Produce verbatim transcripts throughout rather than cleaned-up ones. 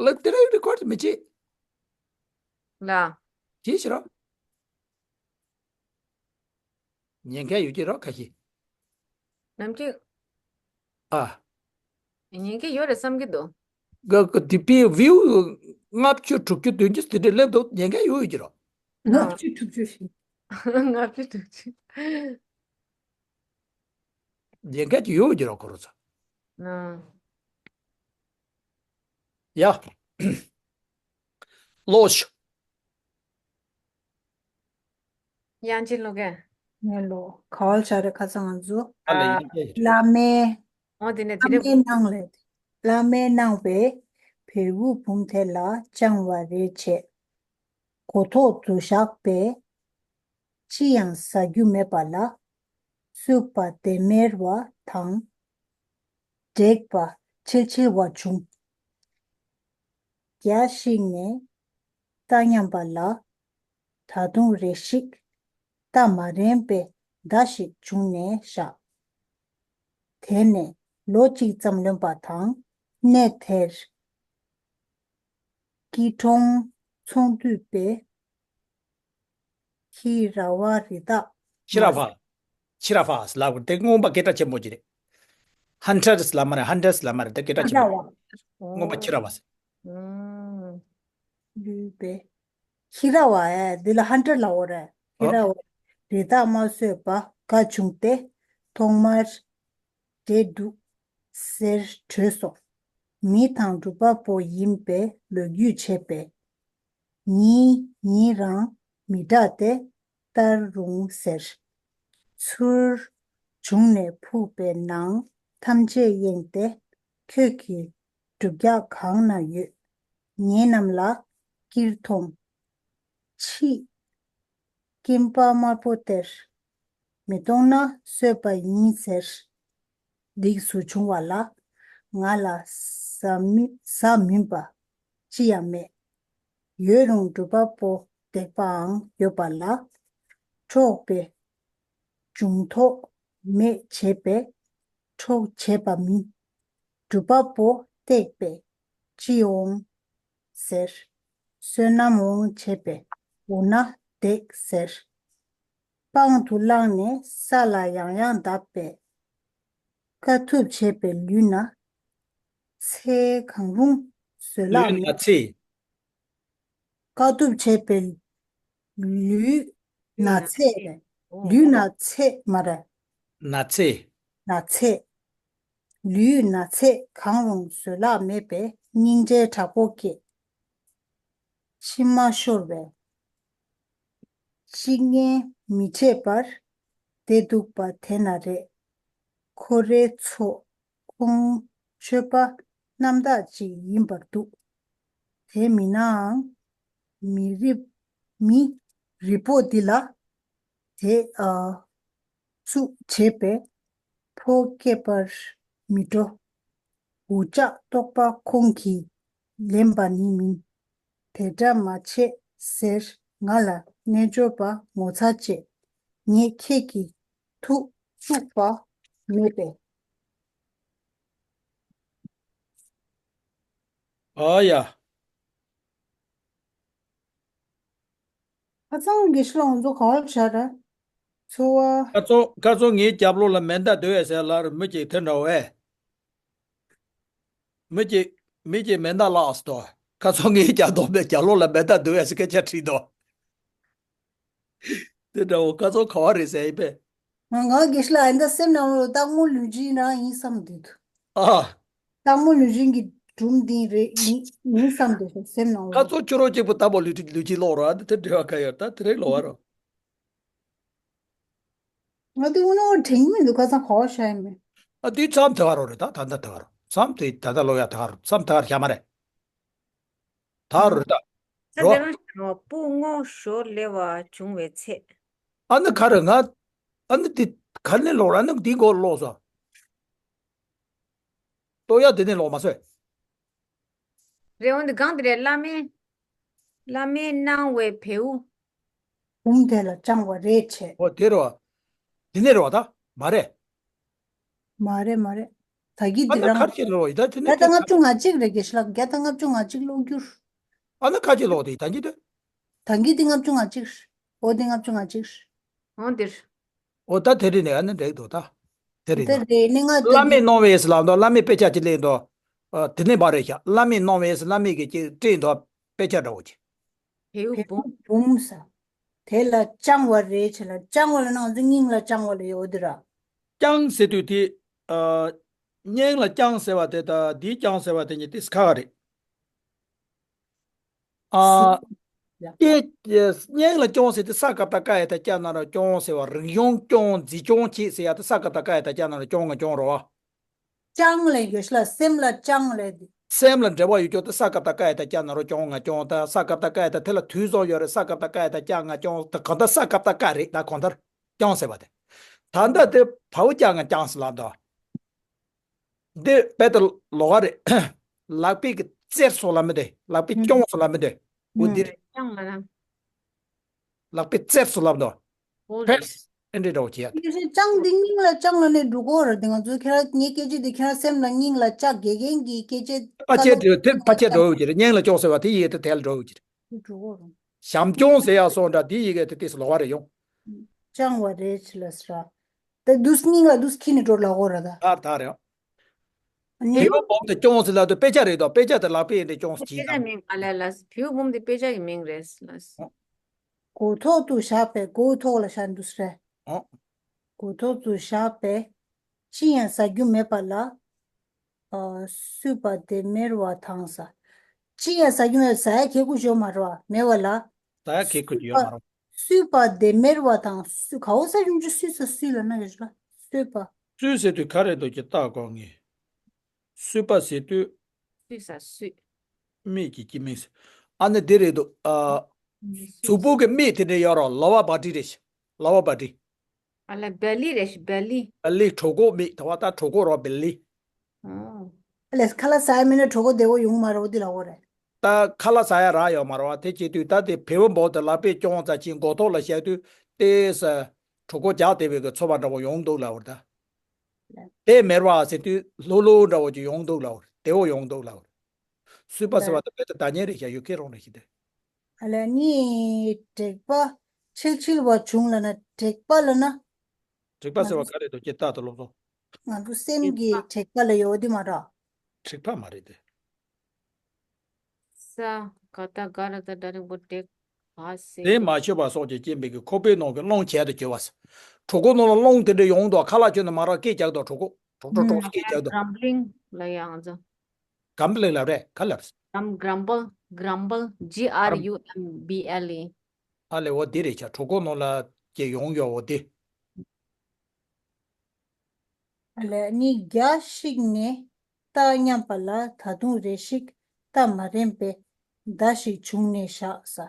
ལ་དེ་རིང་རི་ཀོཌ་མི་བྱེད། ལ། བྱེད་ཤི་རོགས། ཉན་མཁན་ཡོད་ཀྱི་རོགས་ཁ་ཤས། ནམ་རྒྱུན། ཨ། ཉན་མཁན་ཡོད་རེད་བསམ་གྱི་འདུག་ག་ག་དེ་པའི་བིའུ་ལྔ་བཅུ་དྲུག་ཅུ་བདུན་ཅུ་དེ་འདྲ་སླེབས་འདུག་ཉན་མཁན་ཡོད་ཡོད་ཀྱི་རོགས། ལྔ་བཅུ་དྲུག་ཅུ་ཞིག་ལྔ་བཅུ་དྲུག་ཅུ། ཉན་མཁན་ཅིག་ཡོད་ཀྱི་རོགས་ཁོ་རོ་ཚོ། ཨ། ཡ། ལོ་ཤ། དབྱངས་ཅན་སློབ་དགེ། ངས་ལོ། ག་བར་བྱ་རེ་ཁ་སང་ང་ཚོ། ཨ་ལ་ཡིན་ཏེ། བླ་མའི། འོ་དེ་ནས་དེ་བླ་རེད། མའི་གནང་ལས། བླ་མའི་གནང་བའི་བེའུ་བུམ་དེ་ལ་བཅང་བ་རེད་བྱས། མགོ་ཐོག་ཏུ་བཞག་པས། ཅི་ཡང་ཟ་རྒྱུ་མེད་པ་ལ། སུག་པ་དེ་མེར་བ་དང་། འབྲེག་པ་ཆིལ་ཆིལ་བ་བྱུང་། རྒྱ་ཞིག་ནས་ལྟ་སྙམ་པ་ལ། ད་དུང་རེ་ཞིག་ལྟ་མ་རན་པའི་མདའ་ཞིག་བྱུང་ནས་བཞག་དེ་ནས་ལོ་གཅིག་ཙམ་ལོན་པ་དང་གནས་དེར་སྐྱིད་གྲོང་ཚོང་འདུས་པའི་ཁྱི་ར་བ་རི་དྭགས་ཁྱི་ར་བ། ཁྱི་ར་བ་ལབ་དེ་སྔོན་པ་སྐད་གྲགས་ཆེན་པོ་ཅིག་རེད། ཧན་ཊར་ལབ་མ་རེད། ཧན་ཊར་ལབ་མ་རེད། དེ་སྐད་གྲགས་ཆེན་པོ་རེད། སྔོན་པ་ཁྱི་ར་བ་ཟེར། ཨོ། ལུས་པའི་ཁྱི་ར་བ་ཨེ་འདི་ལ་ཧན་ཊར་ལབ་འོ་རེད། ཁྱི་ར་བ་རི་དྭགས་མ་གསོད་པ་དགའ་བྱུང་སྟེ་ཐོག་མར་འདྲེ་འདུག་ཟེར་བྲོས་སོང་། མི་དང་སྒྲུབ་པ་པོ་ཡིན་པའི་ལོ་རྒྱུས་བྱས་པས། ཉིན་ཉིན་རང་མི་དྲག་སྟེ་ལྟར་རུང་ཟེར། ཚུར་བྱུང་ནས་ཕུག་པའི་ནང་ཐམས་ཅད་གཡེངས་ཏེ། ཁྱོད་ཀྱི་སྒྲུབ་རྒྱག་གང་ན་ཡོད། ངེད་རྣམས་ལ་སྐྱིར་ཐོང་། ཕྱིས་སྐྱིན་པ་དམར་པོ་སྟེར། མི་གཏོང་ན་གསོད་པ་ཡིན་ཟེར། སྡིགས་སུ་བྱུང་བ་ལ། ང་ལ་ཟ་མི་ཟ་མིན་པ་ཅི་ཡང་མེད། ཡོད་རུང་སྒྲུབ་པ་པོ་བརྡེག་པའང་ཡོད་པ་ལ། འཕྲོག་པའི་འབྱུང་ཐོག་མེད་བྱས་པས་འཕྲོག་བྱས་པ་མིན། སྒྲུབ་པ་པོ་བརྡེག་པས་ཅི་འོང་ཟེར། བསོད་ནམས་འོང་བྱས་པས་འོ་ན་བརྡེག་ཟེར། པང་དུ་བླངས་ནས་ས་ལ་ཡང་ཡང་བརྡབས་པས། དཀའ་ཐུབ་བྱས་པའི་ལུས་ན་ཚེ་གང་རུང་བཟོད་གླགས་ལུས་ན་མེད། ཚེ། དཀའ་ཐུབ་བྱས་པའི་ལུས་ན་ཚེ་རེད། ལུས་ན་ཚེ་མ་རེད། ན་ཚེ། ན་ཚེ། ལུས་ན་ཚེ་གང་རུང་བཟོད་གླགས་མེད་པས་སྙིང་རྗེ་དྲག་པོ་སྐྱེས། མཆི་མ་ཤོར་བས། གཅིག་ངན་མི་འཕྲད་པར་བསྡད་འདུག་པ་དེ་ན་རེ། ཁོ་རེ་ཚོ་ཁོང་ཆོས་པ་རྣམ་དག་ཅིག་ཡིན་པར་འདུག་དེ་མིན་ནའང་མི་རིགས་མི་རིགས་པོ་འདི་ལ་དེ་ཨ་ཚུགས་བྱས་པས་ཕོ་སྐྱེས་པར་མི་འགྲོ། འུ་ཅག་ལྟོགས་པ་ཁོང་གིས་ལེན་པ་ནི་མིན། དེ་འདྲ་མ་བྱེད་ཟེར་ང་ལ་རྣལ་འབྱོར་པ་ངོ་ཚ་བྱེད། ངས་ཁྱེད་ཀྱི་ཐུགས་བཙུགས་པ་མེད་པས། ཨ་ཡ། ཁ་སང་དགེ་བཤེས་ལགས་ང་ཚོ་ག་བར་བྱ་ར། འཚོ་བ། ཁ་སང་ཁ་སང་ངའི་རྒྱབ་ལོགས་ལ་མེ་མདའ་སྡོད་ཡས་ཟེར་ལར་མི་གཅིག་དེ་འདྲ་བས། མི་གཅིག་མི་གཅིག་མེ་མདའ་བསླངས་སོང་། ཁ་སང་ངའི་རྒྱབ་ལོགས་མེ་རྒྱབ་ལོགས་ལ་མེ་མདའ་སྡོད་ཡས་ཟེར་སྐད་ཆ་དྲིས་འདུག་དེ་འདྲ་བོ་ཁ་སང་ག་བ་རེད་ཟེར་ཡིན་པས། ང་ང་དགེ་བཤེས་ལགས་ཨ་ནི་ད་སེམས་ནང་ལོགས་སྟག་མོ་ལུས་སྦྱིན་རང་ཡིན་བསམ་འདུག་ཨ། སྟག་མོ་ལུས་སྦྱིན་གྱི་སྒྲུང་འདི་རེད་ཡིན་ཡིན་བསམ་འདུག་སེམས་ནང་ཁ་ལོགས། ཚོ་ཁྱོད་རང་གཅིག་པུ་སྟག་མོ་ལུས་ལུས་སྦྱིན་ཀློག་རོགས་ཨ་ནི་དེ་འབྲེལ་བ་ག་ཡོད་ད་དེ་རེད་ལོ་བ་རོ། ང་དེ་དངོས་གནས་དྲན་གྱི་མི་འདུག་ཁ་སང་ག་བ་བཞག་ཡིན་མིན། ཨ་དེ་མཚམས་དེ་བ་རོ་རེད་ད་ད་ལྟ་དེ་བ་རོ་མཚམས་དེ་ད་ལྟ་ལོ་ཡ་དེ་བ་རོ་མཚམས་དེ་བ་རོ་བཞག་མ་རེད། ད་རུ་ད། ས་རོ། དེ་རང་བཞིན་རོ་སྤུ་སྔོ་ཞོ་ལེ་བ་བྱུང་བའི་ཚེ། ཨ་ནི་ག་རེ་ང་། ཨ་ནི་དེ་ག་ནས་ལོག་ར་ཨ་ནི་དེ་མགོ་ལོག་སོང་། ལྟོ་ཡ་དེ་ནས་ལོག་མ་སོང་། རེད་འོན་ཏེ་གང་དེ་རེད་བླ་མའི། བླ་མའི་གནང་བའི་བེའུ། བུམ་དེ་ལ་བཅང་བ་རེད་བྱས། ཨོ་དེ་རེད་བ། དེ་ནས་རེད་བ་ད་མ་རེད། མ་རེད་མ་རེད། ད་གི་ཨ་འདི་ན་རང་ཁར་ཁྱེད་ལོ་ཡི་ད་དེ་ནས་བརྒྱ་དང་ཁྱེད་ལྔ་བཅུ་ང་གཅིག་རེད། དགེ་བཤེས་ལགས། བརྒྱ་དང་ལྔ་བཅུ་ང་གཅིག་ཀློག་རྒྱུར། ཨ་ན་ཁ་ཅིག་ལོག་དེ་ད་གི་དེ། ད་གི་དེ་ལྔ་བཅུ་ང་གཅིག་རེད། འོ་དེ་ལྔ་བཅུ་ང་གཅིག་རེད། འོ་འདིར། འོ་ད་དེ་རིང་ནས་ཨ་ནི་འགྲིག་འདུག་ད། དེ་རིང་དེ་ནས། རེད་ནི་ང་བླ་མས་གནང་བའི་ཟེར་ལབ་འདུག་བླ་མས་དཔེ་ཆ་ཅིག་ལེན་འདུག་ཨ། དེ་ནས་བ་རེད་ཤག་བླ་མས་གནང་བའི་ཟེར་བླ་མས་གི་ཅིག་བྲིས་འདུག་དཔེ་ཆ་འདྲ་བོ་ཅིག་བེའུ་བེའུ་འབུམ། འབུམ་ས། དེ་ལ་བཅང་བ་རེད་ཆེ་ལ་བཅང་བ་ལ་ནང་ཚུན་སྙིང་ལ་བཅང་བ་ལ་ཡོད་དེ་ར། བཅང་ཟེར་དུས་དེ། ཨ། སྙིང་ལ་བཅང་ཟེར་བ་དེ་དང་འདིའི་བཅང་ཟེར་བ་དེ་གཉིས་དེ་ཁ་ཁ་རེད། ཨ། ཡ། སྐད། སྙིང་ལ་སྐྱོང་ཟེར་དེ་ས་ཀ་བཏགས་སྐ་ཡ་བཏགས་སྐྱ་ན་རོ་སྐྱོང་ཟེར་བ། རིག་གཞུང་སྐྱོང་མཛེས་ལྗོངས་ཆེད་ཟེར་ཡ་དེ་ས་ཀ་བཏགས་སྐ་ཡ་བཏགས་སྐྱ་ན་རོ་སྐྱོང་ང་སྐྱོང་རོ། བཅང་ལས་དགེ་བཤེས་ལགས་སེམས་ལ་བཅང་ལས་དེ། སེམས་ལ་འབྲེལ་བ་ཡོད་ཀྱང་དེ་ས་ཀ་བཏགས་སྐ་ཡ་བཏགས་སྐྱ་ན་རོ་སྐྱོང་ང་སྐྱོང་། ད་ས་ཀ་བཏགས་སྐ་ཡ་བཏགས་དེ་ལ་དུས་གསུམ་ཡོད་རེད། ས་ཀ་བཏགས་སྐ་ཡ་བཏགས་སྐྱ་ང་སྐྱོང་། ད་གང་ལྟར་ས་ཀ་བཏགས་སྐ་རེད། ད་གང་ལྟར་སྐྱོང་ཟེར་བ་དེ། ད་ལྟ་དེ་བའུ་སྐྱ་ང་སྐྱང་ཟེར་ལབ་འདུག་འདི་དཔེ་དེ་ལོགས་ཀ་རེད། ལག་པས་ཀྱི་བཙིར་སོང་ལབ་མི་འདུག་ལག་པས་ཨུམ། སྐྱོང་སོང་ལབ་མི་འདུག་འོ་འདི་རེད། ཨུམ། ལག་པས་བཙིར་སོང་ལབ་འདུག་འོ་རེད། ཕེབས་ཨེ་འདྲས་འདྲ་བོ་བྱེད་ཡ། དེ་བཞིན་བཅང་འདི་སྙིང་ལ་བཅང་ལ་ནས་འགྲོ་གོ་ར། དེ་ང་ཚོའི་ཁྱེད་རང་ངའི་སྐད་ཆ་འདི་ཁྱེད་རང་སེམས་ལ་སྙིང་ལ་བཅག་དགེ་རྒན་གྱི་སྐད་ཆ་ཕལ་ཆེར་འགྲོ་དེ་ཕལ་ཆེར་འགྲོ་ཡོད་ཀྱི་རེད། སྙིང་ལ་སྐྱོང་ཟེར་བ་དེ་ཡི་གེ་དེ་དེ་ལ་འགྲོ་ཡོད་ཀྱི་རེད། འགྲོ་གོ་ར། བྱམས་སྐྱོང་ཟེར་ཡ་སོགས་འདྲ་དེ་ཡི་གེ་དེ་དེ་ལོགས་ཀ་རེད་ཡོང་། བཅང་བ་རེད་ཆེ་ལ་ཟེར་ར། ད་དུས་སྙིང་ལ་དུས་ཁྱི་ནས་འགྲོ་ལ་འོ་ར་ད། ཨ་ད་རེད། ཨ་ནི། བེའུ་འབུམ་དེ་སྐྱོང་ཟེར་ལབ་དུས་དཔེ་ཆ་རེད་དོ། དཔེ་ཆ་དེ་ལག་པས་འདི་སྐྱོང་ཟེར་གྱིས་དཔེ་ཆ་དང་། མིང་ཨ་ལས་ལ་བེའུ་འབུམ་དེ་དཔེ་ཆ་གི་མིང་རེད་ལ། ཨོ། མགོ་ཐོག་ཏུ་བཞག་པའི་མགོ་ཐོག་ལ་བཞག་འདུག་ཟེར། ཨོ། མགོ་ཐོག་ཏུ་བཞག་པའི་ཅི་ཡང་ཟ་རྒྱུ་མེད་པ་ལ། ཨ། བསུས་པ་དེ་མེར་བ་དང་ཟ། ཅི་ཡང་ཟ་རྒྱུ་མེད། ཟ་ཡ་ཁེ་ཁུ་ཞོ་མ་རོ་མེད་བ་ལ། ད་ཡ་གི་ཁུ་ཡོད་མ་རུང་། བསུས་པ་དེ་མེར་བ་དང་། བསུས་ག་འོ་ས་ཡུམ་ཆུ་བསུས་ས་བསུས་ལ་ན་ཡོད་ལ་བསུས་པ། བསུས་ཟེར་དུས་ག་རེ་འདུག་ཀྱི་ལྟ་དགོས་ངེས། བསུས་པ་ཟེར་དུས། བསུས་ས་བསུས། མིག་གི་ཀྱི་མིག་ཟེར། ཨ་ནི་འདི་རེད་འདུག་ཨ། མིག་གཟུགས་པོ་གི་མིག་དེ་འདྲ་ཡོད་རོ། ལོ་བ་བ་ཏི་རེད། ལོ་བ་བ་ཏི། ཨ་ལ་བེ་ལི་རེད་ཤི་བེ་ལི། བེ་ལི་གྲོད་ཁོག་མིག་ད་བ་ད་གྲོད་ཁོག་རོ་བེ་ལི། ཨོ། ཨ་ལས་ཁ་ལག་ཟ་ཡ་མིན་ན་གྲོད་ཁོག་བདེ་བོ་ཡོང་མ་རེད་འོ་དེ་ལ་འོ་རེད། ད་ཁ་ལག་ཟ་ཡ་རག་ཡོད་མ་རེད་བ། དེ་བྱེད་དུས་ད་དེ་བེའུ་འབུམ་དེ་ལག་པས་སྐྱོང་ཙམ་ཅིག་མགོ་ཐོག་ལ་བཞག་དུས་ཏེ་ས་གྲོད་ཁོག་རྒྱགས་བདེ་བའི་གི་ཚོར་བ་འདྲ་བོ་ཡོང་འདུག་ལབ་འོ་ད། དེ་མེར་བ་ཟེར་དུས་ལྷོད་ལྷོད་འདྲ་བོ་ཅིག་ཡོང་འདུག་ལབ་འོ། བདེ་བོ་ཡོང་འདུག་ལབ་འོ། བསུས་པ་ཟེར་བ་དེ་བོད་དུ་ད་ཉེ་རེ་བཞག་ཡོད་ཁེ་རོང་རེ་ཞིག་དེ། ཨ་ལས་ནི་དྲེག་པ་ཆིལ་ཆིལ་བ་བྱུང་ལབ་ན་དྲེག་པ་ལབ་ན། དྲེག་པ་ཟེར་བ་ག་རེ་འདུག་ཀྱི་ལྟ་དུ་སློབ་གསོ། ང་ཚོ་སེམས་ཀྱི་དྲེག་པ་ལ་ཡོད་དེ་མ་ར། དྲེག་པ་མ་རེད་དེ། ས་ག་ད་ག་ར་ད་ད་རིང་པོ་དྲེག་པ་ཟེར། དེ་མ་ཆོད་པ་སོགས་ཀྱི་རྐྱེན་པས་ཀྱི་ཁོག་པའི་ནང་གི་རླུང་བྱས་ཏེ་གྱུར་བ། གྲོད་ཁོག་ནང་ལ་རླུང་དེ་འདྲ་ཡོང་དུས་ཁ་ལག་ཁྱོན་ནས་མ་རག་སྐད་རྒྱག་དུས་གྲོད་ཁོག་གྲོག་གྲོག་གྲོག་སྐད་རྒྱག་དུས། གྲམ་བླིང་ལ་ཡང་ཛ། གམ་བླིང་ལབ་རེད་ག་ལབ། གྲམ་གྲམ་བལ་གྲམ་བལ་G R U M B L E། ཨ་ལས་འོ་འདི་རེད་ཆ། གྲོད་ཁོག་ནང་ལ་ཀྱི་ཡོང་ཡོད་འོ་དེ། ཨ་ལས་ནི་རྒྱ་ཞིག་ནས་རྟ་མཉམ་པ་ལ་ད་དུང་རེ་ཞིག་རྟ་མ་རན་པས་མདའ་ཞིག་བྱུང་ནས་བཞག་ས།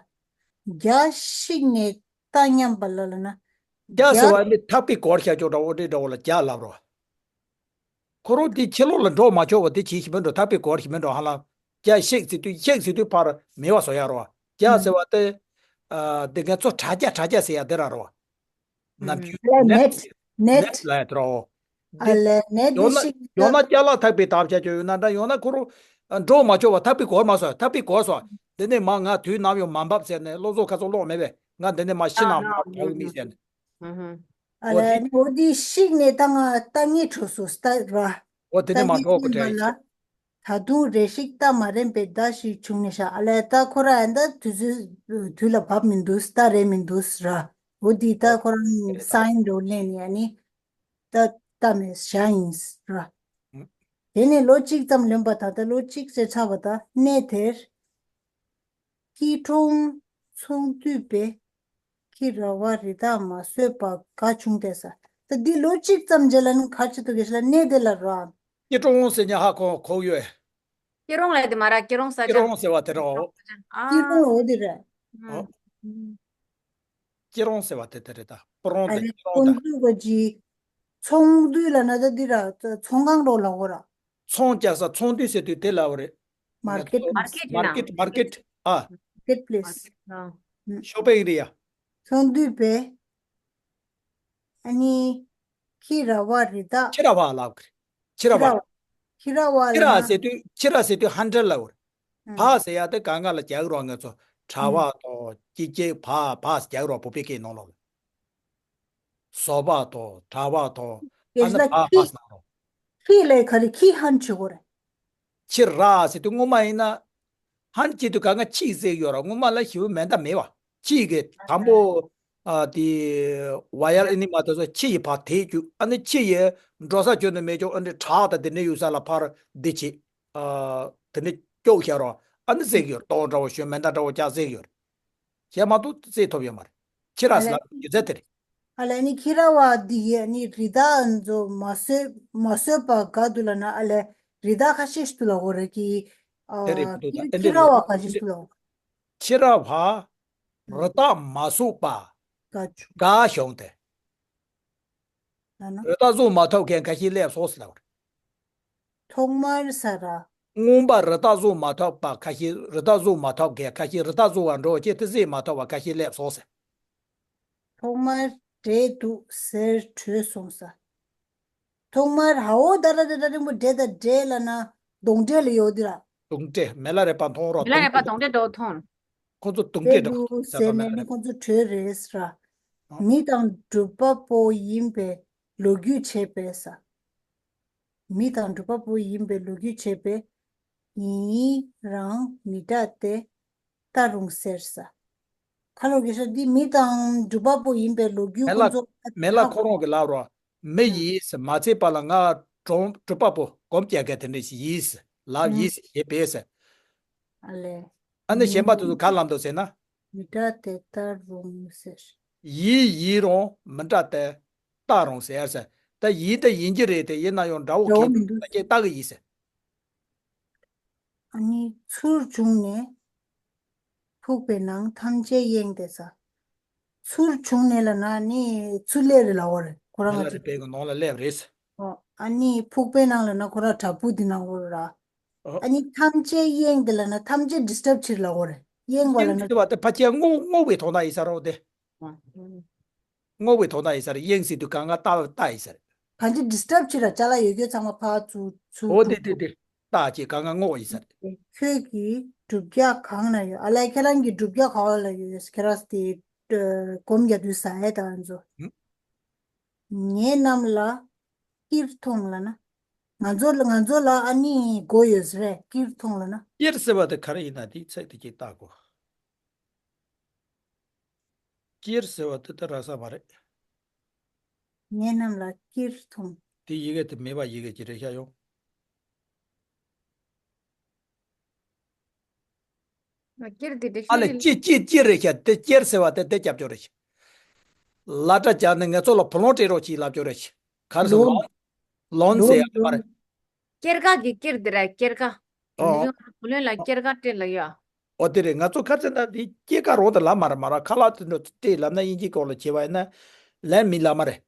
རྒྱ་ཞིག་ནས་རྟ་མཉམ་པ་ལ་ལ་ན། རྒྱ་ཟེར་བ་ནི་ཐག་པའི་གོར་ཤ་ཅོག་འདྲ་བོ་འདྲ་བོ་ལ་རྒྱ་ལབ་རོ། ཁོ་རང་དེ་ཕྱི་ལོགས་ལ་འགྲོ་མ་ཆོག་པ་དེ་བྱེད་ཤི་མི་འགྲོ། ཐག་པའི་གོར་ཤི་མི་འགྲོ་ཧ་ལམ། རྒྱ་ཤིག་ཟེར་དུས་ཤིག་ཟེར་དུས་ཕར་མེད་པ་བཟོ་ཡ་རོ། རྒྱ་ཟེར་བ་དེ། ཨ། དེ་ངས་ཚོ་དྲ་རྒྱ་དྲ་རྒྱ་ཟེར་ཡ་དེ་ར་རོ། ནམ་རྒྱུན་ཨ་ལས་ནེཊ་ནེཊ་ནེཊ་ལ་ཡ་དེ་རོ། ཨ་ལས་ནེཊ་ཡོད་ན་ཤིག་ཡོད་ན་ཅ་ལག་ཐག་པའི་དག་བྱ་ཆོག་ཡོད་ན་འདྲ་ཡོད་ན་ཁོ་རང་འགྲོ་མ་ཆོག་པ་ཐག་པའི་གོར་མ་བཟོ། ཐག་པའི་གོར་བཟོ། འདི་ནས་མ་ང་དུས་ནམ་ཡང་མ་འབབ་ཟེར་ནས་སློབ་གསོ་ཁ་སང་ཀློག་མེད་པས་ང་འདི་ནས་མ་ཤི་ནམ་ཡང་འབབ་མི་ཟེར་ནས། ཨ་ལས་ནི་འོ་དེ་ཤིག་ནས་ད་ང་ད་ངས་གྲོ་སོ་སྟ་ར། འོ་དེ་ནས་མ་གྲོགས་གོ་དྲན་ཤག་ད་དུང་རེ་ཞིག་རྟ་མ་རན་པའི་མདའ་ཞིག་བྱུང་ནས་ཤག་ཨ་ལས་ད་ཁོ་ར་ཨ་ད་དུས་ཚོད་དུས་ལ་བབ་མི་འདུག་རྟ་རན་མི་འདུག་ར། འོ་དེ་ད་ཁོ་རང་སའིན་འགྲོ་ལེན་ཡ་ནི་ད་རྟ་མེད་ཤ་ཡིན་ར། དེ་ནས་ལོ་གཅིག་ཙམ་ལོན་པ་ད་ལྟ་ལོ་གཅིག་ཟེར་ཚར་བ་ད་གནས་དེར། སྐྱིད་གྲོང་ཚོང་འདུས་པས་ཁྱི་ར་བ་རི་དྭགས་མ་གསོད་པ་དགའ་བྱུང་སྟེ་ས། ད་འདི་ལོ་གཅིག་ཙམ་རྗེས་ལ་ནི་ག་ཅི་ཐུག་གེ་ཤི་ལ་གནས་དེ་ལ་ར། སྐྱིད་གྲོང་ཟེར་ཉ་ཧ་གོ་གོ་ཡོད། སྐྱིད་གྲོང་ལ་དེ་མ་ར་སྐྱིད་གྲོང་ས་སྐྱིད་ཆ། གྲོང་ཟེར་བ་དེ་ར་འོ། ཨ། སྐྱིད་གྲོང་ལ་འོ་དེ་ར། ཨ། ཨ། སྐྱིད་གྲོང་ཟེར་བ་དེ་དེ་རེད་ད། པུ་རོང་ཨ་དེ་རེ་སྐྱིད་གྲོང་ད། ཚོང་འདུས་གོ་ཅི། ཚོང་འདུས་ལ་ན་ད་འདི་ར་ཚོང་ཁང་རོ་ལ་འོ་ར། ཚོང་རྒྱག་ས་ཚོང་འདུས་ཟེར་དུས་དེ་ལ་འོ་རེད། མར་ཀེཊ་མར་ཀེཊ་ན། མར་ཀེཊ་མར་ཀེཊ་ཨ། མར་ཀེཊ་པི་ལེ་སི། ཨ། ཤོ་པིང་རི་ཡ། ཚོང་འདུས་པས། ཨ་ནི། ཁྱི་ར་བ་རི་དྭགས། ཁྱི་ར་བ་ལབ་གི་རེད། ཁྱི་ར་བ། ཁྱི་ར་བ། ཁྱི་ར་བ་ཁྱི་ལ་ར་ན། ཟེར་དུས་ཁྱི་ར་ཟེར་དུས་ཧན་ཏར་ལབ་དགོས་རེད། ཨ། བ་ཟེར་ཡ་དེ་ག་ང་ལ་རྒྱག་རོགས་ང་ཚོ་གྲྭ་བ་དང་ཅི་ཅི་བ་བ་རྒྱག་རོགས་བོད་པའི་སྐད་ནང་ལོགས་ལ། བཟོ་པ་དང་གྲྭ་བ་དང་ཨ་ཡོད་ན་ལ་བ་ཁྱི། བ་ཟེར་རོགས། ཁྱི་ལས་ག་རེ་ཁྱི་ཧན་བྱེད་དགོས་རེད། ཁྱི་ར་ཟེར་དུས་སྔོན་མ་ཡིན་ན། ཧན་བྱེད་དུས་ག་ང་ཁྱི་ཟེར་གྱི་ཡོད་ར། སྔོན་མ་ལ་ཞེ་པོ་མེ་མདའ་མེད་བ། ཁྱི་གི་དང་པོ། ཨ་དེ། བ་ཡར་ཨ་ནི་མ་དེ་ཚོ་ཁྱི་ཡི་ཕར་དེད་རྒྱུ་ཨ་ནི་ཁྱི་ཡི་འགྲོ་ས་ཁྱོན་ནས་མེད་ཀྱང་ཨ་ནི་བྲག་དང་དེ་འདྲ་ཡོད་ས་ལ་ཕར་འདི་བྱེད། ཨ་དེ་འདྲ་སྐྱོག་བཞག་རོགས་ཨ་ནི་ཟེར་གྱི་ཡོད། ལྟོ་འདྲ་བོ་ཞོན་མེ་མདའ་འདྲ་བོ་རྒྱག་ཟེར་གྱི་ཡོད། གཞན་མ་གཏོགས་རྩེ་ཐོབ་ཡོད་མ་རེད། ཁྱི་ར་ཨ་ཟེར་ལ་ལ་སྒྱུ་རྩལ་དེ་རེད། ཨ་ལས་ནི་ཁྱི་ར་བ་འདི་ཡི་ནི་རི་དྭགས་ཚོ་མ་གསོད་མ་གསོད་པ་ག་འདུག་ལབ་ན་ཨ་ལས་རི་དྭགས་ཁ་ཤས་ཤིག་འདུག་ལབ་དགོས་རེད་ཀི། ཨ་དེ་རེད་མི་འདུག་ད་ཨེ་ཁྱི་འདྲ་ར་ལོ། བ་ཁ་ཤས་ཤིག་འདུག་ལབ་དགོས། ཁྱི་ར་བ་ཨ་རི་དྭགས་མ་གསོད་པ་ག་བྱུང་ག་བྱུང་སྟེ། ལབ་ན། རི་དྭགས་བཟུང་མ་ཐུབ་མཁན་ཁ་ཤས་སླེབས་སོང་ཟེར་ལབ་པ་རེད། ཐོག་མར་ས་ར། སྔོན་པ་རི་དྭགས་བཟུང་མ་ཐུབ་པ་ཁ་ཤས་རི་དྭགས་བཟུང་མ་ཐུབ་མཁན་ཁ་ཤས་རི་དྭགས་བཟུང་བར་འགྲོ་བ་ཅེས་དེ་བཟེད་མ་ཐུབ་པ་ཁ་ཤས་སླེབས་སོང་ཟེར། ཐོག་མར་འདྲེ་འདུག་ཟེར་བྲོས་སོང་ས། ཐོག་མར་ཧ་འོ་ད་ར་ད་ད་རིང་པོ་འདྲེ་ད་འདྲེ་ལབ་ན་གདོན་འདྲེ་ལ་ཡོད་དེ་ར། གདོན་འདྲེ་མེ་ལ་རས་པ་མཐོང་རོགས། མེ་ལ་རས་པ་གདོན་འདྲེ་འདྲ་བོ་མཐོང་། ཁོ་ཚོ་གདོན་འདྲེ་འདྲ་བོ་མཐོང་ཟེར་ད་ཟེར་མེ་ལ་ནས་ནི་རས་པ། ཁོ་ཚོ་བྲོས་རེད་ཟེར་ར། ཨ། མི་དང་སྒྲུབ་པ་པོ་ཡིན་པའི་ལོ་རྒྱུས་བྱས་པས་ས། མི་དང་སྒྲུབ་པ་པོ་ཡིན་པའི་ལོ་རྒྱུས་བྱས་པས། ཡིན་རང་མི་འདྲ་སྟེ། ལྟ་རུང་ཟེར་ས། ཁ་ལོ་གེ་ཤ་འདི་མི་དང་སྒྲུབ་པ་པོ་ཡིན་པའི་ལོ་རྒྱུས་མེ་ལ་ཁོ་ཚོ་མེ་ལ་ཧ་ཁོ་གོ་རང་གི་ལབ་རོགས། མི་ཡིས་མ་ཚད་པ་ལ་ང་གྲོང་སྒྲུབ་པ་པོ་སྒོམ་རྒྱག་མཁན་དེ་འདྲ་ཞིག་ཡིས་ལབ་ཡིས་ཞེས་པས་ཟེར། ཨ་ལས། ཨ་ནི་གཞན་པ་དེ་ཚོ་ག་ལབ་འདུག་ཟེར་ན། མི་འདྲ་སྟེ་ལྟ་རུང་ཟེར། ཡིས་ཡིན་རུང་མི་འདྲ་སྟེ་ལྟ་རུང་ཟེར་ཟེར། ད་ཡིན་ད་ཡིན་གྱི་རེད་དེ་ཡིན་ན་ཡང་འདྲ་བོ་འདྲ་བོ་གང་མི་འདུག་ད་ཀྱེ་ལྟ་གི་ཡིན་ཟེར། ཨ་ནི་ཚུར་བྱུང་ནས་ཕུག་པའི་ནང་ཐམས་ཅད་གཡེངས་ཏེ་ས། ཚུར་བྱུང་ནས་ལབ་ན་ནི་ཚུར་སླེབས་རེད་ལབ་པ་རེད་ཁོ་རང་མེ་ལ་ང་ཚོ། རས་པའི་གི་ནང་ལ་སླེབས་རེད། ཨོ། ཨ་ནི་ཕུག་པའི་ནང་ལབ་ན་ཁོ་རང་བྲག་ཕུག་འདི་ནང་ལོགས་ར། ཨོ། ཨ་ནི་ཐམས་ཅད་གཡེངས་ཏེ་ལབ་ན་ཐམས་ཅད་ཌི་སི་ཊབ་བྱེད་ལབ་པ་རེད། གཡེངས་པ་ལབ་ན། ཡིན་ཟེར་བ་དེ་ཕལ་ཆེར་སྔོ་སྔོ་བའི་དོན་དག་ཡིན་ས་རེད་དེ། ཨ། སྔོ་བའི་དོན་དག་ཡིན་ས་རེད། གཡེངས་ཟེར་དུས་གང་ག་ལྟ་ལྟ་ཡིན་ས་རེད། གང་ཅི་ཌི་སི་ཊབ་བྱེད་ར་ཅ་ལག་ཡོད་རྒྱུ་ཚང་མ་ཕར་ཚུར་ཚུར་འོ་དེ་ཐུག་དེ་དེ་ལྟ་ཅེས་གང་ག་སྔོ་ཡིན་ས་རེད། ཁྱོད་ཀྱི་སྒྲུབ་རྒྱག་གང་ན་ཡོད། ཨ་ལས་ཁྱེད་རང་གི་སྒྲུབ་རྒྱག་ག་བ་ལ་ཡོད། ཁྱེད་རང་དེ་སྒོམ་རྒྱག་དུས་ཟ་ཡས་དང་ཚོ། ངའི་རྣམས་ལ་སྐྱིར་མཐོང་ལབ་ན། ང་ཚོ་ལ་ང་ཚོ་ལ་ཨ་ནི་མགོ་ཡོད་ཟེར་རེད། སྐྱིར་མཐོང་ལབ་ན། སྐྱིར་ཟེར་བ་དེ་ག་རེ་ཡིན་ན་དེའི་ཚིག་དེ་གཅིག་བལྟ་དགོས། སྐྱིར་ཟེར་བ་དེ་ད་ར་ས་མ་རེད། ངའི་རྣམས་ལ་སྐྱིར་མཐོང་། དེ་ཡི་གེ་དེ་མེད་པ་ཡི་གེ་ཅིག་རེད་ཤག་ཡོང་། ང་སྐྱེར་དེ་འདྲ་ཨ་ལས་ཤོད་ཀྱི། ཅི་ཅི་ཅི་རེད་ཤག་དེ་སྐྱེར་ཟེར་བ་དེ་དེ་སྐྱབས་བཅོལ་རེད་ཤག་ལ་ཏྲ་བྱས་ནས་ང་ཚོ་ལ་བུ་ལོན་སྤྲད་རོགས་གྱིས་ལབ་བཅོལ་རེད་ཤག་ག་རེ་ཟེར། ལོན། ལོན་ལོན་ཟེར་ཡ་ལོན་མ་རེད། ལོན། སྐྱེར་ཀ་གི་སྐྱེར་དེ་རེད། སྐྱེར་ཀ་ཨོ། བུ་ལོན་ལ་སྐྱེར་ཀ་སྤྲད་ལ་ཡོད། ཨོ་དེ་རེད། ང་ཚོ་ཁ་ཚན་ད་དེ་སྐྱེར་ཀ་རོ་དེ་ལབ་མ་རེད། མ་རེད། ཁ་ལག་དེ་འདྲ་སྤྲད་ལབ་ན་དབྱིན་ཇིའི་སྐོར་ལ་བྱས་པ་ཡིན་ན་ལན་མི་ལབ་མ་རེད།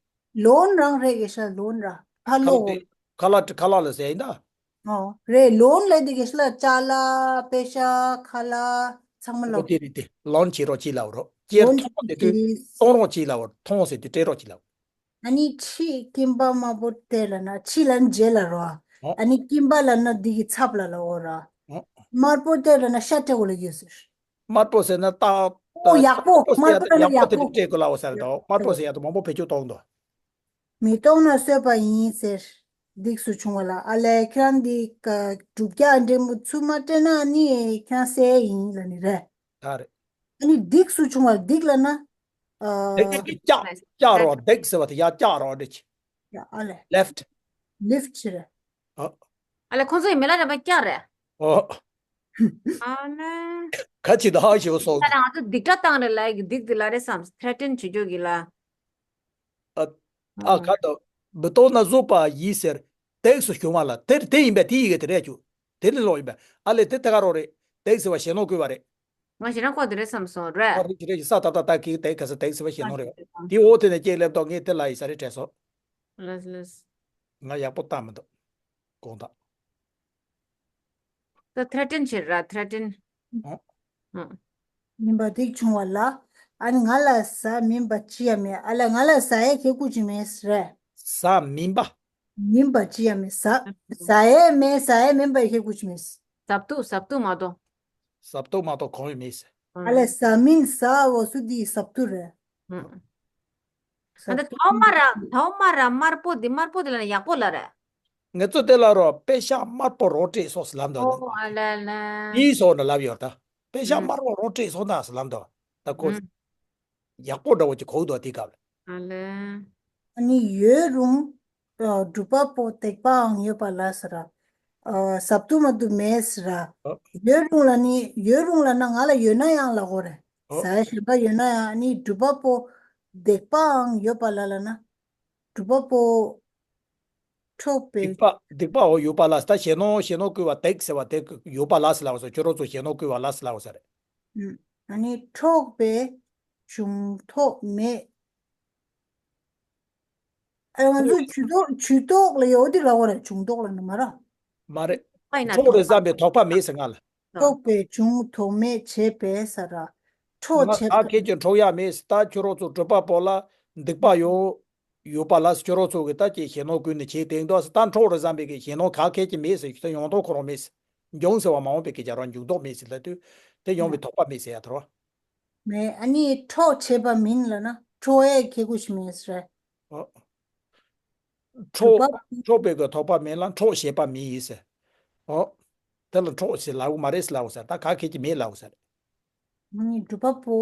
ལོན་རང་རེད་གེ་ཤ་ལོན་ར་ཕ་ཁ་ལག་ལོ། དེ་ཁ་ལག་ཁ་ལག་ལ་ཟེར་ཡིན་ད། ཨོ། རེད། ལོན་ལབ་དེ་གེ་ཤ་ལ་ཅ་ལག་པེ་ཤ་ཁ་ལག་ཚང་མ་ལོ། ཨོ་དེ་རེད་དེ། ལོན་བྱེད་རོགས་གྱིས་ལབ་རོགས། སྐྱེར་ལོན་མཐོང་དེ་དུས་གྱིས། གཏོང་རོགས་གྱིས་ལབ་རོགས། མཐོང་ཟེར་དུས་སྤྲད་རོགས་གྱིས་ལབ། ཨ་ནི་ཁྱི་སྐྱིན་པ་དམར་པོ་སྟེར་ལབ་ན་ཁྱི་ལབ་ན་རྗེས་ལ་རོ། ཨོ། ཨ་ནི་སྐྱིན་པ་ལབ་ན་འདི་གི་ཚབ་ལ་ལ་འོ་ར། ཨོ། དམར་པོ་སྟེར་ལབ་ན་ཤ་སྤྲད་དགོས་ལ་ཡོད་ཟེར། དམར་པོ་ཟེར་ན་ཏག་ཨོ་ཡག་པོ། དམར་པོ་ཟེར་ཡ་དེ་དམར་པོ་ཡག་དེ་པོ། སྤྲད་དགོས་ལ་འོ་ཟེར་དོ། དམར་པོ་ཟེར་ཡ་དེ་མང་པོ་བེད་སྤྱོད་གཏོང་དོ། མི་གཏོང་ན་གསོད་པ་ཡིན་ཟེར། སྡིགས་སུ་ཆུང་བ་ལ་ཨ་ལས་ཁྱེད་རང་འདི་ཀ་སྒྲུབ་རྒྱག་འདྲེ་མོ་ཚུར་མ་སྤྲད་ན་ནི་ཁྱེད་རང་བསད་ཡིན་ལབ་ནི་རེད། ད་རེད། ཨ་ནི་སྡིགས་སུ་ཆུང་བ་ལ་སྡིགས་ལབ་ན། ཨ། སྡིགས་ཀྱི་ཀྱག་ཀྱག་རོ། སྡིགས་ཟེར་བ་དེ་ཡ་ཀྱག་རོ་འདྲ་ཅི། ཡ་ཨ་ལས། ལེཕ་ཊི། ལེཕ་ཊི་རེད། ཨ། ཨ་ལས་ཁོང་ཚོ་ཡི་མི་ལ་རས་པ་ཀྱག་རེད། ཨོ། ཨ་ལས། ག་ཅི་ད་ཧ་ཞེ་པོ་སོང་། ད་ང་ཚོ་སྡིགས་སྒྲ་བཏང་རེད་ལ་ཡི་སྡིགས་དེ་ལ་རེད་བསམ། ཐེ་རེ་ཊེན་བྱེད་རྒྱུ་གི་ལ། ཨ། ཨ་ཨ། ག་ད། མི་གཏོང་ན་གསོད་པ་ཡིན་ཟེར། སྡིགས་སུ་ཆུང་བ་ལ་དེར་དེ་ཡིན་པས་དེ་ཡི་གེ་དེ་རེད་ཅུ། དེ་ལས་ལོག་ཡིན་པས་ཨ་ལས་དེ་དེ་ག་རོ་རེད། སྡིགས་ཟེར་བ་ཞེ་ནོ་བཀོད་པ་རེད། ང་ཞེ་ན་ཁོ་དེ་རེད་བསམ་སོང་རེད། ཨ་རེད་ཅི་རེད་ཅི་ས་ད་ད་ད་གི་དེ་ག་ས་སྡིགས་ཟེར་བ་ཞེ་ནོ་རེད། དེ་འོ་དེ་ནས་ཅེས་ལེབ་དོ་ངས་དེ་ལ་ཡི་ས་རེད་དྲན་སོང་། ལགས་ལགས། ང་ཡག་པོ་བཏང་མི་འདུག་དགོངས་དག་ད་ཐེ་རེ་ཊེན་བྱེད་ར་ཐེ་རེ་ཊེན། ཨོ། ཨོ། མིན་པ་སྡིགས་ཆུང་བ་ལ། ཨ་ནི་ང་ལ་ཟ་མིན་པ་ཅི་ཡང་མེད། ཨ་ལ་ང་ལ་ཟ་ཡས་ཁེ་ཁུ་ཅི་མེད་རེད། ཟ་མིན་པ། མིན་པ་ཅི་ཡང་མེད། ཟ་ཟ་ཡས་མེད། ཟ་ཡས་མིན་པ་ཁྱེད་ཀུ་ཅི་མེད། ཟབ་ཏུ་ཟབ་ཏུ་མ་གཏོགས། ཟབ་ཏུ་མ་གཏོགས་གང་ཡང་མེད་ཟེར། ཨ་ལས་ཟ་མིན་ཟ་འོ་སུ་དེ་ཟབ་ཏུ་རེད། ཨ་ད་ཐོག་མ་ར་ཐོག་མ་ར་དམར་པོ་འདི་དམར་པོ་འདི་ལ་ཡག་པོ་ལ་རེད། ངེད་ཚོ་དེ་ལ་རོ་དཔེ་ཤ་དམར་པོ་རོ་སྤྲད་སོགས་ལབ་འདུག་ཨོ་ཨ་ལ་ལ། ཡིན་སོགས་ནས་ལབ་ཡོད་ད། དཔེ་ཤ་དམར་པོ་རོ་སྤྲད་སོགས་ན་ཟེར་ལབ་འདུག་ད་ཁོ་ཡག་པོ་འདྲ་བོ་ཅིག་གོ་འདུག་དེ་སྐབས་ལ། ཨ་ལ། ཨ་ནི་ཡོད་རུང་སྒྲུབ་པ་པོ་སྡིག་པའང་ཡོད་པ་ལ་ཟེར་ར། ཟབ་ཏུ་མ་དུ་མེད་ཟེར་ར། ཡོད་རུང་ལ་ནི་ཡོད་རུང་ལ་ན་ང་ལ་ཡོད་ན་ཡང་ལ་གོ་རེད། ཟ་ཡ་ཞེན་པ་ཡོད་ན་ཡང་ཨ་ནི་སྒྲུབ་པ་པོ་སྡིག་པའང་ཡོད་པ་ལ་ལ་ན། སྒྲུབ་པ་པོ་འཕྲོག་པའི། སྡིག་པ་སྡིག་པའོ་ཡོད་པ་ལ་ད་ཞེ་ནོ་ཞེ་ནོ་བསྐུལ་བ་སྡིག་ཟེར་བ་དེ་ཡོད་པ་ལ་ཟེར་ལ་བ་སོ་ཁྱོད་རོ་ཚོ་ཞེ་ནོ་བསྐུལ་བ་ལ་ཟེར་ལ་བ་ས་རེད། ཨ་ནི་འཕྲོག་པའི་འབྱུང་ཐོག་མེད། ཨ་ང་ཚོ་ཇུས་གཏོགས་ཇུས་གཏོགས་ལ་ཡོད་དེ་ལ་བ་ར་འབྱུང་ཐོག་ལ་ནི་མ་ར། མ་རེད། ཨ་ཡིན་ན་འཕྲོག་རེ་བསམ་པའི་དོགས་པ་མེད་ཟེར་ང་ལ། འཕྲོག་པའི་འབྱུང་ཐོག་མེད་བྱེད་པས་ཟེར་ར། འཕྲོག་ང་བྱེད་ཨ་པ་ཁེ་ཅོ་འཕྲོག་ཡ་མེད་ཟེར་ད་ཁྱོད་རོ་ཚོ་སྒྲུབ་པ་པོ་ལ་སྡིག་པ་ཡོད་ཡོད་པ་ལ་ཁྱོད་རོ་ཚོ་གི་ད་ཀྱི་ཞེ་ནོ་བསྐུལ་ནི་བྱེད་དེང་དོ་ཟེར་ད་འཕྲོག་རེ་བསམ་པའི་གི་ཞེ་ནོ་ག་ཁེ་ཅི་མེད་ཟེར་ད་ཡོང་ཐོག་ཁོ་རང་མེད་ཟེར། འབྱུང་ཟེར་བ་མ་འོངས་པའི་སྐད་ཆ་རང་འཇུག་ལྡོག་མེད་ཟེར་ལ་དུས་དེ་ཡོང་བའི་དོགས་པ་མེད་ཟེར་ཡ་ཐོར་བ། མེད། ཨ་ནི་འཕྲོག་བྱེད་པ་མིན་ལ་ན་འཕྲོག་ཡས་ཁེ་གུ་ཞིག་མེད་ཟེར། ཨོ། འཕྲོག་སྒྲུབ་པ། འཕྲོག་པའི་གི་དོགས་པ་མེད་ལ་འཕྲོག་བྱེད་པ་མིན་ཡིན་ཟེར། ཨོ། དེ་ལ་འཕྲོག་ཟེར་ལབ་གི་མ་རེད་ཟེར་ལབ་གི་ཟེར་ད་ག་ཁེ་ཅི་མེད་ལབ་གི་ཟེར། ཨ་ནི་སྒྲུབ་པ་པོ་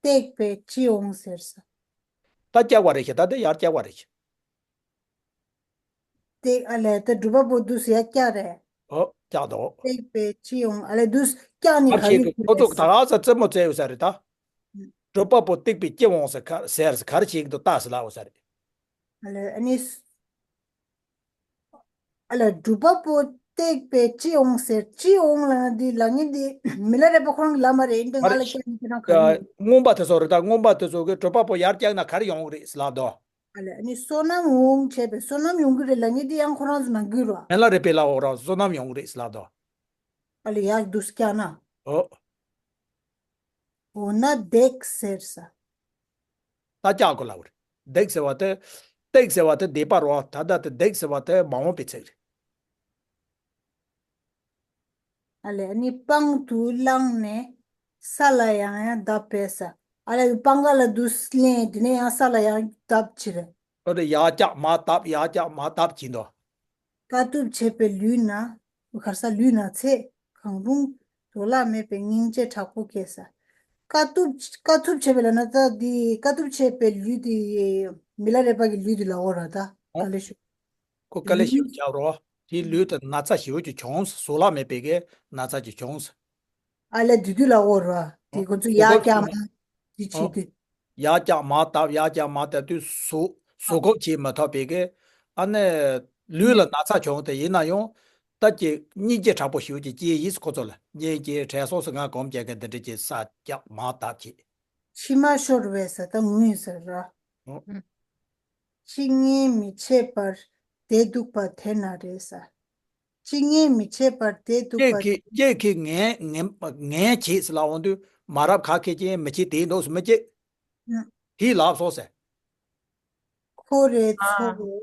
བཏེགས་པས་ཅི་འོང་ཟེར་ས། ད་སྐྱག་པ་རེད་ཤག་ད་དེ་ཡར་སྐྱག་པ་རེད་ཤག་དེ་ཨ་ལས་དེ་སྒྲུབ་པ་པོ་དུས་སུ་ཡ་སྐྱག་རེད། ཨོ་སྐྱག་དོ། བཏེགས་པའི་ཅི་ཡོང་ཨ་ལས་དུས་སྐྱག་ནི་ག་ཁྱེད་རེད་ཀྱི་ཁོ་ཚོ་ད་ག་ས་རྩེད་མོ་རྩེ་ཡོད་ས་རེད་ད། སྒྲུབ་པ་པོ་བཏེགས་པའི་ཅི་འོང་ཟེར་ག་ཟེར་ག་རེ་བྱེད་ཀྱི་འདུག་ལྟ་ཟེར་ལབ་ཡོད་ས་རེད། ཨ་ལས་ཨ་ནི་ཨ་ལས་སྒྲུབ་པ་པོ་བཏེགས་པའི་ཅི་འོང་ཟེར་ཅི་འོང་ལ་ན་འདི་ལ་ངེས་འདི་མི་ལ་རས་པ་ཁོ་རང་གི་ལ་མ་རེད་འདི་ང་ལ་སྐྱག་ནི་ཁྱེད་རང་ག་རེ་ཡིན། མངོན་པ་དེ་ཚོ་རེད་ད་མངོན་པ་དེ་ཚོ་གི་སྒྲུབ་པ་པོ་ཡར་བཀྱག་ན་ག་རེ་ཡོང་གི་རེད་ཟེར་ལབ་དོ། ཨ་ལས་ཨ་ནི་བསོད་ནམས་འོང་བྱས་པའི་བསོད་ནམས་ཡོང་གི་རེད་ལབ་ངེས་འདི་ཡང་ཁོ་རང་ཚོ་ནང་གི་རོ། མེ་ལ་རེ་པེ་ལ་འོ་ར་བསོད་ནམས་ཡོང་གི་རེད་ཟེར་ལབ་དོ། ཨ་ལས་ཡག་འདུག་སྐྱག་ན། ཨོ། འོ་ན་བཏེགས་ཟེར་ས། ད་སྐྱག་གོ་ལ་འོ་རེད། བཏེགས་ཟེར་བ་དེ། བཏེགས་ཟེར་བ་དེ་བདེ་པ་རོ་ད་ལྟ་དེ་བཏེགས་ཟེར་བ་དེ་མ་འོངས་པའི་ཚིག་རེད། ཨ་ལས་ཨ་ནི་སྤང་དུ་བླངས་ནས་ས་ལ་ཡང་ཡང་བརྡབས་པས་ས། ཨ་ལས་སྤང་ཀ་ལ་དུས་ལེན་དེ་ནས་ཡང་ས་ལ་ཡང་བརྡབས་ཕྱིར། ཨོ་དེ་ཡར་བཀྱག་མར་བརྡབས་ཡར་བཀྱག་མར་བརྡབས་བྱིན་དོ། དཀའ་ཐུབ་བྱེད་པའི་ལུས་ན། གར་ས་ལུས་ན་ཚེ་གང་རུང་དོ་བླག་མེད་པའི་སྙིང་རྗེ་དྲག་པོ་སྐྱེས་ས། དཀའ་ཐུབ་དཀའ་ཐུབ་བྱེད་པའི་ལ་ན་ད་འདི་དཀའ་ཐུབ་བྱེད་པའི་ལུས་འདི་མི་ལ་རས་པ་གི་ལུས་འདི་ལ་འོ་ར་ད་ཨོ། དཀའ་ལས་ཞུ། ཁོ་དཀའ་ལས་ཞེ་པོ་རྒྱག་རོ། དེའི་ལུས་དེ་ན་ཚ་ཞེ་པོ་ཅིག་བྱུང་། བཟོད་གླགས་མེད་པའི་གི་ན་ཚ་ཅིག་བྱུང་། ཨ་ལས་དུས་དུས་ལ་འོ་རོ། དེ་ཁོ་ཚོ་ཡར་བཀྱག་མར་དེ་བྱེད་དུས། ཡར་བཀྱག་མར་བརྡབ་ཡར་བཀྱག་མར་བརྡབ་དུས་བཟོད་བཟོད་དགོས་བྱེད་མ་ཐུབ་པའི་གི། ཨ་ནི་ལུས་ལ་ན་ཚ་བྱུང་སྟེ་ཡིན་ན་ཡང་། ད་ཀྱི་སྙིང་རྗེ་དྲག་པོ་ཞེ་པོ་ཅིག་སྐྱེས་ཡིན། ཁོ་ཚོ་ལ་སྙིང་རྗེ་དྲན་སོང་ཟེར་ང་གོམས་རྒྱག་མཁན་དེ་འདྲ་ཅིག་ས་བཀྱག་མར་བརྡབ་བྱེད། མཆི་མ་ཤོར་བས་ས་ད་ངུས་ཟེར་ར། ཨོ། ཅི་ངས་མི་བྱེད་པར་བསྡད་འདུག་པ་དེ་ན་རེད་ས། ཅི་ངས་མི་བྱེད་པར་བསྡད་འདུག་པ། ཁྱེད་ཀྱིས་ཁྱེད་ཀྱིས་ངས་ངས་ངས་བྱེད་ཟེར་ལ་འོང་དུས་མ་རབས་ག་ཁེ་ཅན་མི་བྱེད་དེ་འདུག་སུ་མི་བྱེད། ཨ། དེ་ལབ་སོང་ཟེར། ཁོ་རེ་ཨ། ཚོ་རེ།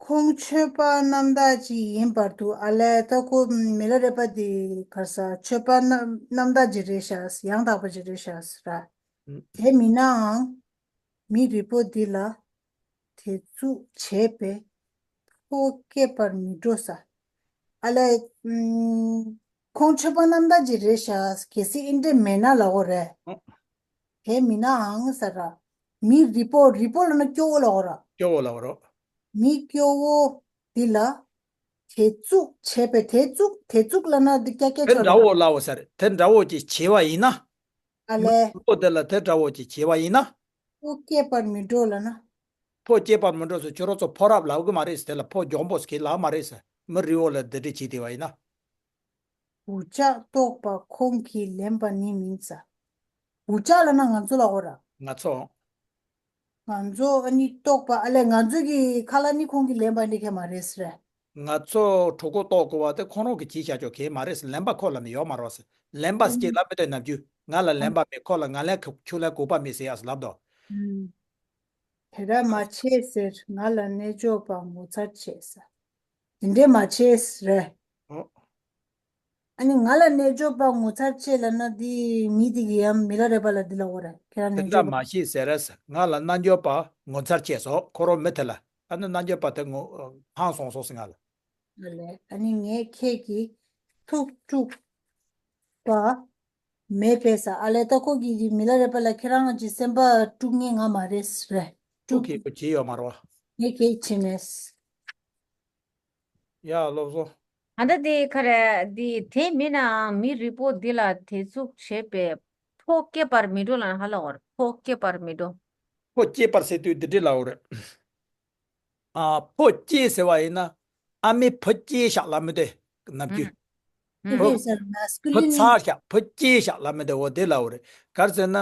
ཁོང་ཆོས་པ་རྣམ་དག་ཅིག་ཡིན་པར་འདུག་ཨ་ལས་ད་ཁོ་མི་ལ་རས་པ་འདི་གར་ས་ཆོས་པ་རྣམ་རྣམ་དག་ཅིག་རེད་ཤག་ཡང་དག་པ་ཅིག་རེད་ཤག་ཟེར། ཨ། དེ་མིན་ནའང་། མི་རིལ་པོ་འདི་ལ་དེ་ཙུག་བྱས་པས་ཕོ་སྐྱེས་པར་མི་འགྲོ་ས། ཨ་ལས། ཨུམ། ཁོང་ཆོས་པ་རྣམ་དག་ཅིག་རེད་ཤག་གལ་སྲིད་ཨིན་འདྲེ་མེད་ན་ལ་འོ་རེད། ཨོ། དེ་མིན་ནའང་ས་ར། མི་རིལ་པོ་རིལ་པོ་ལ་ན་སྐྱོ་བོ་ལ་འོ་ར། སྐྱོ་བོ་ལ་འོ་ར། མི་སྐྱོ་བོ་འདི་ལ་དེ་ཙུག་བྱས་པས་དེ་ཙུག་དེ་ཙུག་ལ་ན་འདི་སྐྱ་སྐྱ་དེ་ཆོ་འདྲ་ལ། བོ་ལ་འོ་ས་རེད། དེ་འདྲ་བོ་ཅིག་བྱས་པ་ཡིན་ན། ཨ་ལས། མི་རིལ་པོ་འདི་ལ་དེ་འདྲ་བོ་ཅིག་བྱས་པ་ཡིན་ན། ཕོ་སྐྱེས་པར་མི་འགྲོ་ལ་ན། ཕོ་སྐྱེས་པར་མི་འགྲོ་ཟེར་ཁྱོད་རང་ཚོ་ཕོ་རབ་ལབ་གི་མ་རེད་ཟེར། དེ་ལ་ཕོ་འཇོན་པོ་ཟེར་གི་ལབ་མ་རེད་ཟེར། མི་རིལ་པོ་ལ་འདི་འདྲ་བྱེད་བསྡད་པ་ཡིན་ན། འུ་ཅག་རྟོགས་པ་ཁོང་གིས་ལེན་པ་ནི་མིན་ས། འུ་ཅག་ལབ་ན་ང་ཚོ་ལ་འོ་ར། ང་ཚོ། ང་ཚོ་ཨ་ནི་རྟོགས་པ་ཨ་ལས་ང་ཚོ་གི་ཁ་ལ་ནི་ཁོང་གིས་ལེན་པ་འདི་གས་མ་རེད་ཟེར། ང་ཚོ་གྲོགས་པོ་རྟོགས་དགོས་པ་དེ་ཁོང་རང་གིས་བྱས་བཞག་ཆོག་གི་མ་རེད་ཟེར། ལེན་པ་ཁོ་ལ་ནི་ཡོད་མ་རེད་ཟེར། ལེན་པ་ཟེར་གྱི་ལབ་མི་འདོད་ནམ་རྒྱུན་ང་ལ་ལེན་པ་མེད། ཁོ་ལ་ང་ལེན་ཁྱོད་ལེན་དགོས་པ་མེད་ཟེར་ཡ་ཟེར་ལབ་དོ། ཨུམ། དེ་འདྲ་མ་བྱེད་ཟེར། ང་ལ་རྣལ་འབྱོར་པ་ངོ་མཚར་ཆེ་ཟེར། དེ་འདྲ་མ་བྱེད་ཟེར་རེད། ཨོ། ཨ་ནི་ང་ལ་རྣལ་འབྱོར་པ་ངོ་མཚར་ཆེ་ལབ་ན། འདི་མི་དེ་གིས་ཡང་མི་ལ་རས་པ་ལ་འདི་ལབ་དགོས་རེད། ཁྱེད་རང་དེ་རྣལ་འདྲ་འབྱོར་པ། མ་བྱེད་ཟེར་རེད་ཟེར། ང་ལ་རྣལ་འབྱོར་པ་ངོ་མཚར་ཆེ་ཟེར། ཁོ་རང་མི་དེ་ལ། ཨ་ནི་རྣལ་འབྱོར་པ་དེ་ངོ་ཧང་སངས་སོང་ཟེར་ང་ལ། ཨ་ལས། ཨ་ནི་ངས་ཁྱེད་ཀྱི་ཐུགས་དཀྲུགས་པ་མེད་པས་ཟེར། ཨ་ལས། ད་ཁོ་གིས་མི་ལ་རས་པ་ལ་ཁྱེད་རང་གི་སེམས་པ་དཀྲུག་མཁན་ང་མ་རེད་རེད། ཁོ་དཀྲུག་གིས་ཁོ་བྱས་ཡོད་མ་རེད་པ། ངས་གེགས་བྱས་མེད། ཡ། སློབ་གསོ། ཨ། ད་དེ་ག་རེ། དེ་དེ་མིན་ནའང་མི་རིགས་པོ་འདི་ལ་དེ་ཚུགས་བྱེད་པའི་ཕོ་སྐྱེས་པར་མི་འགྲོ་ལབ་ན་ཧ་ལས་པ་རེད། ཕོ་སྐྱེས་པར་མི་འགྲོ། ཕོ་སྐྱེས་པར་ཟེར་དུས་འདི་འདྲ་ལབ་དགོས་རེད། ཨ། ཕོ་སྐྱེས་ཟེར་བ་ཡིན་ན། ཨ་མའི་ཕོ་སྐྱེས་ཤག་ལབ་མི་དེ་ནམ་རྒྱུན། ཨུ། ཕོ། ཕོ་མཚར་ཤག་ཕོ་སྐྱེས་ཤག་ལབ་མི་དེ། འོ་དེ་ལབ་དགོས་རེད། ག་རེ་ཟེར་ན།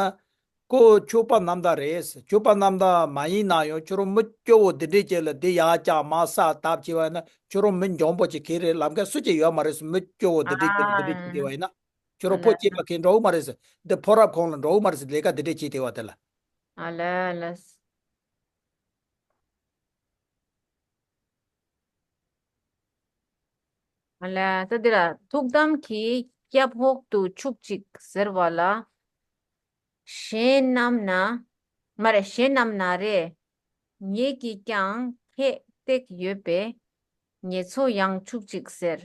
ཁོ་ཕྱུག་པ་རྣམ་དག་རེད། ཕྱུག་པ་རྣམ་དག་མ་ཡིན་ན་ཡང་ཁྱོད་རང་མི་སྐྱོ་བོ་འདི་འདྲས་ཅིག་ལ་འདི་ཡར་བཀྱགས་མར་ཟགས་བཏབ་བྱས་པ་ཡིན་ན། ཁྱོད་རང་མི་འཇོན་པོ་ཅིག་གང་རེད། ལམ་ཁ་སུ་གཅིག་ཡོད་མ་རེད་ཟེར། མི་སྐྱོ་བོ་འདི་འདྲས་ཅིག་ལ་འདི་འདྲས་ཅིག་བལྟས་པ་ཡིན་ན། ཁྱོད་རང་ཕོ་སྐྱེས་པ་གང་འགྲོ་གི་མ་རེད་ཟེར། འདི་ཕོ་རབ་ཁོངས་ལ་འགྲོ་གི་མ་རེད་ཟེར། ལས་ཀ་འདི་འདྲས་བྱས་བལྟས་པ་དེ་ལ། ཨ་ལས། ཨ་ལས། ཨ་ལས། ད་འདི་ལ་ཐུགས་དམ་གྱི་སྐྱབས་འོག་ཏུ་ཆུག་ཅིག་ཟེར་བ་ལ། གཞན་རྣམས་ན། མ་རེད། གཞན་རྣམས་ན་རེ། ངེད་ཀྱིས་ཀྱང་ཁྱེད་བཏེགས་ཡོད་པས། ངེད་ཚོ་ཡང་ཆུག་ཅིག་ཟེར།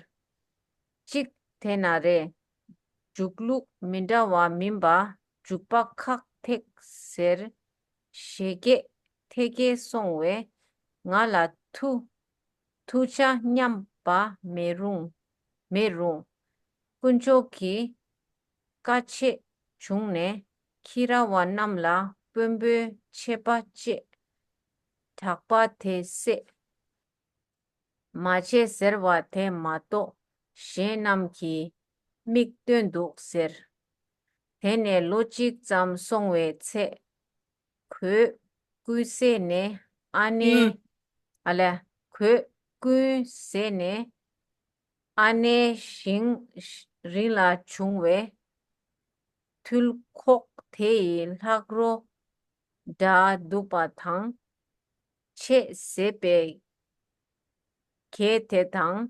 གཅིག་དེ་ན་རེ། འཇུག་ལུགས་མི་འདྲ་བ་མིན་པ་འཇུག་པ་ཁག་ཐེག་ཟེར། བཞད་གད་ཐད་ཀར་སོང་བས་ང་ལ་ཐུགས་ཐུགས་ཆ་མཉམ་པ་མེད་རུང་། མེད་རུང་། དཀོན་མཆོག་གི་བཀའ་ཆད་བྱུང་ནས་ཁྱི་ར་བ་རྣམས་ལ་དཔོན་པོའི་ཆད་པ་བཅད། དྲག་པ་དེ་བསད། མ་བྱེད་ཟེར་བ་དེ་མ་གཏོགས་གཞན་རྣམས་ཀྱིས་མིག་སྟོན་འདུག་ཟེར། དེ་ནས་ལོ་གཅིག་ཙམ་སོང་བའི་ཚེ། གོས་བརྐུས་བཟས་ནས་ཨ་ནེ། ཨ་ལས། གོས་བརྐུས་བཟས་ནས་ཨ་ནེ་ཞིང་རིན་ལ་བྱུང་བའི་ཐུལ་ཁོག་དེ་ཡི་ལྷག་རོ་འདྲ་འདུག་པ་དང་། ཆད་བཟས་པའི་གད་དེ་དང་།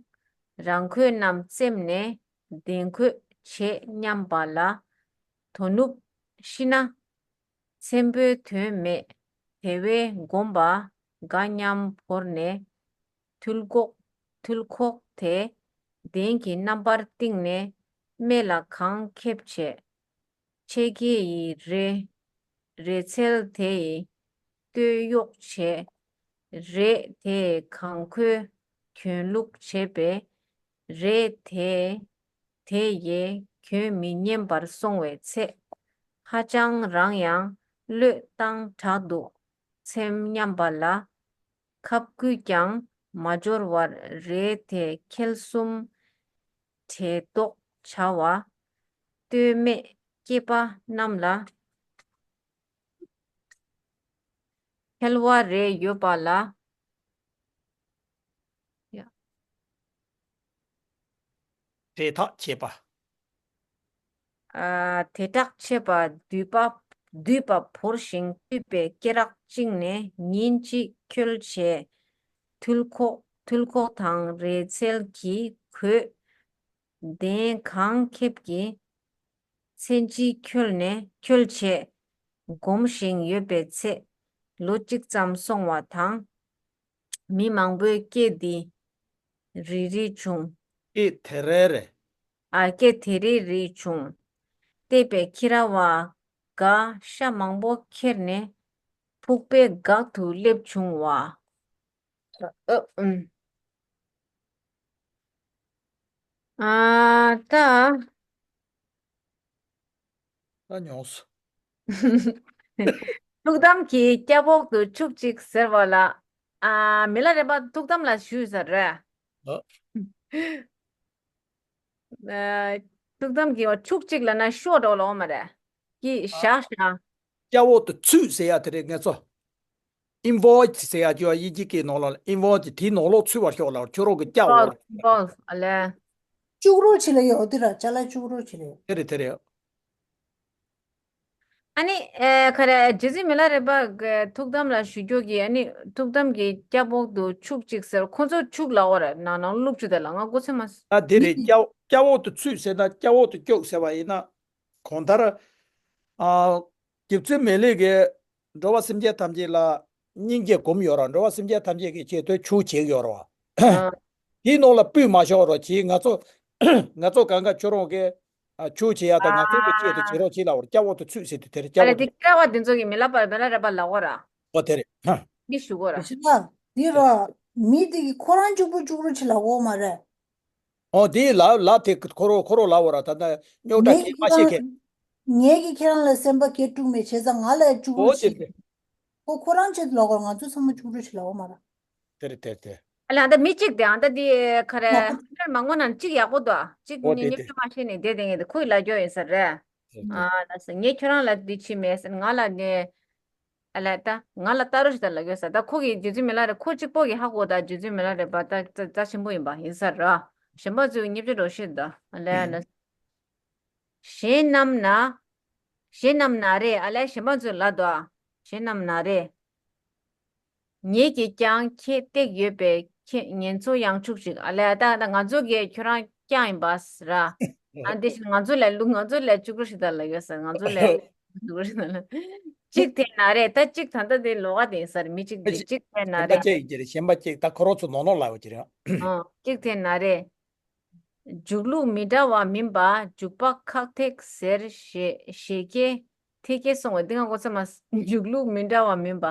རང་གོས་རྣམས་བཙེམས་ནས་གདན་གོས་བྱེད་སྙམ་པ་ལ། དོ་ནུབ་ཤི་ན་ཚེམ་པོའི་དོན་མེད། དེ་བས་སྒོམ་པ་དགའ་སྙམ་བོར་ནས་ཐུལ་ཁོག་ཐུལ་ཁོག་དེ་གདན་གྱི་རྣམ་པར་བཏིང་ནས་སྨད་ལ་གང་ཁེབས་བྱས། ཕྱེད་ཀ་ཡི་རས་རས་ཚལ་དེ་ཡི་སྟོད་གཡོགས་བྱས། རས་དེས་གང་གོས་གྱོན་ལུགས་བྱས་པས། རས་དེ་དེ་ཡིས་གྱོན་མི་ཉན་པར་སོང་བའི་ཚེ། ཧ་ཅང་རང་ཡང་བློས་བཏང་དྲག་འདུག་ཚེམ་སྙམ་པ་ལ། ཁབ་བརྐུས་ཀྱང་མ་འབྱོར་བར་རས་དེ་ཁལ་གསུམ་བྲེ་ཏོག་བྱ་བ། སྟོད་སྨད་སྐྱེས་པ་རྣམས་ལ་ཁལ་བ་རེ་ཡོད་པ་ལ། ཡ། དེ་དག་བྱེད་པ། ཨ། དེ་དག་བྱེད་པ་སྡུད་པ། སྡུད་པ་བོར་ཞིང་བཏུད་པའི་སྐེ་རགས་བཅིངས་ནས་ཉིན་གཅིག་འཁྱོལ་བྱས། ཐུལ་ཁོག་ཐུལ་ཁོག་དང་རས་ཚལ་གྱི་གོས། གདན་གང་ཁེབས་ཀྱི་ཚན་གཅིག་འཁྱོལ་ནས་འཁྱོལ་བྱས་སྒོམ་ཞིང་ཡོད་པའི་ཚེ། ལོ་གཅིག་ཙམ་སོང་བ་དང་། མི་མང་པོའི་སྐད་འདི་རི་རི་བྱུང་། སྐད་དེ་རེ་རེ། ཨ། སྐད་དེ་རི་རི་བྱུང་། བལྟས་པས་ཁྱི་ར་བ་འགའ་ཤ་མང་པོ་ཁྱེར་ནས་ཕུག་པའི་འགག་ཏུ་སླེབས་བྱུང་བ། ཨ། ཨ། ཨུམ། ཨ། ད། ད་ཉོགས། ཐུགས་དམ་གྱི་སྐྱབས་འོག་ཏུ་ཆུག་ཅིག་ཟེར་བ་ལ། ཨ། མི་ལ་རས་པ་ཐུགས་དམ་ལ་ཞུས་ཟེར་རེད། ཨ། ཨ། ཐུགས་དམ་གྱི་བ་ཆུག་ཅིག་ལབ་ན་ཤོག་འགྲོ་ལོ་མ་རེད། ཀྱི་བཞག་བཞག་སྐྱབས་འོག་ཏུ་ཚུད་ཟེར་ཡ་དེ་རེད། ངེད་ཚོ་ཨིན་ཝོལབ་ཟེར་ཡ་ཅིག་ཡོད། དབྱིན་ཇིའི་སྐད་ནང་ལོགས་ལ་ཨིན་ཝོལབ་ཅིག་དེའི་ནང་ལོགས་ཚུད་པར་ཤོག་ལབ། ཁྱོད་རང་གི་སྐྱབས་འོག་ལ། ཨ་ལས། ཅུག་རོ་ཆེ་ལ་ཡོད་དེ་ར། ཅ་ལག་ཅུག་རོ་ཆེ་ལ་ཡོད། དེ་རེད། དེ་རེད། ཨ་ནི་ཨེ་ག་རེ་རྗེ་བཙུན་མི་ལ་རས་པ་གི་ཐུགས་དམ་ལ་ཞུ་རྒྱུ་གི། ཨ་ནི་ཐུགས་དམ་གྱི་སྐྱབས་འོག་ཏུ་ཆུག་ཅིག་ཟེར། ཁོ་ཚོ་ཆུག་ལབ་པ་རེད། ནང་ནང་བླུགས་བཅུག་དེ་ལ་ང་མགོ་ཚོད་མ། ད་དེ་རེད། སྐྱབས་སྐྱབས་འོག་ཏུ་ཚུད་ཟེར་ན་སྐྱབས་འོག་ཏུ་བཅུག་ཟེར་བ་ཡིན་ན། གང་ལྟར། ཨ། རྗེ་བཙུན་མི་ལས་ཀྱིས་འགྲོ་བ་སེམས་ཅན་ཐམས་ཅད་ལ་སྙིང་རྗེ་སྒོམ་ཡོད་ར། འགྲོ་བ་སེམས་ཅན་ཐམས་ཅད་ཀྱི་ཆེད་དུ་ཆུ་བྱེད་ཡོད་ར་བ། ཨ། དེའི་ནང་ལ་སྤུས་མ་ཤོར་རོགས་གྱིས། ང་ཚོ་ང་ཚོ་གང་ག་ཁྱོད་རང་གིས་ཨ་ཆུ་བྱེད་ཡ་དང་ང་ཚོ་གི་ཆེད་དུ་བྱེད་རོགས་གྱིས་ལབ་པར་སྐྱབས་འོག་ཏུ་ཚུད་ཟེར་དུས་དེར་ཨ་སྐྱབས་ལ་འོག་དེ་ཏུ་ཁྱེད་ར་བ་དེ་ཚོ་གི་མི་ལ་པ་མི་ལ་རས་པ་ལབ་པ་ར། ཨོ་དེ་རེད། ཧ། འདི་ཞུ་གོ་ར། ཞི་ལ་འདི་ར་མི་དེ་གི་ཁོ་རང་གཅིག་པུ་བཅུག་རོགས་བྱེད་ལབ་གོ་མ་རེད། ཨོ་དེའི་ལ་ལ་དེ་ཁོ་རོ་ཁོ་རོ་ལ་འོ་ར། ད་ལྟ་རྙོག་དྲ་ངས་གལ་མ་ཤེས་ཁན། ངས་ཀྱིས་ཁྱེད་རང་ལ་སེམས་པ་སྐྱིད་སྤྲུགས་མེད་བྱས་ཙང་ང་ལ་བཅུག་རོགས་ཨོ་དེ་བྱེད། དེ། ཁོ་ཁོ་རང་ཆེད་དུ་ལབ་གོ། ང་ཚོ་ཚང་མ་བཅུག་རོགས་བྱེད་ལབ་གོ་མ་ར། དེ་རེད་དེ་རེད་དེ། ཨ་ལ་ཨ་ད་མི་གཅིག་དེ་ཨ་ད་དེ་ག་རེ་ལ་ཁོ་ཁ་མང་པོ་ནང་གཅིག་ཡག་པོ་འདུག་ཨ། གཅིག་ཨོ་ནི་དེ་མཉམ་དེ། སྤྱོད་མ་ཤེས་ནས་བསྡད་དེ་ངས་དེ་ཁོ་ཡི་ལ་རྒྱོ་ཡིན་ས་རེད། དེ་དེ། ཨ་ལ་ས་ངས་ཁྱོད་རང་ལ་འདི་བྱེད་མེད་ཟེར། ང་ལ་ནས། ཨ་ལས་ད་ང་ལ་ལྟ་རོགས་ཞིག་ད་ལ་གོས་ས། ད་ཁོ་གི་རྗེ་བཙུན་མི་ལ་རས་པ་ཁོ་གཅིག་པོ་གི་ཧ་གོ། ད་རྗེ་བཙུན་མི་ལ་རས་པ་ད་རྩ་རྩ་ཆེན་པོ་ཡིན་པ་ཡིན་ས་ར། གཞན་པ་ཚོས་མཉེས་པོ་རོགས་ཞིག་ད། ཨ་ལས་ཨ་ལས། གཞན་རྣམས་ན། གཞན་རྣམས་ན་རེ། ཨ་ལས་གཞན་པ་ཚོས་ལ་དོ། གཞན་རྣམས་ན་རེ། ངེད་ཀྱིས་ཀྱང་ཁྱེད་བཏེགས་ཡོད་པས་ཁྱེད་ངེད་ཚོ་ཡང་ཆུག་ཅིག། ཨ་ལས་ད་ད་ང་ཚོ་གིས་ཁྱོད་རང་བསྐྱངས་ཡིན་པ་ར། ཨ་དེ་བཞིན་ང་ཚོ་ལས་ལུག་ང་ཚོ་ལས་བཅུག་རོགས་ཞིག་ད་ལ་གོས་ས། ང་ཚོ་ལས་བཅུག་རོགས་ཞིག་ད་ལ། གཅིག་དེ་ན་རེ། ད་གཅིག་ད་ལྟ་དེ་ལོགས་ཀ་དེ་ཡིན་ས་རེད། མི་གཅིག་དེ་གཅིག་དེ་ན་གཞན་པ་རེ། གཅིག་ཡིན་གྱི་རེད། གཞན་པ་གཅིག་ད་ཁོ་རང་ཚོ་ནོར་ནོར་ལབ་ཡོད་ཀྱི་རེད། ཨ་གཅིག་དེ་ན་རེ། འཇུག་ལུགས་མི་འདྲ་བ་མིན་པ་འཇུག་པ་ཁག་ཐེག་ཟེར། ཞེས་ཞེས་ཀྱེ་ཐེ་ཀྱེ་སོང་བས་འདི་ང་གོ་ཚ་མ། འཇུག་ལུགས་མི་འདྲ་བ་མིན་པ།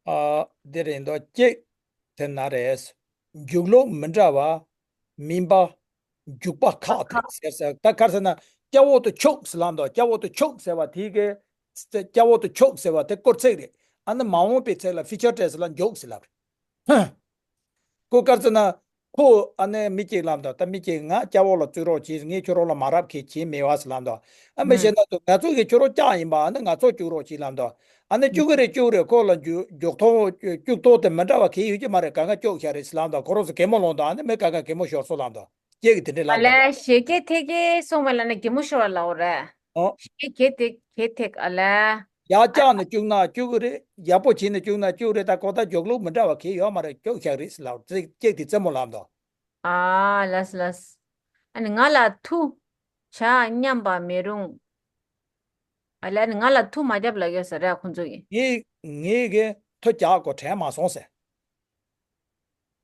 ཨ། འདི་རེད་འདུག་གཅིག་དེ་ན་རེ། འཇུག་ལུགས་མི་འདྲ་བ་མིན་པ་འཇུག་པ་ཁག་ཐེག་ཟེར་ཟེར། ད་ག་རེ་ཟེར་ན་སྐྱབས་འོག་ཏུ་ཆུག་ཟེར་ལབ་འདུག། སྐྱབས་འོག་ཏུ་ཆུག་ཟེར་བ་དེ་གི་སྐྱབས་འོག་ཏུ་ཆུག་ཟེར་བ་དེ་སྐོར་ཚིག་རེད། ཨ་ནི་མ་འོངས་པའི་ཚིག་ལ་ཕིའུ་ཅར་ཊེན་སི་ལ་འཇུག་ཟེར་ལབ་རེད། ཁོ་ག་རེ་ཟེར་ན། ཁོ་ཨ་ནི་མི་གཅིག་ལབ་འདུག། ད་མི་གཅིག་ང་སྐྱབས་འོག་ལ་བཙུགས་རོགས་གྱིས། ངས་ཁྱོད་རང་ལ་མ་རབས་ཁས་བྱས་མེད་པ་ཟེར་ལབ་འདུག། ཨ་མི་ཨུམ། གཞན་དག་ཚོས་ང་ཚོ་གིས་ཁྱོད་རང་བསྐྱངས་ཡིན་པ། ཨ་ནི་ང་ཚོ་བཅུག་རོགས་གྱིས་ལབ་འདུག། ཨ་ནི་ཨུམ། བཅུག་གི་རེད་བཅུག་རེད། ཁོ་ལ་འཇུག་འཇུག་ཐོག་བཅུག་ཐོག་དེ་མི་འདྲ་བ་གང་ཡོད་ཀྱི་མ་རེད། གང་ག་བཅུག་བཞག་རེད་ཟེར་ལབ་འདུག། ཁོ་རང་ཚོ་གད་མོ་སློང་འདུག། ཨ་ནི་མི་གང་ག་གད་མོ་ཤོར་སོང་ལབ་འདུག། ཁྱེད་ཀྱིས་དེ་འདྲས་ཨ་ལབ་འདུག། ལས་ཞེས་ཀྱེ་ཐེ་ཀྱེ་སོང་བ་ལ་ནི་གད་མོ་ཤོར་བ་ལབ་རེད། ཨོ། ཞེས་ཀྱེ་ཐེ་ཀྱེ་ཐེག་ཨ་ལས། ཡར་བཀྱགས་ནས་བཅུག་ན་བཅུག་གི་རེད། ཡག་པོ་བྱས་ནས་བཅུག་ན་བཅུག་རེད། ད་གོ་ད་འཇུག་ལུགས་མི་འདྲ་བ་གང་ཡོད་མ་རེད། བཅུག་བཞག་རེད་ཟེར་ལབ། ཅིག་ཅིག་དེ་རྩེད་མོ་ལབ་འདུག། ཨ་ལས་ལས། ཨ་ནི་ང་ལ་མཐུ་བྱ་སྙམ་པ་མེད་རུང་། ཨ་ལས་ཨ་ནི་ང་ལ་མཐུ་མ་རྒྱབ་ལབ་ཡོད་ས་རེད་ཁོང་ཚོ་གིས། ངས་ངས་གི་མཐུ་རྒྱག་དགོས་དྲན་མ་སོང་ཟེར།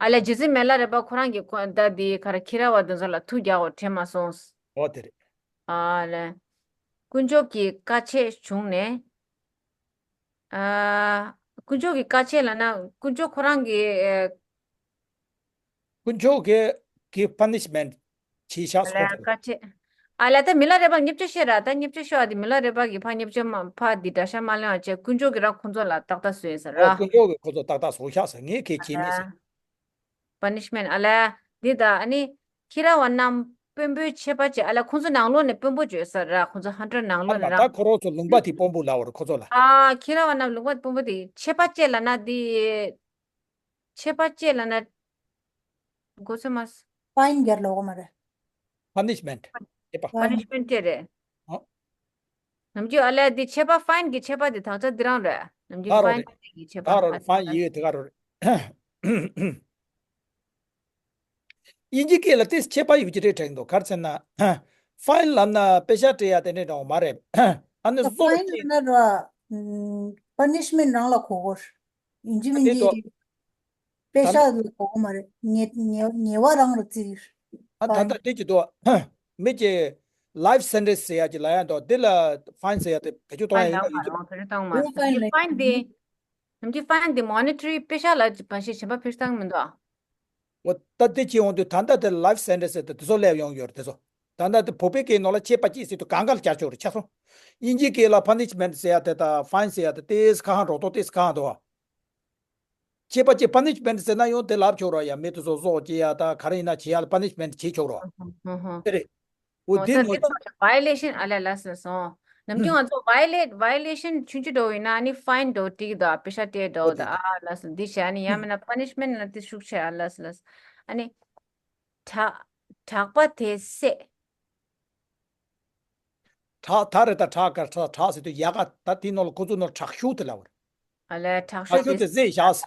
ཨ་ལས་རྗེ་བཙུན་མི་ལ་རས་པ་ཁོ་རང་གིས་ཁོ་ད་འདི་ག་རེ་ཁྱི་ར་བ་དེ་ཚོ་ལ་མཐུ་རྒྱག་དགོས་དྲན་མ་སོང་ཟེར། ཨོ་དེ་རེད། ཨ་ལས། དཀོན་མཆོག་གི་བཀའ་ཆད་བྱུང་ནས། ཨ། དཀོན་མཆོག་གི་བཀའ་ཆད་ལབ་ན་དཀོན་མཆོག་ཁོ་རང་གི། ཨ། དཀོན་མཆོག་གི་གི་པ་ནི་ཤི་མེན་ཊི་བྱས་ཤག་སོང་ལས་ཟེར། བཀའ་ཆད། ཨ་ལས་ད་མི་ལ་རས་པ་བརྙས་བཅོས་བཤད་ར། ད་བརྙས་བཅོས་བཤད་པ་དེ་མི་ལ་རས་པ་གིས་ཕར་བརྙས་བཅོས་མ་ཕར་འདི་དགྲ་ཤ་མ་ལེན་པ་བྱས། དཀོན་མཆོག་གིས་རང་ཁོང་ཚོ་ལ་ཏག་ཏག་བཟོས་ཡིན་ཟེར་ར། ཨོ་དཀོན་མཆོག་གིས་ཁོང་ཚོ་ཏག་ཏག་བཟོས་ཤག་ཟེར། ངས་གལ་བྱས་མེད་ཟེར། པ་ནི་ཤི་མེན་ཊི་ཨ་ལས་འདི་ད་ཨ་ནི་ཁྱི་ར་བ་རྣམས་དཔོན་པོའི་ཆད་པ་བཅད། ཨ་ལས་ཁོང་ཚོ་ནང་ལོགས་ནས་དཔོན་པོ་བྱོས་ཟེར་ར། ཁོང་ཚོ་ཧན་ཊར་ནང་ལོགས་ཨ་ནས་མ་རང་ད་ཁོ་རང་ཚོ་ལུང་པ་དེ་དཔོན་པོ་ལབ་པ་རེད་ཁོ་ཚོ་ལ། ཨ་ཁྱི་ར་བ་རྣམས་ལུང་པ་དེ་དཔོན་པོ་དེ་ཆད་པ་བཅད་ལབ་ན་དེ། ཆད་པ་བཅད་ལབ་ན། གོ་ཚོད་མ། ཕའིན་རྒྱག་ལབ་ཀྱི་མ་རེད། པ་ནི་ཤི་མེན་ཊི་ཆད་པ། པ་ནི་ཤི་མེན་ཊི་ཆད་རེད། ཨོ། ནམ་རྒྱུན་ཨ་ལས་འདི་ཆད་པ་ཕའིན་གྱི་ཆད་པ་འདི་དག་ཆ་འདི་རང་རེད། ནམ་རྒྱུན་ད་རོ་ཕའིན་རེད། གྱི་ཆད་པ་ད་རོ་རེད། ཕའིན་ཡོད་དེ་ག་རོ་རེད། དབྱིན་ཇི་སྐད་ལ་ཏིས་ཆད་པ་ཡོད་ཀྱི་རེད་དྲན་འདུག། ག་རེ་ཟེར་ན། ཕའིན་ལབ་ན་པེ་ཤ་སྤྲད་ཡ་དེ་འདྲ་འདྲ་བོ་མ་རེད། ཨ་ནི་ད་བཟོ་ཕའིན་ཅིག་ལབ་ན་ར། པ་ནི་ཤི་མེན་ཊི་རང་ལ་གོ་གོ། ཡིན་གཅིག་མིན་གཅིག་དེ་དོ། པེ་ཤག་ལ་གོ་གོ་མ་རེད། ཉེ་ཉེ་ཉེ་བ་རང་ལ་བརྩི། ཨ་ད་ལྟ་དེ་གྱི་དོ། མི་གྱི་ལའིཕ་སེན་ཊེན་སི་ཟེར་ཡ་གྱི་ལ་ཡ་དོ། དེ་ལ་ཕའིན་ཟེར་ཡ་དེ་བེད་སྤྱོད་གཏོང་ཡ་ཡིན་ན་ཡིན་གྱི་དོ། ཕའིན་ལ་ཕའིན་དེ། ནམ་རྒྱུན་ཕའིན་དེ་མོ་ནི་ཊ་རི་པེ་ཤག་ལ་ཕན་ཤེས་གཞན་པ་ཕེ་སྟངས་མི་འདུག་ཨ། འོ་ད་དེ་བྱེད་འོང་དུས་ད་ལྟ་དེ་ལའིཕ་སེན་ཊེན་སི་དེ་དེ་ཚོ་སླེབས་ཡོང་ཡོད་རེད་དེ་ཚོ། ད་ལྟ་དེ་བོད་པའི་སྐད་ནང་ལ་ཆད་པ་གཅོད་ཟེར་དུས་གང་ག་ལ་བསྐྱར་བཅོས་རེད་ཆགས་སོང་། དབྱིན་ཇིའི་སྐད་ལ་པ་ནི་ཤི་མེན་ཊི་ཟེར་ཡ་དེ་དང་ཕའིན་ཟེར་ཡ་དེ་ཏོག་ཙམ་ཁ་ཁ་འགྲོ་དོ། ཏོག་ཙམ་ཁ་ཁ་འདུག་ཨ། ཆད་པ་གཅོད། པ་ནི་ཤི་མེན་ཊི་ཟེར་ན་ཡང་དེ་ལབ་ཆོག་ར་ཡ། མི་དེ་ཚོ་བཟོ་བྱེད་ཡ་དང་ག་རེ་ཡིན་ན་བྱེད་ཡ་ལ་པ་ནི་ཤི་མེན་ཊི་བྱེད་ཆོག་ར། དེ་རེད། འོ་ཨོ་དེ་ད་ནོ། དེ་ཚོ་བ་ཡོ་ལེ་ཤན་ཨ་ལས་ལ་སོང་སོང་། ནམ་རྒྱུན་ང་ཚོ་བ་ཡོ་ལེ་ཊི་བ་ཡོ་ལེ་ཤན་ཆུང་ཆུང་འདྲ་བོ་ཡིན་ན་ཨ་ནི་ཕའིན་འདྲ་བོ་སྤྲད་ཀྱི་འདུག་ཨ། པེ་ཤག་སྤྲད་འདྲ་བོ་འདུག་ཨ། ལ་སོང་འདི་བྱས་ཨ་ནི་ཡང་མིན་ན་པ་ནི་ཤི་མེན་ཊི་ལ་དེ་ཤུགས་ཆེ་ཨ། ལ་སོང་ལ་སོང་ཨ་ནི། དྲག་དྲག་པ་དེ་བསད། དྲག་ད་རེད། ད་དྲག་ག་དྲག་དྲག་ཟེར་དུས་ཡག་ག་ད་དེའི་ནང་ལ་ཁོ་ཚོའི་ནང་ལ་དྲག་ཤུགས་དེ་ལབ་པ་རེད། ཨ་ལས་དྲག་དྲག་ཤུགས་ཤུགས་དེ་དེ་ཟེར་བཞག་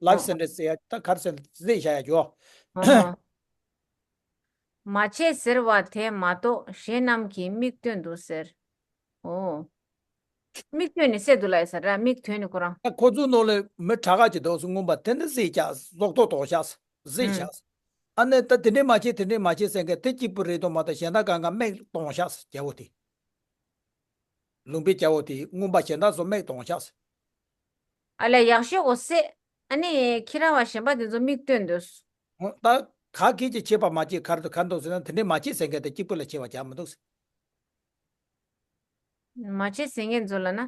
ལབ་ཟེར་འདྲ་ཟེར་ཡ། ད་ག་རེ་ཟེར་ཟེར་བཞག་ཡ་རྒྱུ། ཨ་ཧ། མ་བྱེད་ཟེར་བ་དེ་མ་གཏོགས་གཞན་རྣམས་ཀྱིས་མིག་སྟོན་དུ་ཟེར། ཨོ། མིག་སྟོན་ནས་བསད་དུ་ལ་ཡི་ས་ར། མིག་སྟོན་ནས་ཁོ་རང་། ད་ཁོ་ཚོའི་ནང་ལ་མི་དྲག་ག་ཅིག་འདུག་སེ་མངོན་པ་དེ་འདྲ་ཟེར་བཞག་ཟོག་ཐོག་གཏོང་བཞག་ཟེར་ཨུམ། བཞག་ཨ་ནི་ད་དེ་འདྲས་མ་བྱེད་དེ་འདྲས་མ་བྱེད་ཟེར་མཁན་དེ་གཅིག་པུ་རེད་དོ་མ་གཏོགས་གཞན་དག་གང་ག་མིག་སྟོན་བཞག་རྒྱལ་པོ་དེ། ལུང་པའི་རྒྱལ་པོ་དེ་མངོན་པ་གཞན་དག་ཚོ་མིག་སྟོན་བཞག་ཨ་ལས་ཡག་ཤོས་གོ་སེ། ཨ་ནི་ཁྱེད་རང་བ་གཞན་པ་དེ་ཚོ་མིག་སྟོན་དུས། ད་ག་གིས་ཀྱི་བྱེད་པ་མ་བྱེད་ག་རེ་ག་འདུག་ཟེར་ན། དེ་འདྲས་མ་བྱེད་ཟེར་མཁན་དེ་གཅིག་པུ་ལ་བྱེད་པ་རྒྱག་མི་འདུག་ཟེར། མ་བྱེད་ཟེར་མཁན་ཚོ་ལ་ན།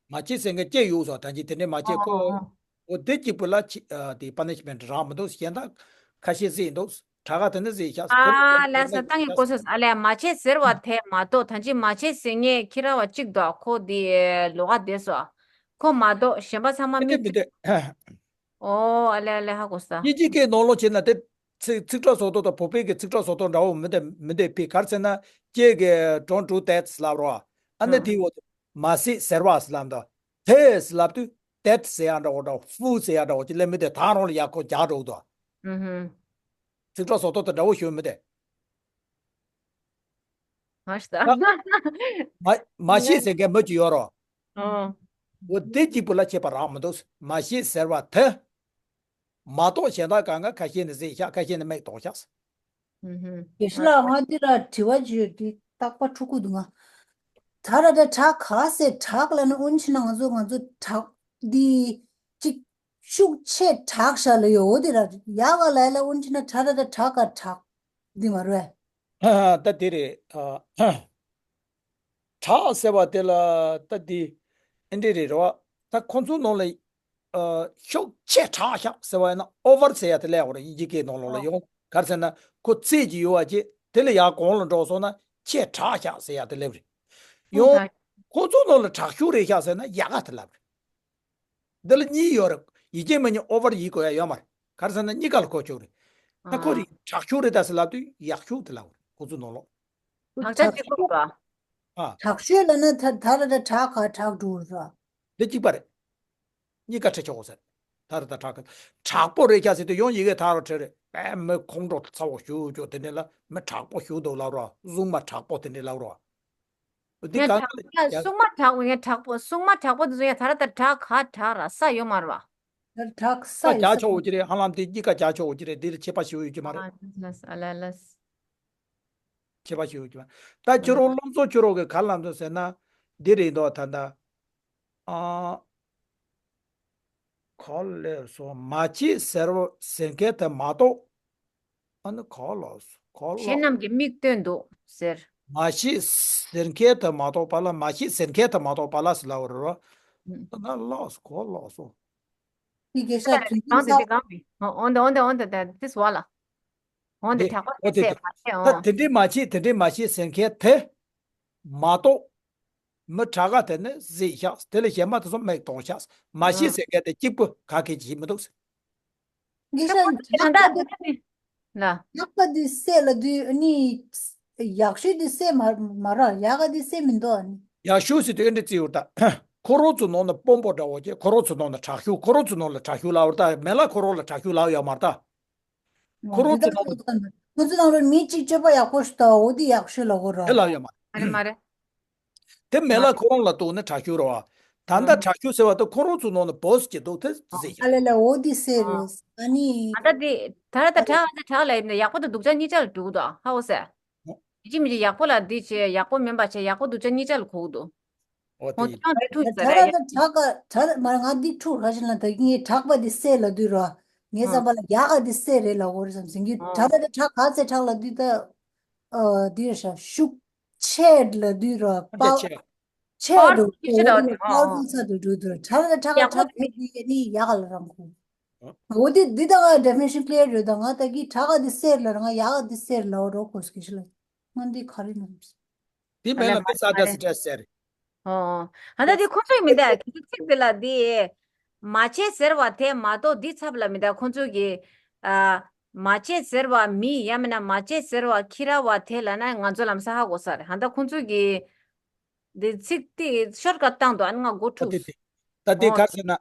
མ་བྱེད་ཟེར་མཁན་བཅས་ཡོད་སོ། ད་ཅི་དེ་འདྲས་མ་བྱེད་ཨོ་ཁོ། ཨོ་ཨོ། འོ་དེ་གཅིག་པུ་ལ་ཆི་ཨ་དེ་པ་ནི་ཤི་མེན་ཊི་རག་མི་འདུག་གཞན་དག་ཁ་ཤས་ཟེར་འདུག་དྲག་ག་དེ་འདྲ་ཟེར་ཤག་དེ་ལ་ཨ་ལ་ས་ཏང་གི་ཀོ་སོ་ཨ་ལས་མ་བྱེད་ཟེར་བ་དེ་མ་གཏོགས་ད་ཅི་མ་བྱེད་ཟེར་མཁན་ཁྱེད་རང་བ་གཅིག་འདུག་ཁོ་དེ་ལོགས་ཀ་བསྡད་སོ། ཁོ་མ་གཏོགས་གཞན་པ་ཚང་མ་མི་མིག་འདོད་མི་འདོད། ཨོ་ཨ་ལས་ཨ་ལས་ཧ་གོ་ས། དབྱིན་ཇི་སྐད་ནང་ལོགས་བྱས་ན་དེ་ཚིག་ཚིག་གྲོགས་བཟོ་ལྟ་དང་བོད་པའི་གི་ཚིག་གྲོགས་བཟོ་ལྟ་འདྲ་བོ་མི་འདུག་མི་འདུག་ཕི་ག་རེ་ཟེར་ན་ཁྱེད་ཀྱིས་don't do that ལབ་རོགས། ཨ་ནི་ཨང་དེའི་འོག་ཏུ་མ་བྱེད་ཟེར་བ་ལབ་འདུག་དེ་ལབ་དུས་that ཟེར་ཡ་འདྲ་བོ་འདྲ་བོ་fool ཟེར་ཡ་འདྲ་བོ་ཅིག་ལབ་མི་འདུག་ད་རང་ལ་ཡག་པོ་རྒྱག་འགྲོ་འདུག་ཨུ་ཧུམ། ཚིག་གྲོགས་བཟོ་ལྟ་དང་འདྲ་བོ་ཞུ་མི་འདུག་མ་ཤི་ད། མ་མ་བྱེད་ཟེར་མཁན་མི་གཅིག་ཡོད་རོགས། ཨང་། འོ་དེ་གཅིག་པུ་ལ་བྱེད་པ་རག་མི་འདུག་མ་བྱེད་ཟེར་བ་དེ། མ་གཏོགས་གཞན་དག་གང་ག་ཁ་ཤས་ནི་ཟེར་ཤག་ཁ་ཤས་ནི་མིག་སྟོན་ཤག་ཨུ་ཧུམ། དགེ་བཤེས་ལགས་ང་འདི་ལ་དྲི་བ་ཅིག་ཡོད། འདི་རྟག་པར་འཁྲུག་གི་འདུག་ང་། ད་ར་ད་དྲག་ག་ཟེར་དྲག་ལབ་ན་འོན་ཆེ་ན་ང་ཚོ་ང་ཚོ་དྲག་འདི་ཅིག་ཤུགས་ཆེ་དྲག་ཤག་ལ་ཡོད། འོ་དེ་ར་ཡག་ག་ལ་ལ་འོན་ཆེ་ན་ད་ར་ད་དྲག་ག་དྲག་འདི་མ་རེད། ད་དེ་རེད། ཨ། དྲག་ཟེར་བ་དེ་ལ་ད་དེ་ཨེ་འདྲས་རེད་རེད་བ། ད་ཁོང་ཚོའི་ནང་ལ་ཨ་ཤུགས་ཆེ་དྲག་ཤག་ཟེར་བ་ཡིན་ན་over ཟེར་ཡ་དེ་སླེབས་ཡོང་རེད། དབྱིན་ཇིའི་སྐད་ནང་ལོགས་ལ་ཡོང་ག་རེ་ཟེར་ན་ཁོ་ཚད་ཅིག་ཡོད་པ་ཅིག་དེ་ལས་ཡར་གོང་ལ་འགྲོ་སོང་ན་ཆེ་དྲག་ཤག་ཟེར་ཡ་དེ་སླེབས་རེད་ཡོང་། ཁོང་ཚོའི་ནང་ལ་དྲག་ཤུགས་རེད་ཤག་ཟེར་ན་ཡག་ག་དེ་ལབ་རེད། འདི་ལ་གཉིས་ཡོད་རེད། ཡིན་གཅིག་མིན་གཉིས་over ཡིན་དགོས་ཡ་ཡོད་མ་རེད། ག་རེ་ཟེར་ན་གཉིས་ཀ་ལ་གོ་ཆོག་རེད། ད་ཁོ་རེ་དྲག་ཤུགས་རེད་ད་ཟེར་ལབ་དུས་ཡག་ཤུགས་དེ་ལབ་རེད་ཁོ་ཚོའི་ནང་ལོགས། དག་ཆ་གཅིག་པ་རེད་པ། ཨ། དྲག་ཤོས་ལབ་ན་ད་ད་ར་ད་དྲག་ག་དྲག་འགྲོ་ར། འདི་གཅིག་པ་རེད། གཉིས་ཀ་ཁྲིད་ཆོག་གོ་ཟེར། ད་ར་ད་དྲག་ག་དྲག་པོ་རེད་ཤག་ཟེར་དུས་ཡང་ཡི་གེ་དག་ར་ཁྲིད་རེད། ཨེ་མི་ཁོང་ཁྲོ་ཚ་བོ་ཞུ་ཅོག་དེ་འདྲས་ལ་མི་དྲག་པོ་ཞུ་འདུག་ལབ་ར། སྲུང་མ་དྲག་པོ་དེ་འདྲས་ལབ་ར། འདི་ངས་གང་དྲག་ཡ་སྲུང་མ་དྲག་པོ་ངས་དྲག་པོ་སྲུང་མ་དྲག་པོ་དེ་ཚོ་ཡ་ད་ར་ད་དྲག་ག་དྲག་ར་ས་ཡོད་མ་རེད་བ། ད་དྲག་ས་ཡོད་ས་རྒྱག་ཆོག་གོ་ཅི་རེད། ཧ་ལམ་དེ་གཉིས་ཀ་རྒྱག་ཆོག་གོ་ཅི་རེད། འདི་ལ་ཁྱད་པར་ཞིག་ཡོད་ཀྱི་མ་རེད། ཨ་ལས་ཨ་ལས། ཁྱད་པར་ཞིག་ཡོད་ཀྱི་མ་རེད། ད་ཁྱོད་རང་བློ་བཟང་ཁྱོད་རང་གིས་ག་རེ་ལབ་འདུག་ཟེར་ན། འདི་རེད་འདུག་ད་ལྟ། ཨ། ག་ལབ་སོང་། མ་བྱེད་ཟེར་བ་ཟེར་མཁན་དེ་མ་གཏོགས། ཨ་ནི་ག་ལབ་སོང་ག་ལབ། གཞན་རྣམས་ཀྱིས་མིག་སྟོན་དུ་ཟེར། མ་བྱེད་ཟེར་མཁན་དེ་མ་གཏོགས་པ་ལ། མ་བྱེད་ཟེར་མཁན་དེ་མ་གཏོགས་པ་ལ་ཟེར་ལབ་པ་རེད་རོ། ཨུ། ད་ན་ལབ་སོང་ག་ལབ་སོང་། དེ་གེ་ཤ་དུས་རྒྱུན་གང་དེ་ས། དེ་གང་དེ། འོ་འདི་འོ་འདི་འོ་འདི་དེ་དེ་སུ་བ་ལ། འོ་འདི་དེ་དྲག་པོ་འོ་དེ་ཟེར་དེ། མ་ཟེར་ད་འོ། དེ་འདྲས་མ་བྱེད་དེ་འདྲས་མ་བྱེད་ཟེར་མཁན་དེ་མ་གཏོགས། མི་དྲག་ག་དེ་ནི་ཟེར་ཤག་དེ་ལས་གཞན་མ་དེ་ཚོ་མིག་སྟོན་ཤག་མ་ཨ། བྱེད་ཟེར་མཁན་དེ་གཅིག་པུ་ག་གེ་བྱེད་མི་འདུག་ཟེར། དགེ་ཤ་ད་ཁོ་ཚོ་ཡང་ད་དག་དེ་ནི་ལ། ཡག་པ་འདི་བསད་ལབ་དུས་ཨ་ནི་ཡག་ཤོས་འདི་བསད་མ་མ་ར་ཡག་ག་འདི་བསད་མི་འདུག་ཨ་ནི། ཡག་ཤོས་ཟེར་དུས་ཨེ་འདྲ་བརྩི་ཡོད་ད། ཁོ་རང་ཚོ་ནང་ན་དཔོན་པོ་འདྲ་བོ་ཅིག་ཁོ་རང་ཚོ་ནང་ན་དྲག་ཤོས་ཁོ་རང་ཚོ་ནང་ལ་དྲག་ཤོས་ལབ་ཡོད་ད། མེ་ལ་ཁོ་རང་ལ་དྲག་ཤོས་ལབ་ཡོད་མ་རེད་ད། ཁོ་རང་ཚོ་ནང་ལ། ཁོ་ཚོ་ནང་ལ་མི་གཅིག་སྤྱོད་པ་ཡག་པོ་ཞིག་ད་འོ་འདི་ཡག་ཤོས་ལབ་དགོས་ར། དེ་ལབ་ཡོད་མ་རེད། མ་རེད་མ་རེད། དེ་མེ་ལ་ཁོ་རང་ལ་གཏུགས་ན་དྲག་ཤོས་རེད་བ། ད་ལྟ་ཨ། དྲག་ཤོས་ཟེར་བ་དེ་ཁོ་རང་ཚོ་ནང་ནས་བོ་སི་ཅིག་འདུག་དེ་ཟེར་ཨ་ཡ། ལེ་ལེ་འོ་དེ་ཟེར་རེད། ཨ་ནི། ཨ་ད་དེ་ད་ལྟ་དྲག་ཨ་ད་དྲག་ལ་ཡིན་ན་ཡག་པོ་དང་སྡུག་ཅག་གཉིས་ཆ་ལ་འགྲོ་གི་འདུག་ཧ་འོ་ཟེར། ཨོ། ཡིན་གཅིག་མིན་གཅིག་ཡག་པོ་ལ་འདི་བྱས་ཡག་པོ་མིན་པ་བྱས་ཡག་པོ་སྡུག་ཅག་གཉིས་ཆ་ལ་གོ་གི་འདུག་ཨོ་དེ་ཁོང་ཡིན། ཚོ་ནང་རེ་ཐུག་ད་ཟེར་ད་ཡ། ད་དྲག་ག་དྲག་མ་རེད། ང་འདི་འཁྲུག་ར་བཞིན་ལ་ད་ངས་དྲག་པ་འདི་བསད་ལབ་དུས་ར། ངའི་ཨ། བསམ་པ་ལ་ཡག་ག་འདི་བསད་རེད་ལབ་དགོས་རེད་བསམ་ཟིན་གྱི་ཨ། དྲག་ད་ད་དྲག་ག་ཚད་དྲག་ལབ་དུས་ད། ཨ་འདི་རེད་ཤག་ཤུགས། ཆད་ལ་དུས་ར་ཨ་པ། ཆད་ཆད། ཆད་འགྲོ་ཆད་འགྲོ་ཆད་འགྲོ་པ་ཨ། ཚ་དུ་འགྲོ་དུ་ཁྲག་ལ་ཁྲག་ཡག་པོ་ཁྲག་དེ་དེ་ནི་ཡག་ལ་རང་ཁུ། ཨ། འོ་དེ་འདི་དང་ང་definition clear རེད་ད། ང་ད་གི་ཁྲག་དེ་སེར་ལ་ང་ཡག་དེ་སེར་ལ་རོ་ཁོ་སྐྱེ་ཤི་ལ་ང་འདི་ག་རེ་ནམ། དེ་མེད་ལ་མི་ས་ད་སི་ཏྲེ་སེར། ཨོ། ཨ་ད་དེ་ཁོ་ཚོས་མི་འདའ་གི་ཚིག་དེ་ལ་དེ། མ་བྱེད་ཟེར་བ་དེ་མ་གཏོགས་འདི་ཚབ་ལ་མི་འདའ་ཁོ་ཚོས་གི། ཨ། མ་བྱེད་ཟེར་བ་མི་ཡང་མིན་ན་མ་བྱེད་ཟེར་བ་ཁྱི་ར་བ་དེ་ལ་ན་ང་ཚོ་ལམ་ས་ཧ་གོ་ས་རེད། ཨ་ད་ཁོ་ཚོས་གི། འདི་ཚིག་དེ་ཤོར་ཀ་བཏང་འདུག་ཨ་ནི་ང་མགོ་ད་དེ་འཁྲུགས། དེ་ད་དེ་ཨོ། ག་རེ་ཟེར་ན།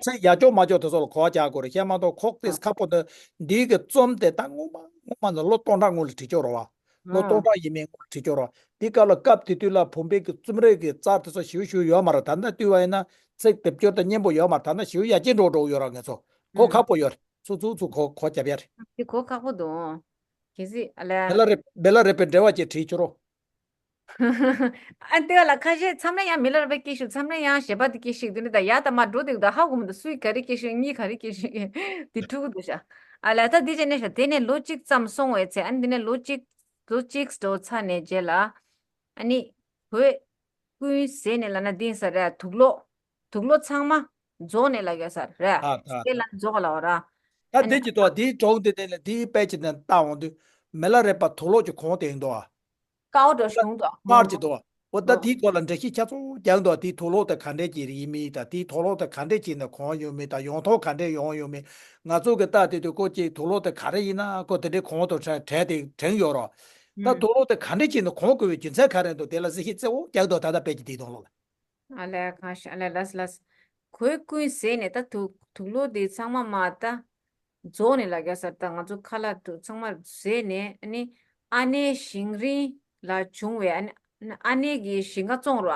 ཚིག་ཡག་ཅོག་མ་ཅོག་དེ་ཚོ་ལ་གོ་བ་རྒྱག་དགོས་རེད། ཤེས་མ་གཏོགས་ཁོག་ཏེ་ཨ་ཁ་པོ་འདི་འདིའི་གི་རྩོམ་དེ་ད་སྔོན་མ་སྔོན་མ་ནས་ལོ་སྟོང་ཕྲག་སྔོན་ལ་བྲིས་ཅོག་རེད་བ། ལོ་སྟོང་ཨོ། ཕྲག་ཡས་མས་སྔོན་ལ་བྲིས་ཅོག་རེད་བ། འདི་སྐབས་ལ་སྐབས་དེ་དུས་ལ་བུམ་པའི་གི་རྩོམ་རིག་གི་རྩལ་དེ་ཚོ་ཞེ་པོ་ཞེ་པོ་ཡོད་མ་རེད། ད་ལྟ་བལྟས་པ་ཡིན་ན་ཚིག་སྡེབ་སྦྱོར་དང་སྙན་པོ་ཡོད་མ་རེད། ད་ལྟ་ཞེ་པོ་ཡར་རྒྱས་འགྲོ་འགྲོ་གི་ཡོད་ར། ངེད་ཚོ་གོ་ཨུམ། ཁག་པོ་ཡོད་རེད། ཚུར་ཚུར་ཚུར་གོ་གོ་རྒྱབ་ཡ་རེད། དེ་གོ་ཁག་པོ་འདུག་གལ་སྲིད་ཨ་ལས། བེ་ལ་རེ་བེ་ལ་རེ་པའི་འབྲེལ་བ་ཅིག་བྲིས་ཆོག་རོ། ཨ་ལྟེ་བ་ལ་ཁ་ཤས་མཚམས་རེ་ཡང་མི་ལ་རེ་པའི་སྐད་ཤུགས། མཚམས་རེ་ཡང་གཞས་པ་དེ་སྐད་ཤུགས་དེ་ནི་ད་ཡ་ད་མ་འགྲོ་དེ་ད་ཧ་གོ་མི་འདུག་སུའི་ག་རེ་སྐད་ཤུགས་གཉིས་ག་རེ་སྐད་ཤུགས་དེ་འཁྲུག་གི་འདུག་ཤག་ཨ་ལས་ད་དེ་བྱས་ནས་ཤག་དེ་ནས་ལོ་གཅིག་ཙམ་སོང་བའི་ཚེ། ཨ་ནི་དེ་ནས་ལོ་གཅིག་ལོ་གཅིག་འགྲོ་ཚར་ནས་རྗེས་ལ། ཨ་ནི་བོད་ཀུན་ཟེར་ནས་ལབ་ན་འདི་ས་རེད། དུག་ལོག་དུག་ལོག་ཚང་མ་རྫོགས་ནས་ལབ་ཡོད་ས་རེད། ཨ་ད་དེ་ལ་རྫོགས་ལབ་ར། ད་ཨ་ནི་དེ་ཅི་ཏོ་དེའི་གྲོང་དེ་དེ་ལ་དེའི་དཔེ་ཅི་ནས་བལྟ་འོང་དུས་མི་ལ་རས་པ་དུག་ལོག་གི་གོང་དེ་ཡིན་དོ། ཀའོ་འགྲོ་བྱུང་དོ། མར་ཅི་དོ། འོ་ད་དེའི་སྐོར་ལ་འགྲེལ་བཤད་ཆ་ཚང་རྒྱག་འདུག་དེའི་དུག་ལོག་དེ་ག་འདྲས་ཅིག་ཡིན་མིན་དང་། དེའི་དུག་ལོག་དེ་ག་འདྲས་ཅིག་ནས་གོང་ཡོང་མིན་དང་། ཡོང་ཐོག་ག་འདྲས་ཡོང་ཡོང་མིན། ང་ཚོ་གི་ལྟ་དེ་དུས་ཀོ་ཅིག་དུག་ལོག་དེ་ག་རེ་ཡིན་ན་ཀོ་དེ་འདྲས་གོང་དུ་དྲན་དྲན་དེ་དྲན་ཡོད་རོགས། ད་དུག་ལོག་དེ་ག་འདྲས་ཅིག་ནས་གོང་དགོས་པའི་རྒྱུ་མཚན་ག་རེ་འདུག་དེ་ལ་གཟིགས་ཞིབ་གཙོ་བོ་རྒྱག་འདུག་ད་ལྟ་དཔེ་ཅིག་དེའི་དོན་ལ། ཨ་ལས་གང་ཤ་ཨ་ལས་ལས་ལས། གོས་ཀུན་ཟད་ནས་ད་དུག་དུག་ལོག་དེ་ཚང་མ་མ་ད་རྫོགས་ནས་ལ་རྒྱ་སར་ད་ང་ཚོ་ཁ་ལག་དུ་ཚང་མ་ཟད་ནས། ཨ་ནི་ཨ་ནེ་ཞིང་རིན་ལ་བྱུང་བའི་ཨ་ནི་ཨ་ནེ་གི་ཞིང་ཁ་བཙོང་ར།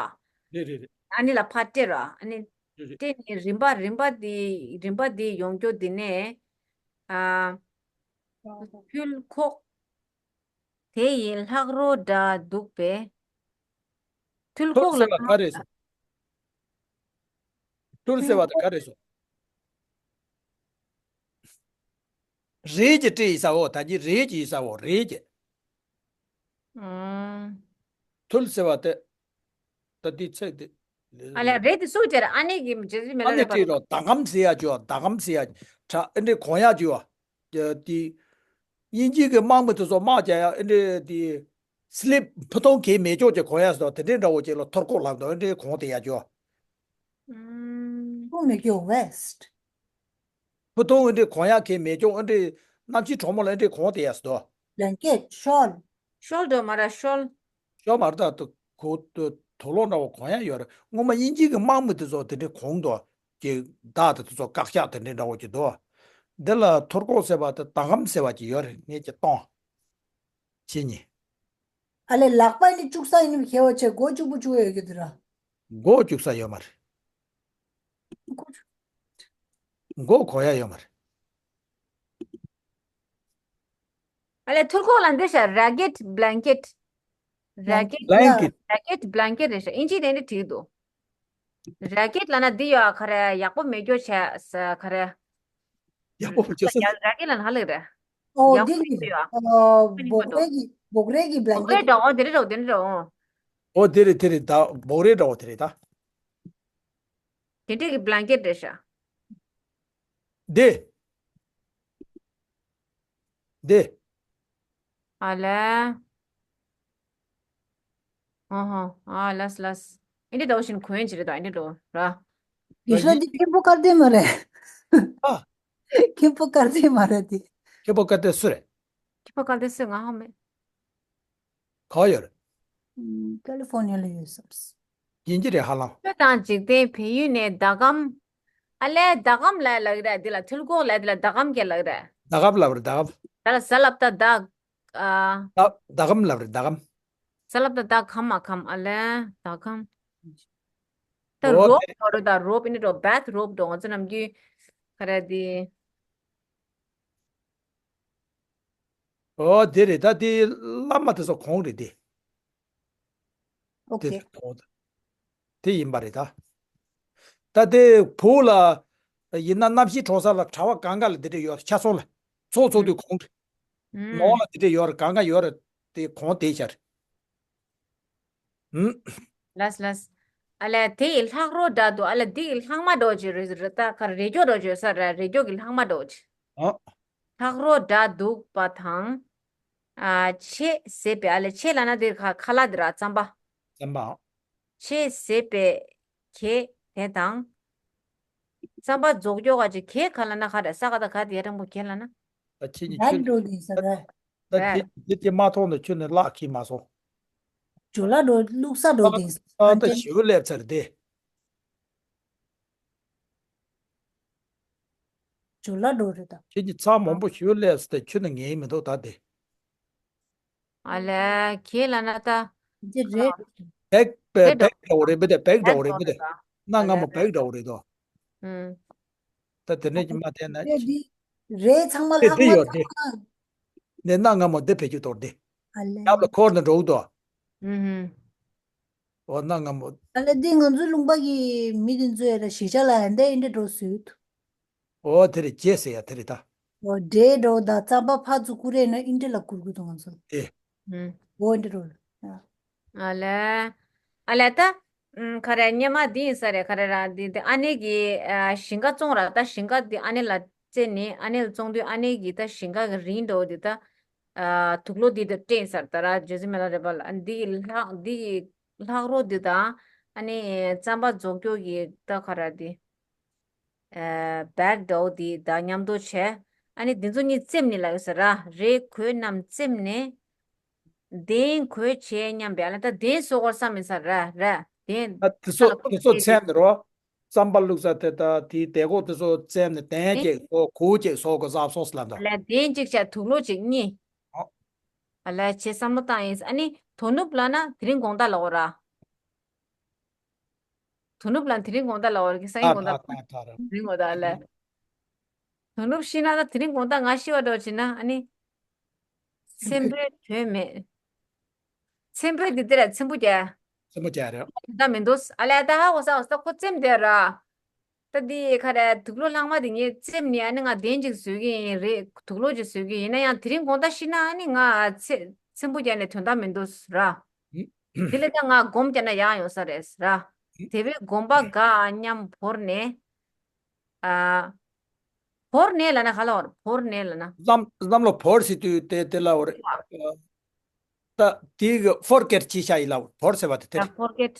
རེད་རེད་རེད། ཨ་ནེ་ལ་ཕར་སྤྲད་ར། ཨ་ནི་རེད་རེད། སྤྲད་ནས་རིམ་པ་རིམ་པ་དེ་རིམ་པ་དེ་ཡོང་རྒྱུ་དེ་ནས་ཨ་ཕུལ་ཁོག་དེ་ཡི་ལྷག་རོ་འདྲ་འདུག་པས། ཐུལ་ཐུར་ཁོག་ཟེར་ལ་བ་ག་རེ་སོ། ཐུར་ཟེར་བ་དེ་ག་རེ་སོ། རེད་ཀྱི་སྤྲད་ཡི་ས་འོ། ད་གི་རེད་ཀྱི་ཡི་ས་འོ། རེད་ཀྱི། ཨང་། ཐུལ་ཟེར་བ་དེ། ད་དེ་ཚེ་དེ། ཨ་ལས་རེད་དེ་སུ་བྱས་ར། ཨ་ནེ་གི་མི་བྱེད་མི་ལ་ཨ་ནེ་རེད་པ། སྤྲད་རོགས། ད་གམ་ཟེར་ཡ་ཅོ། ད་གམ་ཟེར་ཡ། ཁྲ་ཨེ་འདྲས་གོང་ཡ་ཅོ། དེ། དབྱིན་ཇི་གི་དམག་མི་དེ་ཚོ་དམག་རྒྱག་ཡ་ཨེ་འདྲས་དེ། སི་ལིབ་ཕུ་ཐུང་གས་མེད་ཅོག་ཅིག་གོན་ཡ་ཟེར་དོ། དེ་འདྲས་འདྲ་བོ་ཅིག་ལ་ཐོར་ཁོག་ལབ་དོ། ཨེ་འདྲས་གོང་དེ་ཡ་ཅོ། ཨུམ། ཕུ་ཐུང་མེད་ཅོག་ཝེ་སི་ཊི། ཕུ་ཐུང་ཨེ་འདྲས་གོན་ཡ་གས་མེད་ཅོག་ཨེ་འདྲས་གནམ་གཤིས་གྲང་མོ་ལ་ཨེ་འདྲས་གོང་དེ་ཡ་ཟེར་དོ། བླན་ཀེ་ཊི་ཤོལ། ཤོལ་འགྲོ་མ་ར་ཤོལ། ཤོལ་མ་ར་ད་དུ་གོ་དུ་དུ་ལོ་འདྲ་བོ་གོན་ཡ་ཡོད་རེད། སྔོན་མ་དབྱིན་ཇི་གི་དམག་མི་དེ་ཚོ་དེ་འདྲས་གོང་དོ། ཀྱི་བདག་དེ་ཚོ་བཀག་ཆག་དེ་འདྲས་འདྲ་བོ་ཅིག་དོ། འདི་ལ་ཐོར་ཁོག་ཟེར་བ་དེ་ད་གམ་ཟེར་བ་ཅིག་ཡོད་རེད། ངས་ཀྱི་གཏོང་། ཕྱི་ཉིན། ཨ་ལས་ལག་པ་ནི་བཅུག་ས་ཡིན་ནམ་ཞེ་བོ་ཆེ་མགོ་གཅིག་པུ་བཅུག་ཡོད་ཀྱི་འདུག་ར། མགོ་བཅུག་ས་ཡོད་མ་རེད། མགོ་གོ་ཡ་ཡོད་མ་རེད། ཨ་ལས་ཐུར་ཁོག་ལ་འདི་ཤ་ར་གེ་ཊི་བྷ་ལན་ཀེ་ཊི། ར་གེ་ཊི་བྷ་ལན་ཀེ་ཊི། ར་གེ་ཊི་བྷ་ལན་ཀེ་ཊི་རེད་ཤག་དབྱིན་ཇི་ནས་འདི་བྲིས་འདུག་ར་གེ་ཊི་ལབ་ན་འདི་ཡོད་ཨ། ག་རེ་ཡག་པོ་མེད་རྒྱུ་བྱས་ས་ག་རེ། ཡག་པོ་མེད་རྒྱུ་ས། ར་གེ་ཊི་ལབ་ན་ཧ་ལས་རེད། ཨོ་ཡག་འདི་པོ་གི་མེད་ཡོད་ཨ། ཨོ་ཁ་ཉིན་པ་འདུག་སྦོག་རས་ཀྱི་སྦོག་རས་ཀྱི་བྷ་ལན་སྦོག་རས་ཀེ་ཊི། འདྲ་བོ་དེ་འདྲ་འདྲ་བོ་དེ་འདྲ་འདྲ་བོ། ཨོ་དེ་རེད་དེ་རེད་ད། སྦོག་རས་འདྲ་བོ་དེ་རེད་ད། དེ་འདྲས་ཀྱི་བྷ་ལན་ཀེ་ཊི་རེད་ཤག་འདི། འདི། ཨ་ལས། ཨ་ཧ། ཨ་ལས་ལས། ཨེ་འདྲས་འདྲ་བོ་ཞིག་གོན་ཡིན་ཅི་རེད་ད། ཨེ་འདྲས་འདྲ་བོ་ར། ཡེ་ཤ་འདི་ཁེ་པོ་ཀར་ཏེ་མ་རེད། ཨ། ཁེ་པོ་ཀར་ཏེ་མ་རེད་དེ། ཁེ་པོ་ཀར་ཏེ་སུ་རེད། ཁེ་པོ་ཀར་ཏེ་སུ་ང་ཧ་མེད། ག་ཡོད་རེད། ཨམ། ཀ་ལི་ཧྥོར་ནི་ཡ་ལ་ཡོད་བསམས། ཡིན་གྱི་རེད་ཧ་ལམ། ཆོས་དང་འཇིག་རྟེན་བལ་ཡུལ་ནས་ཟླ་གམ། ཨ་ལས་ཟླ་གམ་ལབ་ལབ་ཀྱི་རེད། འདི་ལ་ཐུལ་ཁོག་ལབ་འདི་ལ་ཟླ་གམ་སྐད་ལབ་ཀྱི་རེད། ཟླ་གམ་ལབ་རེད་ཟླ་གམ། ད་ལ་ཟ་ལབ་ད་ཟླ། ཨ། ཟླ་ཟླ་གམ་ལབ་རེད་ཟླ་གམ། ཟ་ལབ་ད་ཟླ་གམ་མ་གམ་ཨ་ལས་ཟླ་གམ། ད་ཨོ་རོབ་དེ་རེད། འགྲོ་རེད་ད། རོབ་ཨེ་འདྲས་འགྲོ་བྷད་རོབ་འགྲོ། ང་ཚོ་ནམ་རྒྱུན་ག་རེ་འདི། ཨོ་དེ་རེད་ད། དེ་བླ་མ་དེ་ཚོ་གོང་རེད་དེ། ཨོ་དེ་ཁེ། ཚོ་གོང་དེ་ཡིན་པ་རེད་ད། ད་དེ་བོད་ལ་ཡིན་ན་གནམ་གཤིས་གྲང་ས་ལ་གྲྭ་བ་གང་ག་ལ་དེ་འདྲས་ཡོད་རེད། ཆ་ཚང་ལ་ཚོགས་ཚོགས་དུས་གོང་རེད། ནང་ལ་དེ་འདྲས་ཡོད་རེད། གང་ག་ཡོད་རེད། དེ་གོང་དེ་ཤར། ཨུམ། ལས་ལས། ཨ་ལས་དེ་ཡི་ལྷག་རོ་འདྲ་འདུག་ཨ་ལས་འདི་ཡི་ལྷག་མ་འདྲ་བོ་ཅིག་རེད་རེད་ད། ག་རེ་རེ་སྐྱོ་འདྲ་བོ་ཅིག་ས་རེད། རེ་སྐྱོ་གི་ལྷག་མ་འདྲ་བོ་ཅིག་ཨ། ལྷག་རོ་འདྲ་འདུག་པ་དང་། ཨ། ཆེ་ཟེར་བའི་ཨ་ལས་ཆེ་ལབ་ན་དེ་ཁ་ཁ་ལག་དེ་ར་རྩམ་པ། རྩམ་པ། ཆེ་ཟེར་བའི་གེ་དེ་དང་། རྩམ་པ་རྫོགས་སྐྱོ་ག་ཅིག་གེ་ག་ལབ་ན་ག་རེ་ས་ག་ད་ག་དེ་ཡ་དྲང་པོ་གེ་ལབ་ན། ད་ཁྱེད་ཉིད་ཁྱོད་ནི་ད་ད་ད་ད་ད་ཁྱེད་ཁྱེད་ཀྱིས་མ་མཐོང་ནས་ཁྱོད་ནི་བརླག་གི་མ་སོང་། ཇོ་ལ་འགྲོ་བླུག་ས་འགྲོ་དེ། ཨ་ད་ཞུ་སླེབས་ཚར་དེ། ཇོ་ལ་འགྲོ་རེད་ད། ཁྱེད་ཀྱི་ཚང་མང་པོ་ཞུ་སླེབས་ཚར་དེ་ཁྱོད་ནི་ངེས་མི་འདུག་ད་དེ། ཨ་ལས་ཁྱེད་ལ་ན་ད། འདི་རེད། བེག་བེག་བེག་འདྲ་བོ་རེད་མི་དེ་བེག་འདྲ་བོ་རེད་མི་དེ། གནའ་སྔ་མོ་བེག་འདྲ་བོ་རེད་དོ། ཨུམ། ད་དེ་ནས་ཀྱི་མ་བལྟས་ན། དེ་འདི་རེད་ཚང་མ་དེ་ལྷག་དེ་མ་ཡོད་དེ། ཚང་མ། འདི་གནའ་སྔ་མོ་འདི་བེད་སྤྱོད་གཏོང་དེ། ཨ་ལས། ཡབ་ལ་འཁོར་ནས་འགྲོ་གི་འདུག་ཨུམ། འོ་གནའ་སྔ་མོ། ཨ་ལས་འདི་ང་ཚོའི་ལུང་པ་གི་མི་དེ་ཚོས་ར་གཞིས་ཆགས་ལ་ཡང་འདི་འདྲ་འགྲོ་སྲིད། འོ་དེ་རེད་རྗེས་ཟེར་ཡ་དེ་རེད་ད། འོ་འདྲེ་འགྲོ་ད་རྩམ་པ་ཕ་ཚུ་ཀུ་རེ་ན་ཨིན་འདྲེ་ལ་ཀུར་ཀུར་དུ་ང་ཚོ། ཨེ། ཨུམ། འོ་འདྲེ་འགྲོ་ལ། ཨ་ལས། ཨ་ལས་ད། ཨུམ་ཁ་རེ་སྙེ་མ་འདི་ཡིན་ས་རེད་ཁ་རེ་ར་འདི་འདི་ཨ་ནེ་གི་ཨ་ཞིང་ཁ་བཙོང་ར་ད་ཞིང་ཁ་འདི་ཨ་ནེ་ལ་བཙལ་ནས་ཨ་ནེ་ལ་བཙོང་དུས་ཨ་ནེ་གི་ད་ཞིང་ཁ་གི་རིན་འགྲོ་འདི་ད། ཨ་དུག་ལོག་འདི་ད་སྤྲད་ས་རེད་ད་ར་ཇོ་ཟི་མེ་ལ་རེད་པ་ལ་འདི་གི་ལྷག་འདི་གི་ལྷག་རོ་འདི་དང་ཨ་ནེ་རྩམ་པ་རྫོགས་སྐྱོ་གི་ད་ཁ་ར་འདི། ཨ་བེག་འདྲ་བོ་དེ་དང་མཉམ་དུ་བྱས། ཨ་ནི་དེ་ཚོ་གཉིས་བཙེམས་ནས་ལབ་ཡོད་ས་ར་རེད་གོས་རྣམས་བཙེམས་ནས། གདན་གོས་བྱས་སྙམ་པའི་ཨ་ལ་ད་གདན་བཟོ་དགོས་བསམ་མེད་ས་ར་ར་གདན་ཨ་དེ་ཚོ་ཨ་ལ་ཁོ་དེ་ཚོ་ཚེ་བཙེམས་ནས་རོ། རྩམ་པ་བླུགས་ས་དེ་ད་དེའི་སྡེ་གོ་དེ་ཚོ་བཙེམས་ནས་གདན་གདན་གཅིག་བཟོ་གོས་གཅིག་བཟོ་དགོས་བསམ་སོང་ལབ་འདུག་ཨ་ལ་གདན་གཅིག་བྱས་དུག་ལོག་གཅིག་གཉིས། ཨོ། ཨ་ལ་བྱས་བསམ་བློ་བཏང་ཡིན་ཨ་ནི་དོ་ནུབ་ལ་ན་དེ་རིང་དགོང་དག་ལ་འོ་ར། དོ་ནུབ་ལ་དེ་རིང་དགོང་དག་ལ་བར་གྱི་སང་ཉིན་དགོང་དག་ད་ད་ད་ར། དེ་རིང་དགོང་དག་ལ། དོ་ནུབ་ཤི་ན་ད་དེ་རིང་དགོང་དག་ང་ཤི་བ་འགྲོ་ཕྱིན་ན་ཨ་ནི། ཚེམ་པོའི་དོན་མེད། ཚེམ་པོའི་འདི་དེ་ར་ཚེམ་པོ་རྒྱ། ཚེམ་པོ་རྒྱ་རེད། ད་མི་འདུག་ཨ་ལས་ད་ཧ་གོ་ས་གོ་ས་ཁོ་ཚེམ་དེ་ར། ད་འདི་ཁ་ར་དུག་ལོག་ལྷག་མ་དེ་ངས་བཙེམས་ནས་ཨ་ནི་ང་གདན་ཅིག་བཟོས་ཀྱི་ཡིན་རེད་དུག་ལོག་ཅིག་བཟོས་ཀྱི་ཡིན་ན་ཡང་དེ་རིང་དགོང་དག་ཤི་ན་ཨ་ནི་ང་ཚེ་ཚེམ་པོ་རྒྱ་ནས་དོན་དག་མི་འདུག་ར། དེ་ལས་ཀྱང་ང་སྒོམ་བརྒྱབ་ན་ཡག་ཡོང་ས་རེད་ར། དེ་བས་སྒོམ་པ་དགའ་སྙམ་བོར་ནས། ཨ། བོར་ནས་ལབ་ན་ག་ལ་བར་བོར་ནས་ལབ་ན། བསམ་བསམ་བློ་བོར་ཟེར་དུས་དེ་དེ་ལ་བར། ད་དེ་གི་ཕོར་གེཊ་ཅི་ཤ་ཡི་ལ་བར་བོར་ཟེར་བ་དེ་དེ་ཨ་རེད། ཕོར་གེཊ།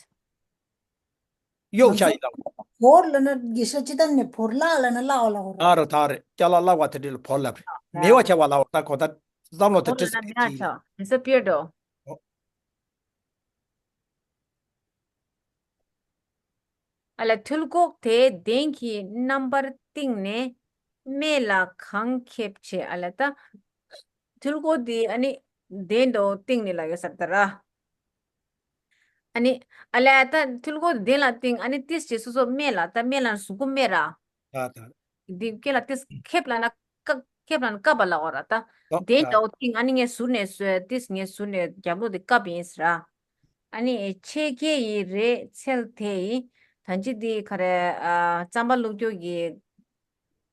གཡོག་ཤ་ཡི་ལ་བར། བོར་ལབ་ན་དགེ་ཤ་ཅི་ལྟར་ནས་བོར་བརླག་ལབ་ན་བརླག་པ་ལ་བར། ད་རེད་ད་རེད་ཅ་ལག་བརླག་པ་དེ་འདྲ་ལ་བོར་ལབ་རེད། མེད་པ་བྱ་བ་ལ་བར་ད་གོ་ད་བསམ་བློ་དེ་བོར་ཏྲི་ལབ་ན་སི་མེད་ཅི་ཡི་ཆ་ལ། disappear འགྲོ། ཨོ། ཨ་ལ་ཐུལ་ཀོག་དེ་གདན་གྱི་རྣམ་པར་བཏིང་ནས་སྨད་ལ་གང་ཁེབས་བྱས་ཨ་ལ་ད། ཐུལ་ཀོག་དེ་ཨ་ནི་གདན་དུ་བཏིང་ནས་ལ་ཡོད་ས་རེད་ད་ར། ཨ་ནི་ཨ་ལ་ད་ཐུལ་ཀོག་དེ་གདན་ལ་བཏིང་ཨ་ནི་ཏིས་ཅེ་སོ་སོ་སྨད་ལ་ད་སྨད་ལ་གཟུགས་པོ་སྨད་ར། ད་ད། འདི་སྐེ་ལ་ཏིས་ཁེབས་ལ་ན་ཀ་ཁེབས་ལ་ན་ཀ་བ་ལ་འོ་ར་ད། ཨོ་དེ་ད། འདྲ་བོ་ཏིང་ཨ་ནི་ངས་ཟུར་ནས་བཟོས་ཏིས་ངས་ཟུར་ནས་རྒྱབ་ལོགས་དེ་ཀ་བ་ཡིན་ཟེར་ར། ཨ་ནི་ཆེ་གེ་ཡི་རེད་ཚལ་དེ་ཡི་ད་ཅི་འདི་ག་རེ་ཨ་རྩམ་པ་བླུགས་རྒྱུ་གི་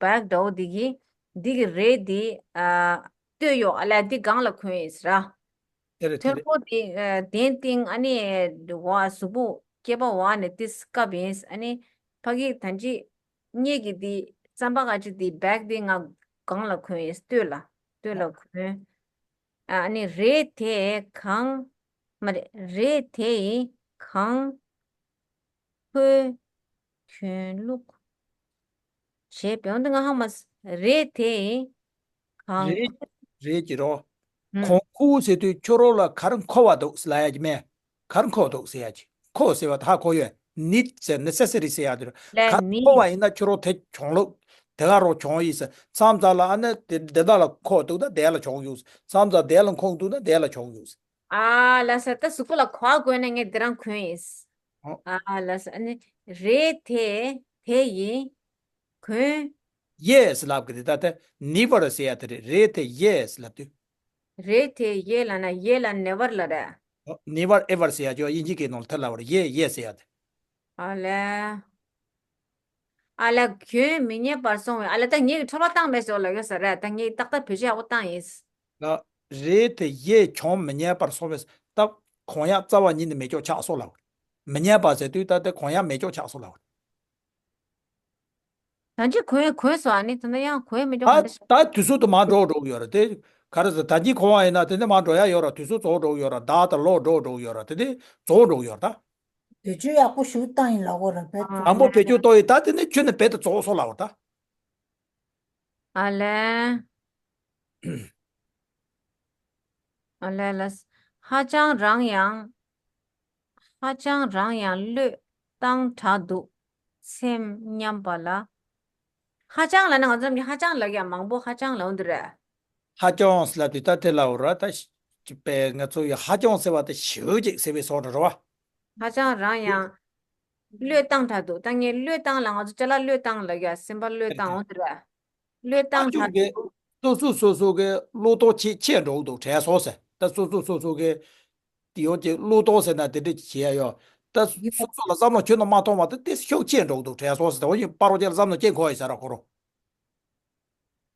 བག་འདྲ་བོ་འདི་གི་འདི་གི་རེད་འདི་ཨ་ལྟོས་ཡོད་ཨ་ལས་འདི་སྒང་ལ་གོན་ཡིན་ཟེར་ར། དེ་རེད་དེ་ཐོན་རེད། པོ་དེ་ཨ་གདན་སྟེང་ཨ་ནི་བ་གཟུགས་པོ་སྐེད་པ་བ་ནས་ཏིས་བཀབ་ཡིན། ཨ་ནི་ཕ་གི་ད་ཅི་སྙེ་གི་དེ་རྩམ་པ་ག་ཅི་དེ་བེག་དེ་ང་སྒང་ལ་གོན་ཡིན་སྟོད་ལ་སྟོད་ལ་གོན། ཨ་ནི་རེད་དེ་གང་མ་རེད་རེད་དེ་ཡིན་གང་། ཁོའི་གྱོན་ལུགས། ཞེས་བོད་འདི་ང་ཧ་མ་སི་རེད་དེ་གང་རེད་རེད་ཀྱི་རོ། ཧུམ། གོང་ཁུ་ཟེར་དུས་ཁྱོད་རོགས་ལ་ག་རེ་མཁོ་བ་འདུག་ལབ་ཡ་ཀྱི་མེད། ག་རེ་མཁོ་འདུག་ཟེར་ཡ་ཀྱི་མཁོ་ཟེར་བ་ད་ཧ་གོ་ཡོད། ནིད་ཟེར་ནེ་སེ་སི་རི་ཟེར་ཡ་དེ་རེད། ག་རེ་མཁོ་བ་ཡིན་ན་ཁྱོད་རོགས་དེ་གྱོང་ལུགས་དེ་ག་རོགས་གྱོང་ཡིན་ཟེར་མཚམས་ཚ་ལ་ཨ་ནི་དེ་དེ་དག་ལ་མཁོ་འདུག་ན་དེ་ལ་གྱོང་ཡོད་ཟེར་མཚམས་ཚ་དེ་ལ་མཁོ་འདུག་ན་དེ་ལ་གྱོང་ཡོད་ཟེར། ཨ་ལ་ས་ད་གཟུགས་པོ་ལ་གོ་བ་བགོས་ན་ངས་འདི་རང་གོན་ཡིན། ཨོ། ཨ་ལ་ས་ཨ་ནི་རེད་དེ་དེ་ཡིན་གོན། ཡེས་ལབ་གི་རེད་ད་དེ་ནི་བར་ཟེར་ཡ་དེ་རེད་རེད་དེ་ཡེས་ལབ་དུས། རེད་དེ་ཡེ་ལ་ན་ཡེ་ལ་ནེ་བར་ལ་རེད། ཨོ་ནི་བར་ཨེ་བར་ཟེར་ཡ་ཅོ་དབྱིན་ཇི་སྐད་ནང་ལ་དེ་ལབ་པ་རེད་ཡེ་ཡེས་ཟེར་ཡ་དེ། ཨ་ལས། ཨ་ལ་གྱོན་མི་ཉན་པར་སོང་བས་ཨ་ལ་ད་ངེད་ཀྱི་འཕྲོ་བརླག་བཏང་མེད་ཟེར་ལ་ཡོད་ས་རེད་ད་ངེད་ཏག་ཏག་བེད་སྤྱོད་ཡག་པོ་བཏང་ཡིན། ལ། རེད་དེ་ཡེ་གྱོང་མི་ཉན་པར་སོང་བས་ད་གོང་ཡག་རྩ་བ་ཉིད་ནས་མེད་ཀྱོག་ཆགས་སོང་ལ། མི་ཉན་པ་ཟེར་དུས་ད་དེ་གོང་ཡག་མེད་ཀྱོག་ཆགས་སོང་ལ། ད་ཅི་གོན་གོན་སོང་ཨ་ནི་ད་ན་ཡང་གོན་མེད་ཀྱོག་ག་འདྲ་ཞིག་ད་དུས་ཚོད་དུ་མ་འགྲོ་འགྲོ་གི་ཡོད་རེད་དེ། ག་རེ་ཟེར་ད་ཅི་གོང་བ་ཡིན་ན་དེ་ནས་མ་འགྲོ་ཡ་ཡོད་ར་དུས་ཚོད་རྫོགས་འགྲོ་གི་ཡོད་ར་ཟླ་དང་ལོ་འགྲོ་འགྲོ་གི་ཡོད་ར་དེ་དེ་རྫོགས་འགྲོ་གི་ཡོད་ར་ད། བེད་སྤྱོད་ཡག་པོ་ཞིག་བཏང་ཡིན་ལབ་དགོས་ར་བེད་སྤྱོད། དང་པོ་བེད་སྤྱོད་གཏོང་ཡིན་ད་དེ་ནས་ཁྱོད་ནས་བེད་དུ་རྫོགས་སོང་ལབ་དགོས་ད། ཨ་ལས། ཨ་ལས་ལས། ཧ་ཅང་རང་ཡང་ ཧ་ཅང་རང་ཡང་བློས་བཏང་དྲགས་འདུག་སེམས་མཉམ་པ་ལ། ཧ་ཅང་ལབ་ན་ང་ཚོ་རྣམས་ཀྱིས་ཧ་ཅང་ལབ་ཀྱང་མང་པོ་ཧ་ཅང་ལབ་འདི་རེད། ཧ་ཅང་ལབ་དུས་ད་དེ་ལབ་ར་ད་ཞིག་པས་ང་ཚོ་ཡི་ཧ་ཅང་ཟེར་བ་དེ་ཞེ་པོ་ཅིག་ཟེར་བའི་བཟོ་འདྲ་རེད་བ། ཧ་ཅང་རང་ཡང་བློས་བཏང་དྲགས་འདུག་ད་ངས་བློས་བཏང་ལ་ང་ཚོ་ཅ་ལག་བློས་བཏང་ལབ་ཀྱང་སེམས་པ་བློས་བཏང་འོང་འདི་རེད། བློས་ཨ་བཏང་ཅུང་དྲགས་གི་འདུག་སོ་སོ་སོ་སོ་གི་བློ་ལྡོག་ཆེ་ཆེ་འགྲོ་གི་འདུག་དྲན་སོང་ཟེར། ད་སོ་སོ་སོ་སོ་གི་དེ་ཡོང་གི་བློ་ལྡོག་ཟེར་ན་དེ་འདྲ་བྱེད་ཡ་ཡོད། ད་སོ་སོ་ལ་བསམ་བློ་ཁྱོན་ནས་མ་ཐོངས་པ་ད་དེ་ཤུགས་ཆེ་འགྲོ་གི་འདུག་དྲན་སོང་ཟེར། ད་འོ་ཡིན་པ་རོ་ཅན་ལ་བསམ་བློ་སྐྱེ་དགོས་ཡོད་ཟེར་ར་ཁོ་རོ།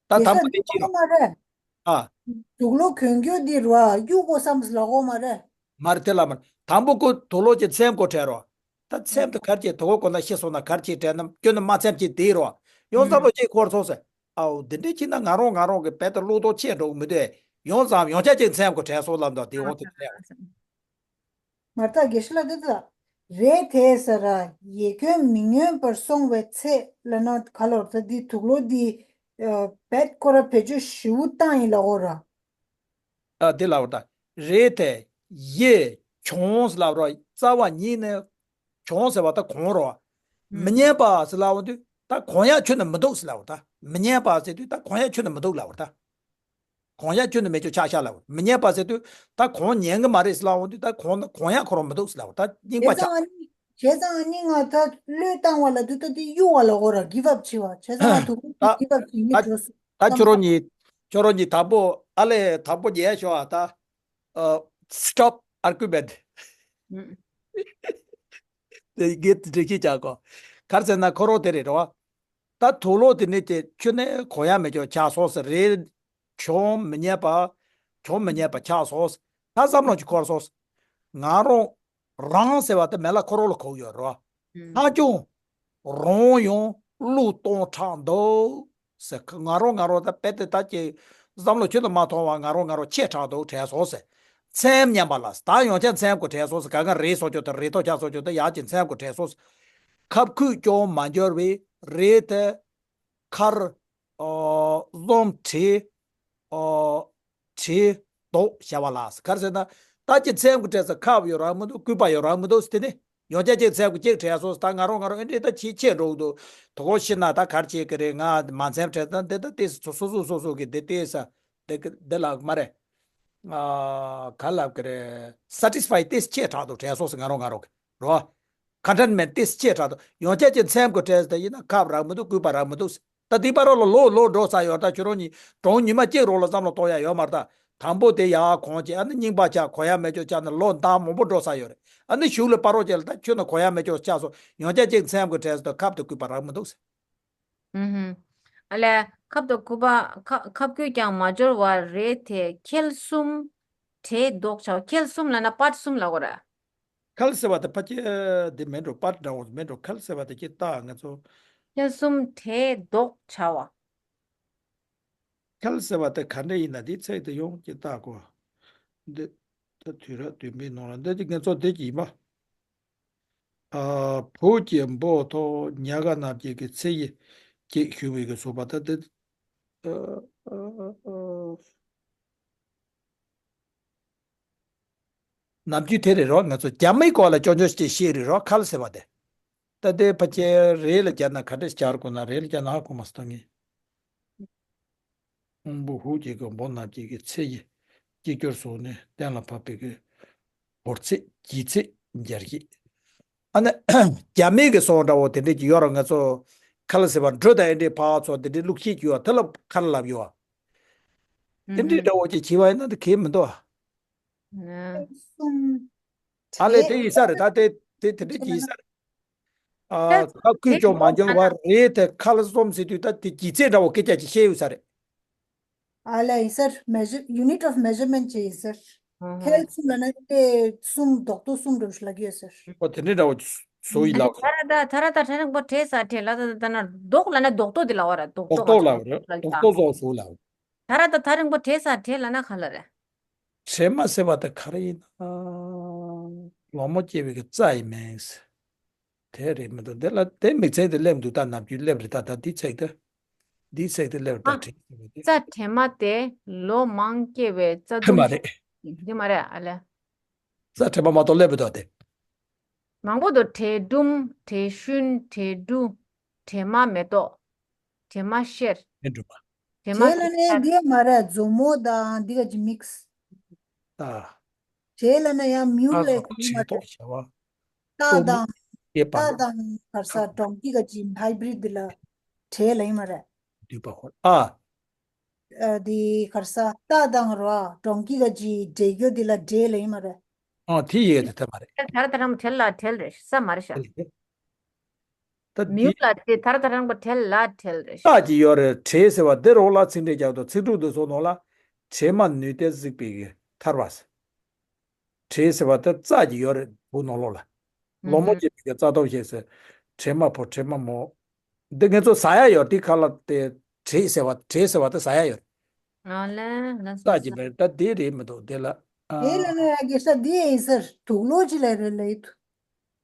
ད་དེ་དམ་ས་པོ་དེ་དེ་ཅི་ལོ་ལྟ་བུ་མ་རེད། ཨ། དུག་ལོག་གྱོན་རྒྱུ་འདི་རུ་ཨ་གཡུག་དགོས་བསམ་ལ་གོ་མ་རེད། མ་རེད་དེ་ལ་མ་རེད། དང་པོ་ཁོ་དུག་ལོག་ཅིག་མཚན་གོ་དྲན་རོ། ད་མཚན་དུ་གར་གྱི་དུ་གོ་གོ་ན་ཤི་སོང་ན་གར་གྱི་དྲན་ན་སྐྱོན་ནི་མ་མཚན་གྱི་དེ་རོ། ཡོང་ས་ལོ་ཅིག་འཁོར་སོང་ཟེར། ཨའོ་འདི་འདྲའི་ཕྱིན་ན་ང་རང་ང་རང་གི་བལ་དུ་བློ་ལྡོག་ཆེ་འགྲོ་གི་མི་འདུག་ཡོང་ཙམ་ཡོང་ཆ་ཅིག་མཚན་གོ་དྲན་སོང་ལབ་འདུག་དེ་འོང་དེ་དྲན། མ་རེད་ད་དགེ་བཤེས་ལགས་འདི་ད། རེད་དེ་ཟེར་ར་ཡེ་གྱོན་མི་ཉན་པར་སོང་བའི་ཚེ་ལ་ན་ག་ལོར་ད་འདི་དུག་ལོག་འདི་བལ་ཁོ་ར་བེད་སྤྱོད་ཞིའུ་བཏང་ཡིན་ལ་འོ་ར། ཨ་དེ་ལབ་པ་ད། རེད་དེ། ཡེ། གྱོང་ཟེར་ལབ་རོ། རྩ་བ་ཉིད་ནས། གྱོང་ཟེར་བ་ད་གོང་རོ། མི་ཉན་པ་ཟེར་ལབ་འོང་དུས་ད་གོང་ཡག་ཁྱོན་ནས་མི་འདུག་ཟེར་ལབ་པ་ད། མི་ཉན་པ་ཟེར་དུས་ད་གོང་ཡག་ཁྱོན་ནས་མི་འདུག་ལབ་པ་ད། གོང་ཡག་ཁྱོན་ནས་མེད་ཆོག་ཆག་ཤག་ལབ་པ། མི་ཉན་པ་ཟེར་དུས་ད་གོང་ཉན་གི་མ་རེད་ཟེར་ལབ་འོང་དུས་ད་གོང་གོང་ཡག་ཁོ་རང་མི་འདུག་ཟེར་ལབ་པ་ད་རྙིང་པ་ཆག་བྱས་ཙང་ཨ་ནི་ང་ད་བློས་བཏང་བ་ལ་དུས་ད་དེ་གཡུག་བ་ལ་འོ་ར་གིབ་ཨབ་བྱེད་བ་བྱས་ཙང་ང་དུ་ད་གིབ་ཨབ་བྱེད་ངེས་ད་འགྲོ་སོང་ད་ཁྱོད་རང་གཉིས་ཁྱོད་རང་གཉིས་དང་པོ་ཨ་ལས་དང་པོ་རྒྱལ་ཤོག་ཨ་ད། ཨ། Stop argument. དེ་གེ་འགྲེལ་བཤད་རྒྱག་གོ། ག་རེ་ཟེར་ན་ཁོ་རང་དེ་རེད་རོ། ད་དུག་ལོག་དེ་ནི་དེ་ཁྱོན་ནས་གོང་ཡག་མེད་ཆོག་ཆག་སོང་ཟེར་རེད། གྱོང་མི་ཉན་པ། གྱོང་མི་ཉན་པ་ཆག་སོང་ཟེར། ད་བསམ་བློ་ཅིག་འཁོར་སོང་ཟེར། ང་རང་རང་ཟེར་བ་དེ་མེད་ལ་ཁོ་རང་ལ་གོ་གི་ཡོད་རོ། ཧ་ཅང་རང་ཡང་བློས་གཏོང་དྲགས་འདུག་ཟེར། ང་རང་ང་རང་ད་དཔེ་དེ་ད་ཀྱི་བསམ་བློ་ཁྱོན་དུ་མ་ཐོང་བ་ང་རང་ང་རང་ཆེ་དྲགས་འདུག་དྲན་སོང་ཟེར། མཚན་མཉམ་པ་ལ་ད་ཡང་བསྐྱར་མཚན་གོ་དྲན་སོང་ཟེར། ག་ག་རེད་སོང་ཆོག་ད་རེད་ཐོག་ཆག་སོང་ཆོག་ད་ཡག་ཅིག་མཚན་གོ་དྲན་སོང་ཟེར། ཁབ་ཁུས་ཀྱང་མ་འབྱོར་བའི་རེད་དེ། ཁར། ཨོ། ཟོམ་བྲེ། ཨོ། བྲེ། རྡོག་བྱ་བ་ལ་ག་རེ་ཟེར་ན། ད་ཀྱི་མཚན་གོ་དྲན་ས་ཁབ་ཡོད་རང་མི་འདུག་སྐུད་པ་ཡོད་རང་མི་འདུག་ཟེར་དེ་ནི། ཡང་བསྐྱར་ཅིག་མཚན་གོ་ཅིག་དྲན་སོང་ཟེར། ད་ང་རང་ང་རང་ཨེ་འདྲས་ད་ཆེ་ཆེ་འགྲོ་གི་འདུག་དོ་གོ་ཤི་ན་ད་གར་བྱེད་ཀྱི་རེད། ང་མ་མཚན་དྲན་ད་འདི་ད་ལྟས་སོ་སོ་སོ་སོ་གི་འདི་ལྟས་ས་འདི་གི་འདི་ལགས་མ་རེད། ཨ། ག་ལབ་ཀྱི་རེད། Satisfy་ཏིས་ཆེ་དྲགས་འདུག་དྲན་སོང་ཟེར། ང་རང་ང་རང་གི་རོ། Contentment་ཏིས་ཆེ་དྲགས་འདུག་ཡང་བསྐྱར་ཅིག་མཚན་གོ་དྲན་ཟེར་ཡིན་ན་ཁབ་རག་མི་འདུག་སྐུད་པ་རག་མི་འདུག་ད་དེ་བར་ལ་ལོ་ལོ་འགྲོ་ས་ཡོད། ད་ཁྱོད་རང་གཉིས་གྲོང་ཉི་མ་གཅིག་རོགས་ལ་བསམ་བློ་གཏོང་ཡ་ཡོད་མ་རེད། ད་དང་པོ་དེ་ཡག་གོང་ཅིག་ཨ་ནི་རྙིང་པ་ཆག་གོ་ཡ་མེད་ཆོག་ཆག་ནི་ལོ་ཟླ་མང་པོ་འགྲོ་ས་ཡོད་རེད། ཨ་ནི་གཞུག་ལ་པ་རོགས་ཅིག་ལ་ད་ཁྱོད་ནི་གོ་ཡ་མེད་ཆོག་ཆག་སོང་། ཡང་བསྐྱར་ཅིག་མཚན་གོ་དྲན་ཟེར་ད་ཁབ་དང་སྐུད་པ་རག་མི་འདུག་ཟེར། ཨུ་ཧུམ། ཨ་ལས། ཁབ་དང་སྐུད་པ་ཁ་ཁབ་སྐུད་ཀྱང་མ་འབྱོར་བར་རེད་དེ། ཁལ་གསུམ་བྲེ་རྡོག་བྱའོ། ཁལ་གསུམ་ལབ་ན་པར་གསུམ་ལབ་དགོས་རེད། ཁལ་ཟེར་བ་དེ་ཕ་ཁྱི་འདི་མེད་འགྲོ། པར་འདྲ་བོ་མེད་འགྲོ། ཁལ་ཟེར་བ་དེ་ཁྱི་ད་ང་ཚོ། ཁལ་གསུམ་བྲེ་རྡོག་བྱ་བ། ཁལ་ཟེར་བ་དེ་ག་འདྲ་ཡིན་ན་དེའི་ཚིག་དེ་ཡོང་ཁྱི་ད་གོ། འདི་ད་དུས་རབས་བདུན་པའི་ནང་ལ་འདི་དེ་ང་ཚོ་འདི་གི་ཡིན་པ། ཨ། བོད་ཀྱི་འབོ་ཐོག་ཉ་ག་ནག་ཅིག་གི་ཚེ་ཡི་ཅིག་ཞུ་བའི་གི་སོ་པ་ད་དེ། ཨ། ཨ། ཨ། ནམ་རྒྱུན་དེ་རེད་རོ། ང་ཚོ་རྒྱ་མིའི་སྐོར་ལ་སྐྱོ་སྐྱོ་ཞིག་བཤད་རེད་རོ། ཁལ་ཟེར་བ་དེ། ད་དེ་ཕ་ཁྱེད་རེད་ལ་རྒྱ་ན་ག་འདྲ་ཞིག་བྱ་དགོས་ན་རེད་ལ་རྒྱ་ན་ཧ་གོ་མ་སོང་ངས། དབང་པོ་ཧུ་ཅིག་གི་འབོ་ནག་ཅིག་གི་ཚེ་ཡི་ཅིག་སྐྱོར་སོང་ནས་གཏན་ལ་ཕབ་པའི་གི་བོར་ཚད་ལྗིད་ཚད་འབྱར་གཞི། ཨ་ནི་རྒྱ་མིའི་གི་སོང་འདྲ་བོ་དེ་འདྲས་ཀྱི་ཡོད་ར། ང་ཚོ་ཁ་ལ་ཟེར་བ་འབྲུ་དང་ཨེ་འདྲས་ཕར་ཚོ་དེ་འདྲས་བླུགས་ཤེས་ཀྱི་ཡོད། དེ་ལ་ཁ་ལ་ལབ་ཡོད། དེ་འདྲས་འདྲ་བོ་ཅིག་བྱས་པ་ཡིན་ན་དེ་གལ་མི་འདུག་ཨ། གསུམ། ཨ་ལས་དེ་ཡིན་ས་རེད། ད་དེ་དེ་དེ་འདྲས་ཀྱི་ཡིན་ས་རེད། ཨ། ཁ་ཁུས་ཀྱང་མ་འཇོག་བ་རེད་དེ། ཁ་ལ་གསུམ་ཟེར་དུས་ད་དེ་ལྗིད་ཚད་འདྲ་བོ་སྐད་ཆ་ཅིག་བཤད་ཡོད་ས་རེད། ཨ་ལས་ཡིན་ས་རེད། Measure- unit of measurement་ཅིག་ཡིན་ས་རེད། ཁལ་གསུམ་ལབ་ན་དེ་གསུམ་རྡོག་རྡོག་གསུམ་འགྲོ་ཞིག་ལབ་ཀྱི་ཡོད་ས་རེད། ཨོ་དེ་འདྲས་འདྲ་བོ་བཟོ་ཡི་ལབ། ད་ར་ད་ད་ར་ད་ཐག་རིང་པོ་བྲེས་ས་བྲེས་ལ་ད་ད་ན་རྡོག་ལབ་ན་རྡོག་རྡོག་དེ་ལབ་པ་ར། རྡོག་རྡོག་རྡོག་ལབ་རེད། རྡོག་རྡོག་བཟོ་བཟོ་ལབ། ད་ར་ད་ཐག་རིང་པོ་བྲེས་ས་བྲེས་ལབ་ན་ག་ལ་རེད། བྲེས་མ་ཟེར་བ་དེ་ག་རེ་ཡིན་ན། ལོ་མོ་སྐྱེ་བའི་གི་རྩ་ཡིན་མིན། དེ་རེད་མི་འདུག་དེ་ལ་དེ་དམིགས་བསལ་དེ་སླེབས་འདུག་ད་ནམ་རྒྱུན་སླེབས་རེད། ད་ད་འདི་ཚིག་དེ། འདི་ཚིག་དེ་སླེབས་རེད། ཨ། ད་དྲན་བྱས་པ་དེ། རྩ་བྲེས་མ་དེ་ལོ་མང་སྐྱེ་བའི་རྩ་དེ་མ་དུམ་རེད། འདི་མ་རེད་ཨ་ལས། རྩ་བྲེས་མ་མ་གཏོགས་སླེབས་མི་འདུག་དེ། མང་པོ་འདུག་བྲེ་སྒྲུམ། བྲེ་ཤུན། བྲེ་འབྲུ། བྲེ་མ་མེ་ཏོག་བྲེ་མ་ཤེར། མེ་འབྲུ་མ། བྲེ་མ་བྲེ་ལ་ནས་འདི་མ་རེད། མཛོ་མོ་དང་འདི་ག་ཅི་མིག་སི། ད། བྲེ་ལ་ན་ཡང་མིའུ་ལ་ཡང་གོ་མ་བྲེ། ཏག་དང་། ཏག་དང་གར་ས་ཌོང་ཀི་ག་ཅི་ཧའི་བྷི་རིད་འདི་ལ་བྲེ་ལ་ཡིན་མ་རེད། འདུས་པ་ཧོར་ཨ། ཨ་འདི་གར་ས་ཏག་དང་རོ་ཌོང་ཀི་ག་ཅི་བྲེ་རྒྱུ་འདི་ལ་བྲེ་ལ་ཡིན་མ་རེད། ཨ་དེ་ཡོད་དེ་དེ་མ་རེད། ད་ར་ད་རང་བྲེ་ལ་བྲེལ་རེད་ས་མ་རེད་ཤག་ད་མིའུ་ལ་དེ་ད་ར་ད་རང་པ་བྲེལ་ལ་བྲེལ་རེད་ཤག་རྟགས་ཀྱི་ཡོད་རེད། བྲེ་ཟེར་བ་འདི་རོགས་ལ་ཚིག་འགྲེལ་རྒྱག་དོ། ཚིག་གྲུབ་འདི་སོགས་ནང་ལ་བྲེ་མ་ནུས་ཏེ་གཟིགས་པའི་གི་ཐར་བ་ཟེར། བྲེ་ཟེར་བ་དེ་རྩ་གི་ཡོད་རེད་བུ་ནང་ལོགས་ལ། ལོ་མོ་སྐྱེས་པའི་གི་རྩ་ཐོག་བཤད་ཟེར། བྲེ་མ་ཕོ་བྲེ་མ་མོ། འདི་ངེད་ཚོ་ཟ་ཡ་ཡོད་དེ་ཁ་ལ་དེ་བྲེ་ཟེར་བ་བྲེ་ཟེར་བ་དེ་ཟ་ཡ་ཡོད་རེད། ཨ་ལ་ལ་སོ་རྩ་གི་ས་མེད་ད་དེ་རེད་མི་འདུག་དེ་ལ། ཨ། དེ་ལ་ནི་ཡ་གེ་ས་དེ་ཡིན་ཟེར་དུག་ལོག་ཅི་ལ་རེད་ལ་ཡིད།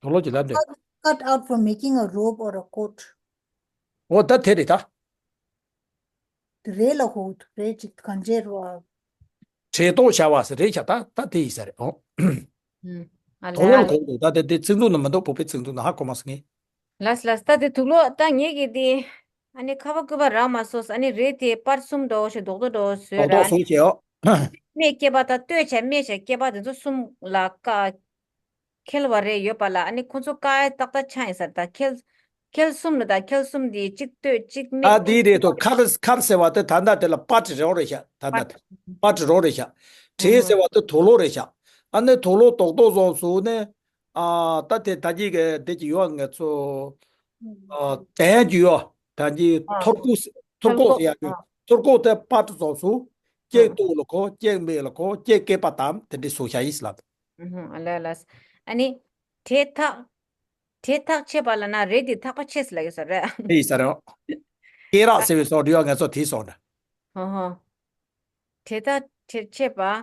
དུག་ལོག་ཅི་ལ་འདོད། Cut out for making a robe or a coat. འོ་ད་དེ་རེད་ད། དེ་རེད་ལ་ཧོ་དེ་རེད་ཅིག་གང་བྱེད་རོ། བྲེ་ཏོག་བྱ་བ་ཟེར་རེད་ཤག་ད་ད་དེ་ཡིན་ས་རེད་ཨོ། ཨ་དུག་ལོག་ལ་ལ་གོ་འདུག་ད་དེ་དེ་ཚིག་འཛུགས་ནི་མི་འདུག་བོད་པའི་ཚིག་འཛུགས་ནི་ཧ་གོ་མ་སོང་ངས། ལ་ལ་ད་དེ་དུག་ལོག་ད་ངེད་ཀྱི་དེ། ཨ་ནི་ཁ་བ་སྐུད་པ་རག་མ་སོང་ཨ་ནི་རེད་དེ་པར་གསུམ་འདྲ་བོ་ཞིག་རྡོག་རྡོག་འདྲ་བོ་བཟོས་ར་རྡོག་རྡོག་ཨ་ནི། བཟོས་བྱས་ཨོ། སྨད་སྐེད་པ་ད་ལྟོས་བྱས་སྨད་བྱས་སྐེད་པ་དེ་ཚོ་གསུམ་ལ་ཀ་ཁེལ་བ་རེ་ཡོད་པ་ལ་ཨ་ནི་ཁོ་ཚོ་ཀ་ཏག་ཏག་ཆགས་ཡིན་ས་རེད་ད་ཁེལ། ཁེལ་གསུམ་ལ་ད་ཁེལ་གསུམ་དེ་གཅིག་ལྟོས་གཅིག་སྨད་ཨ་དེ་རེད་དོ། ཁར་ཁར་ཟེར་བ་དེ་ད་ལྟ་དེ་ལ་པར་རོགས་རེད་ཤག་ད་ལྟ་པར་རོགས་རེད་ཤག་བྲེ་ཟེར་བ་དེ་དུག་ལོག་རེད་ཤག་ཨ་ནི་དུག་ལོག་རྡོག་རྡོག་བཟོ་བཟོ་ནས། ཨ་ད་དེ་ད་གི་གི་དེ་གི་ཡོད་ངེད་ཚོ། ཨ་དན་གི་ཡོད་ད་གི་ཨ་ཐོར་ཀོ་ཐོར་ཀོ་ཟེར་ཡ་གི་ཐོར་ཀོ་དེ་པར་བཟོ་བཟོ། གཅིག་ཨ་ཐུག་ལ་གོ་གཅིག་མིག་ལ་གོ་གཅིག་སྐེད་པ་དམ་དེ་འདྲ་བཟོ་བྱ་ཡིན་ལབ། ཨ་ལ་ལ། ཨ་ནི། བྲེ་ཐག་བྲེ་ཐག་ཆད་པ་ལ་ན་རེད་དེ་ཐག་པ་ཆད་ཟེར་ལ་ཡོད་ས་རེད། དེ་ཡིན་ས་རེད། སྐེ་རགས་ཟེར་བའི་སོགས་འདྲི་བ་ངེད་ཚོ་དེའི་སོགས་འདྲ། ཧོ་ཧོ། བྲེ་ཐག་ཆད་ཆད་པ།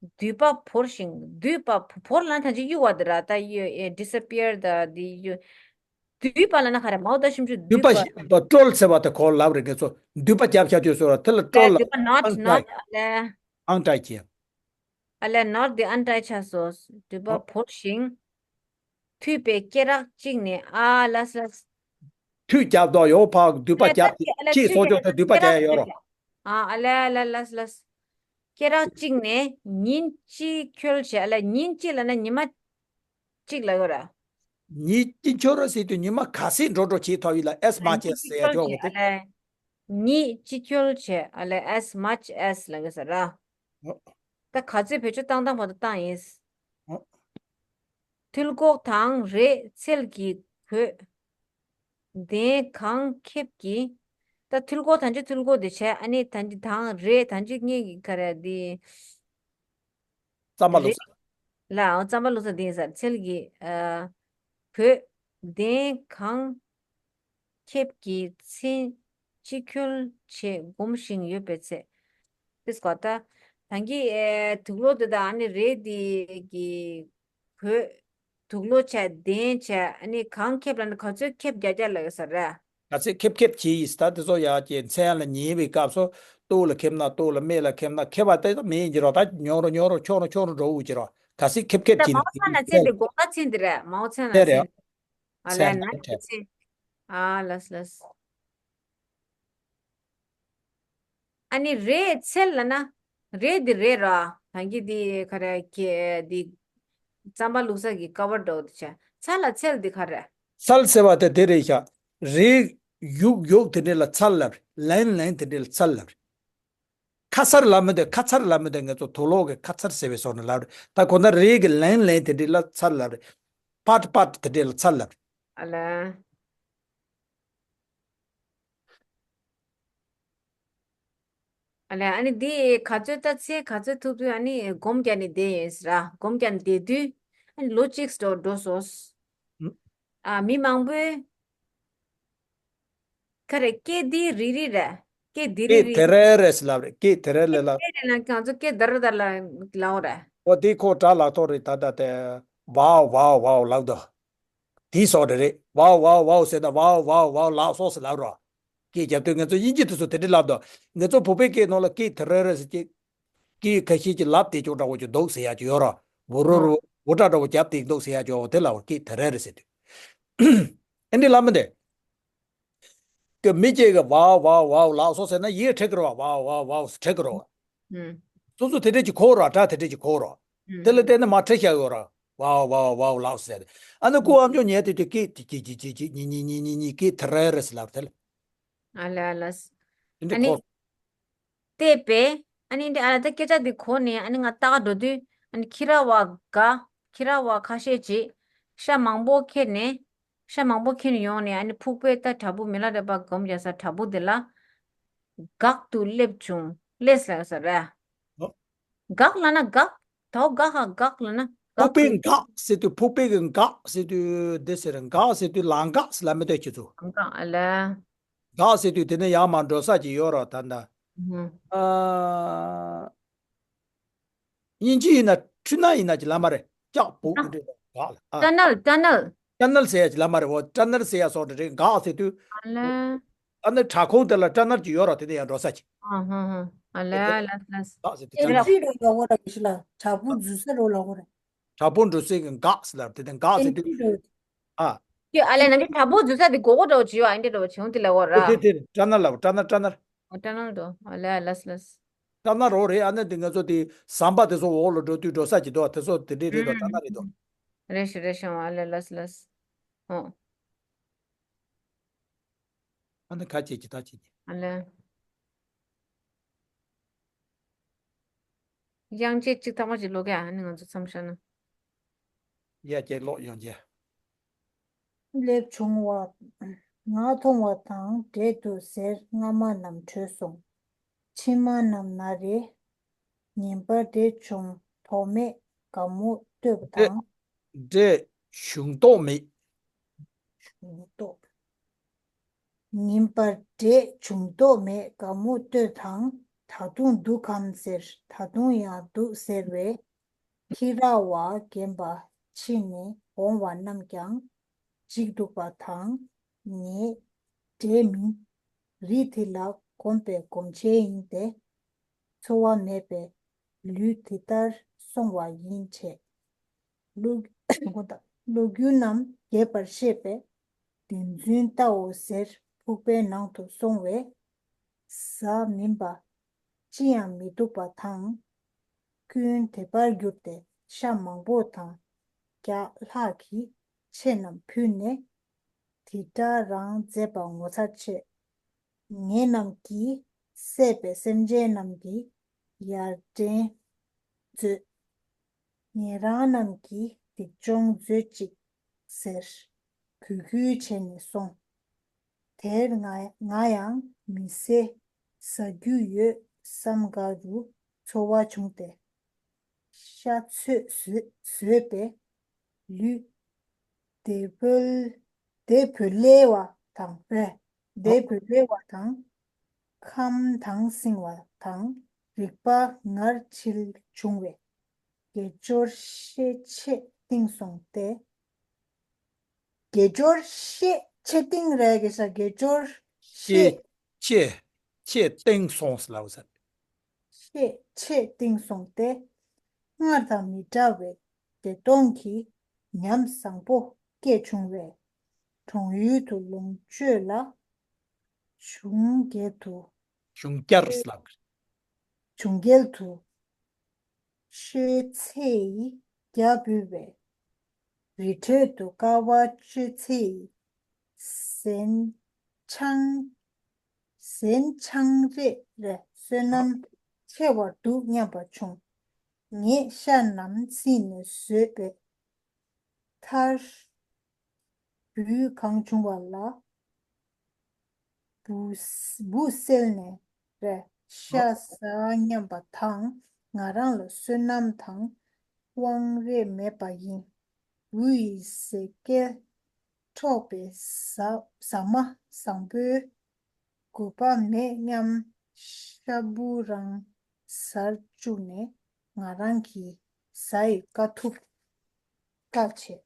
མདུད་པ་བོར་ཞིང་མདུད་པ་བོར་ལ་ན་ད་ཅི་གཡུག་བ་དེ་ར་ད་གཡུག་ཨེ་disappear ད་དེ་གཡུག་མདུད་པ་ལ་ན་ག་རེ་མའོ་ད་ཤུམ་ཆུ་མདུད་པ་མདུད་པ་ཞིག་པ་ཀྲོལ་ཟེར་བ་དེ་གོ་ལབ་རེད་ངེད་ཚོ་མདུད་པ་རྒྱབ་ཤ་དུས་སོ་ར་དེ་ལ་ཀྲོལ་ལ་མདུད་པ་knot knot ཨ་ལས། ཨང་ཀྲའི་གྱིས། ཨ་ལས་knot དེ་ཨན་ཀྲའི་ཆ་སོ། མདུད་པ་ཨོ། བོར་ཞིང་། མཐུད་པའི་སྐེ་རགས་གཅིག་ནས་ཨ་ལས་ལས། མཐུད་རྒྱབ་དོ་ཡོ་ཕག་མདུད་པ་རྒྱབ་ཨ་ལས་ཅིག་སོ་ཅོག་ཏུ་མདུད་པ་རྒྱབ་ཡ་ཡོད་རོ། ཨ་ཨ་ལས་ལས་ལས་ལས། སྐེ་རགས་གཅིག་ནས་ཉིན་གཅིག་འཁྱོལ་བྱས་ཨ་ལས་ཉིན་གཅིག་ལ་ན་ཉི་མ་གཅིག་ལ་ཡོད་ར། ཉིན་གཅིག་འཁྱོལ་ར་ཟེར་དུས་ཉི་མ་ག་ཚད་འགྲོ་འགྲོ་བྱེད་ཐུབ་ཡོད་ལ་as much as ཟེར་ཡ་ཅོག་གོ་དེ། ཉིན་གཅིག་འཁྱོལ་བྱས་ཨ་ལས་as much as ལ་གི་ཟེར་ར། ད་ག་ཚོད་བེད་སྤྱོད་བཏང་བཏང་བར་དུ་བཏང་ཡིན། ཨོ། ཐུལ་འགོག་དང་རས་ཚལ་གྱི་གོས། གདན་གང་ཁེབས་ཀྱིས། ད་ཐུལ་འགོག་ཐང་ཅི་ཐུལ་འགོག་དེ་བྱས་ཨ་ནི་ཐང་ཅི་དང་རས་ཐང་ཅི་ངེད་ཀྱི་ག་རེ་དེ། རྩམ་པ་ལུག་རེད། ས། ལའང་རྩམ་པ་ལུག་ས་དེ་ཡིན་ས་ཚལ་གྱི་ཨ། གོས། གདན་གང་། ཁེབས་ཀྱི་མཚན་ཅི་འཁྱོལ་བྱེད་སྒོམ་ཞིང་ཡོད་པའི་ཚེ། དེ་སྐོར་ད། ད་གིན་ཨེ་དུག་ལོག་དེ་དང་ཨ་ནི་རེད་དེ་གི་གོས། དུག་ལོག་བྱས་གདན་བྱས་ཨ་ནི་གང་ཁེབས་ལ་ནི་ག་ཚོད་ཁེབས་རྒྱ་རྒྱ་ལ་ཡོད་ས་རེད། ག་ཚད་ཁེབས་ཁེབས་བྱས་ཡིས་ད་དེ་ཚོ་ཡག་གི་མཚན་ལ་ཉེ་བའི་སྐབས་སུ་སྟོད་ལ་ཁེབས་ན་སྟོད་ལ་སྨད་ལ་ཁེབས་ན་ཁེབས་པ་དེ་ད་མེད་ཀྱི་རོ་ད་ཉོ་རོ་ཉོ་རོ་ཁྱོ་རོ་ཁྱོ་རོ་འགྲོ་འུ་ཀྱི་རོ་ག་ཚད་ཁེབས་ཁེབས་ད་བྱས་མའོ་ཚ་ན་ཚན་དེ་དགོང་ད་ཚན་དེ་རེད་མའོ་ཚ་ན་དེ་རེད། ཚན། ཨ་ལས་ཚན་ན་ཚན། ཨ་ལས་ལས། ཨ་ནི་རས་ཚལ་ལ་ན། རས་འདི་རས་ར། ད་གིན་འདི་ག་རེ་ཁེ་འདི། རྩམ་པ་བླུགས་ས་གི་ཀ་བར་འདྲ་བོ་འདི་བྱས། ཚལ་ལ་ཚལ་འདི་ག་རེ། ཚལ་ཟེར་བ་དེ་དེ་རེད་ཤག་རས་ཡུག་ཡུག་དེ་འདྲ་ལ་ཚལ་ལབ་རེད། ལན་ལན་དེ་འདྲ་ལ་ཚལ་ལབ་རེད། ཁ་ཚར་ལབ་མི་འདུག་ཁ་ཚར་ལབ་མི་འདུག་ངེད་ཚོ་དུག་ལོག་གི་ཁ་ཚར་ཟེར་བའི་སོགས་ནས་ལབ་རེད། ད་ཁོ་ན་རས་ཀྱི་ལན་ལན་དེ་འདྲ་ལ་ཚལ་ལབ་རེད། པར་པར་དེ་འདྲ་ལ་ཚལ་ལབ་རེད། ཨ་ལ། ཨ་ལས་ཨ་ནི་འདི་ག་ཚོད་ལྟ་ཚེ་ག་ཚོད་ཐུག་དུས་ཨ་ནི་སྒོམ་རྒྱག་ནི་བསྡད་ཡིན་ཟེར་ར་སྒོམ་རྒྱག་ནི་བསྡད་དུས་ཨ་ནི་ལོ་གཅིག་འགྲོ་འགྲོ་སོང་། ཨ་མི་མང་པོས་ཁ་རེ་སྐད་འདི་རི་རི་རེད་སྐད་འདི་རི་སྐད་རི་དེ་རེ་རེ་ཟེར་ལབ་རེད་སྐད་དེ་རེ་ལེ་ལབ། སྐད་རེ་ལ་ང་ཚོ་སྐད་དར་ར་དར་ལ་ལའོ་རེད། འོ་དེ་ཁོ་དྲ་ལག་ཐོག་རེད་ད་ད་དེ་ཝའོ་ཝའོ་ཝའོ་ལབ་དོ། དེའི་སོགས་རེ་རེད། ཝའོ་ཝའོ་ཝའོ་ཟེར་ན་ཝའོ་ཝའོ་ཝའོ་ལགས་སོ་ཟེར་ལབ་རོ། སྐད་རྒྱབ་དུས་ང་ཚོ་དབྱིན་ཇི་དེ་ཚོ་དེ་འདྲ་ལབ་དོ། ང་ཚོ་བོད་པའི་སྐད་ནང་ལ་སྐད་དེ་རེ་རེ་ཟེར་གྱི། སྐད་ཁ་ཤས་ཀྱི་ལབ་དེ་ཅོག་འདྲ་བོ་ཅིག་འདུག་ཟེར་ཡག་ཅིག་ཡོད་རོ། ཝུ་རུ་རུ། འུར་སྒྲ་འདྲ་བོ་རྒྱབ་སྟེ་འདུག་ཟེར་ཡ་ཅོ་དེ་ལ་བ་སྐད་དེ་རེ་རེ་ཟེར་དུས། ཨེ་འདི་ལ་མི་འདི། ཀྱི་མི་སྐྱེ་གི་ཝའོ་ཝའོ་ཝའོ་ལགས་སོ་ཟེར་ན་ཡིད་ཁྲེལ་གི་རེད་བ། ཝའོ་ཝའོ་ཝའོ་ཁྲེལ་གི་རེད་བ། ཨུམ། སོ་སོ་དེ་འདྲས་ཀྱི་གོ་ར་སྒྲ་དེ་འདྲས་ཀྱི་གོ་ར། ཨུམ། དེ་ལ་བལྟས་ན་མ་ཁྲེལ་བཞག་ཡོད་ར། ཝའོ་ཝའོ་ཝའོ་ལགས་སོ་ཟེར། ཨ་ནི་ཀུ་ཨམ་ཅོག་ཉལ་དུས་དེ་ཀི་ཏི་ཀི་ཀི་ཀི་ཀི་ཉི་ཉི་ཉི་ཉི་ཉི་ཉི་ཀི་ཐི་རེ་རེ་སི་ལབ་དེ་ལ། ཨ་ལ་ཨ་ལ། དེ་འདྲས་ཨ་ནི་གོ། བལྟས་པས། ཨ་ནི་འདི་ཨ་ལ་ད་སྐད་ཆ་འདི་གོ་ནས་ཨ་ནི་ང་ལྟ་ག་འགྲོ་དུས་ཨ་ནི་ཁྱི་ར་བ་ག་ཁྱི་ར་བ་ཁ་ཤས་ཅིག་ཤ་མང་པོ་ཁྱེར་ནས་ཤ་མང་པོ་ཁྱེར་ནས་ཡོང་ནས་ཨ་ནི་ཕུག་པའི་ད་བྲག་ཕུག་མི་ལ་རས་པ་སྒོམ་རྒྱག་ས་བྲག་ཕུག་འདི་ལ་འགག་ཏུ་སླེབས་བྱུང་སླེབས་ལ་ས་ར། ཨོ། འགག་ལ་ན་འགག་ད་འོ་འགག་ཧ་འགག་ལ་ན་འགག་ཕུག་པའི་ཏུ་འགག་ཟེར་དུས་ཕུག་པའི་གི་འགག་ཟེར་དུས་འདི་ཟེར་འགག་ཟེར་དུས་ལ་འགག་ཟེར་ལ་མི་འདོད་ཁྱེད་ཚོ། འགག་ཨ་ལ། འགག་ཟེར་དུས་དེ་ནས་ཡར་མར་འགྲོ་ས་ཅིག་ཡོད་རོགས་ད་ལྟ། ཨ། དབྱིན་ཇི་ཡིན་ན་ཁྲུ་ན་ཡིན་ན་ཅི་ལ་མ་རེད། ལྕགས་པོ་ཨ། འདི་འདྲ་འགག་ལ་ཨ། ཊ་ནལ་ཊ་ནལ། ཊ་ནལ་ཟེར་ཡ་ཅི་ལ་མ་རེད། འོ་ཊ་ནལ་ཟེར་ཡ་སོགས་འདྲ་རེད། འགག་ཟེར་དུས། ཨ་ལ། ཨ་ནི་བྲག་ཁུང་དེ་ལ་ཊ་ནལ་ཅིག་ཡོད་རོགས་དེ་ནས་ཡར་འགྲོ་ས་ཅིག་ཨ་ཧ་ཧ། ཨ་ལ་ཨ་ལ་ཨ་ལ། འགག་ཟེར་དུས་ཊ་ནལ། ཊེན་ཊི་རོ་ལ་འོ་ར་གི་ཤི་ལ་བྲག་ཕུག་འཛུལ་ས་རོ་ལ་འོ་ར། བྲག་ཕུག་འགྲོ་སའི་གི་འགག་ཟེར་ལབ་དེ་དེ་འགག་ཟེར་དུས། ཨ། ཀྱེ་ཨ་ལས་ན་འདི་བྲག་ཕུག་འཛུལ་ས་འདི་གོ་གོ་འདྲ་བོ་བྱེད་ཡོད་ཨ་འདི་འདྲ་བོ་བྱེད་འོང་དེ་ལ་འོ་ར། དེ་དེ་དེ་ཊ་ནལ་ལབ་ཊ་ནལ་ཊ་ནལ། ཨོ་ཊ་ནལ་འདྲ་ཨ་ལས་ཨ་ལས་ལས། ཊ་ནལ་རོ་རེད། ཨ་ནི་འདི་ང་ཚོ་དེ་ཟམ་པ་དེ་ཚོ་འོག་ལ་འགྲོ་དུས་འགྲོ་ས་ཅིག་འདུག་དེ་ཚོ་དེ་འདྲས་རེད་འདུག་ཊ་ནལ་རེད་འདུག་རེད་ཤི་རེད་ཤི་ཨ་ལས་ལས་ལས། ཨོ། ཨ་ནི་ཁ་ཅིག་ཅིག་ད་ཅིག་ཅིག་ཨ་ལས། དབྱངས་ཅན་གཅིག་ཐ་མ་ཅིག་ཀློག་གི་ཨ་ནི་ང་ཚོ་མཚམས་བཞག་ན། ཡ་ཀྱེ་ཀློག་ཡོང་ཀྱེ། སླེབས་བྱུང་བ། ང་མཐོང་བ་དང་འབྲེལ་དུ་ཟེར་རྔ་མ་རྣམས་བྲོས་སོང་། མཆི་མ་རྣམས་ན་རེ། ཉིན་པར་འདྲེས་བྱུང་དོགས་མེད་དགའ་མོ་བསྟོད་པ་དང་། འདྲེས་བྱུང་དོགས་མེད། བྱུང་དོགས། ཉིན་པར་འདྲེས་བྱུང་དོགས་མེད་དགའ་མོ་བསྟོད་དང་ད་དུང་འདུག་གམ་ཟེར་ད་དུང་ཡང་འདུག་ཟེར་བས། ཁྱི་ར་བ་རྒན་པ་ཕྱིན་ནས་འོང་བ་རྣམས་ཀྱང་འཇིགས་འདུག་པ་དང་ངས་འདྲེ་མིན། རི་དེ་ལ་གོམས་པའི་གོམས་ཆེན་ཡིན་ཏེ། འཚོ་བ་མེད་པས་ལུས་དེ་ལྟར་སོང་བ་ཡིན་བྱས། ལོ་ལོ་རྒྱུས་རྣམས་རྒྱས་པར་བཤད་པས་བདེན་རྫུན་བལྟའོ་ཟེར་ཕུག་པའི་ནང་དུ་སོང་བས། གཟའ་མིན་པ་ཅི་ཡང་མི་འདུག་པ་དང་། སྐྱོན་དེ་པར་གྱུར་ཏེ་ཤ་མང་པོ་དང་བརྒྱ་ལྷག་གིས་ཕྱེ་རྣམས་ཕུལ་ནས། དེ་འདྲ་རང་མཛད་པ་ངོ་མཚར་ཆེ། ངེད་རྣམས་ཀྱིས་བསད་པའི་སེམས་ཅན་རྣམས་ཀྱི་ཡར་དྲན་མཛོད། ངེད་རང་རྣམས་ཀྱིས་སྡིག་སྦྱོང་མཛོད་ཅིག་ཟེར་གུས་བཀུར་བྱས་ནས་སོང་། དེར་ང་ང་ཡང་མི་ཚེ་ཟ་རྒྱུ་ཡོད་བསམ་དགའ་རུ་ཚོར་བ་བྱུང་སྟེ། ཤ་ཚོད་བཟོས་བཟོས་པས་ལུས་བདེ་བོ་བདེ་བོ་ལེ་བ་དང་བདེ་བོ་ལེ་བ་དང་ཁམས་དྭངས་སིང་བ་དང་རིག་པ་ངར་ཆེར་བྱུང་བས། དགེ་སྦྱོར་ཤས་ཆེ་བཏིང་སོང་སྟེ། དགེ་སྦྱོར་ཤས་ཆེ་བཏིང་རེད་གེ་ས་དགེ་སྦྱོར་ཤས་ཤས་ཆེ་ཆེ་བཏིང་སོང་ཟེར་ལབ་ས། ཤས་ཆེ་བཏིང་སོང་སྟེ། སྔར་དང་མི་འདྲ་བའི་བདེ་སྟོང་གི་ཉམས་བཟང་པོ་སྐྱེས་བྱུང་བས། གྲོང་ཡུལ་དུ་ལོངས་སྤྱོད་ལ། གཞུང་རྒྱལ་དུ། གཞུང་རྒྱལ་ལ། གཞུང་རྒྱལ་དུ། ཤོད་ཚེ་ཡི་རྒྱ་བོད་པའི། རི་ཁྲོད་དུ་དཀའ་བ་སྤྱོད་ཚེ་ཡི། གཟན་ཆང་། གཟན་ཆང་རེ་རེ་བསོད་ནམས་ཆེ་བར་འདུག་སྙམ་པ་བྱུང་། ངས་ཤ་རྣམས་བསྲིངས་ནས་ཟོས་པའི་མཐར། འབུ་གང་བྱུང་བ་ལ། འབུ་འབུ་བསལ་ནས་རེ་ཤ་ཟ་སྙམ་པ་དང་ང་རང་ལ་བསོད་ནམས་དང་དབང་རེ་མེད་པ་ཡིན། འབུ་ཡི་ཟས་སྐལ་འཕྲོག་པའི་ཟ་ཟ་མ་བཟང་པོའི་དགོས་པ་མེད་སྙམ་ཤ་འབུ་རང་ཟར་བཅུག་ནས་ང་རང་གིས་ཟ་ཡི་དཀའ་ཐུབ་དཀའ་བྱས།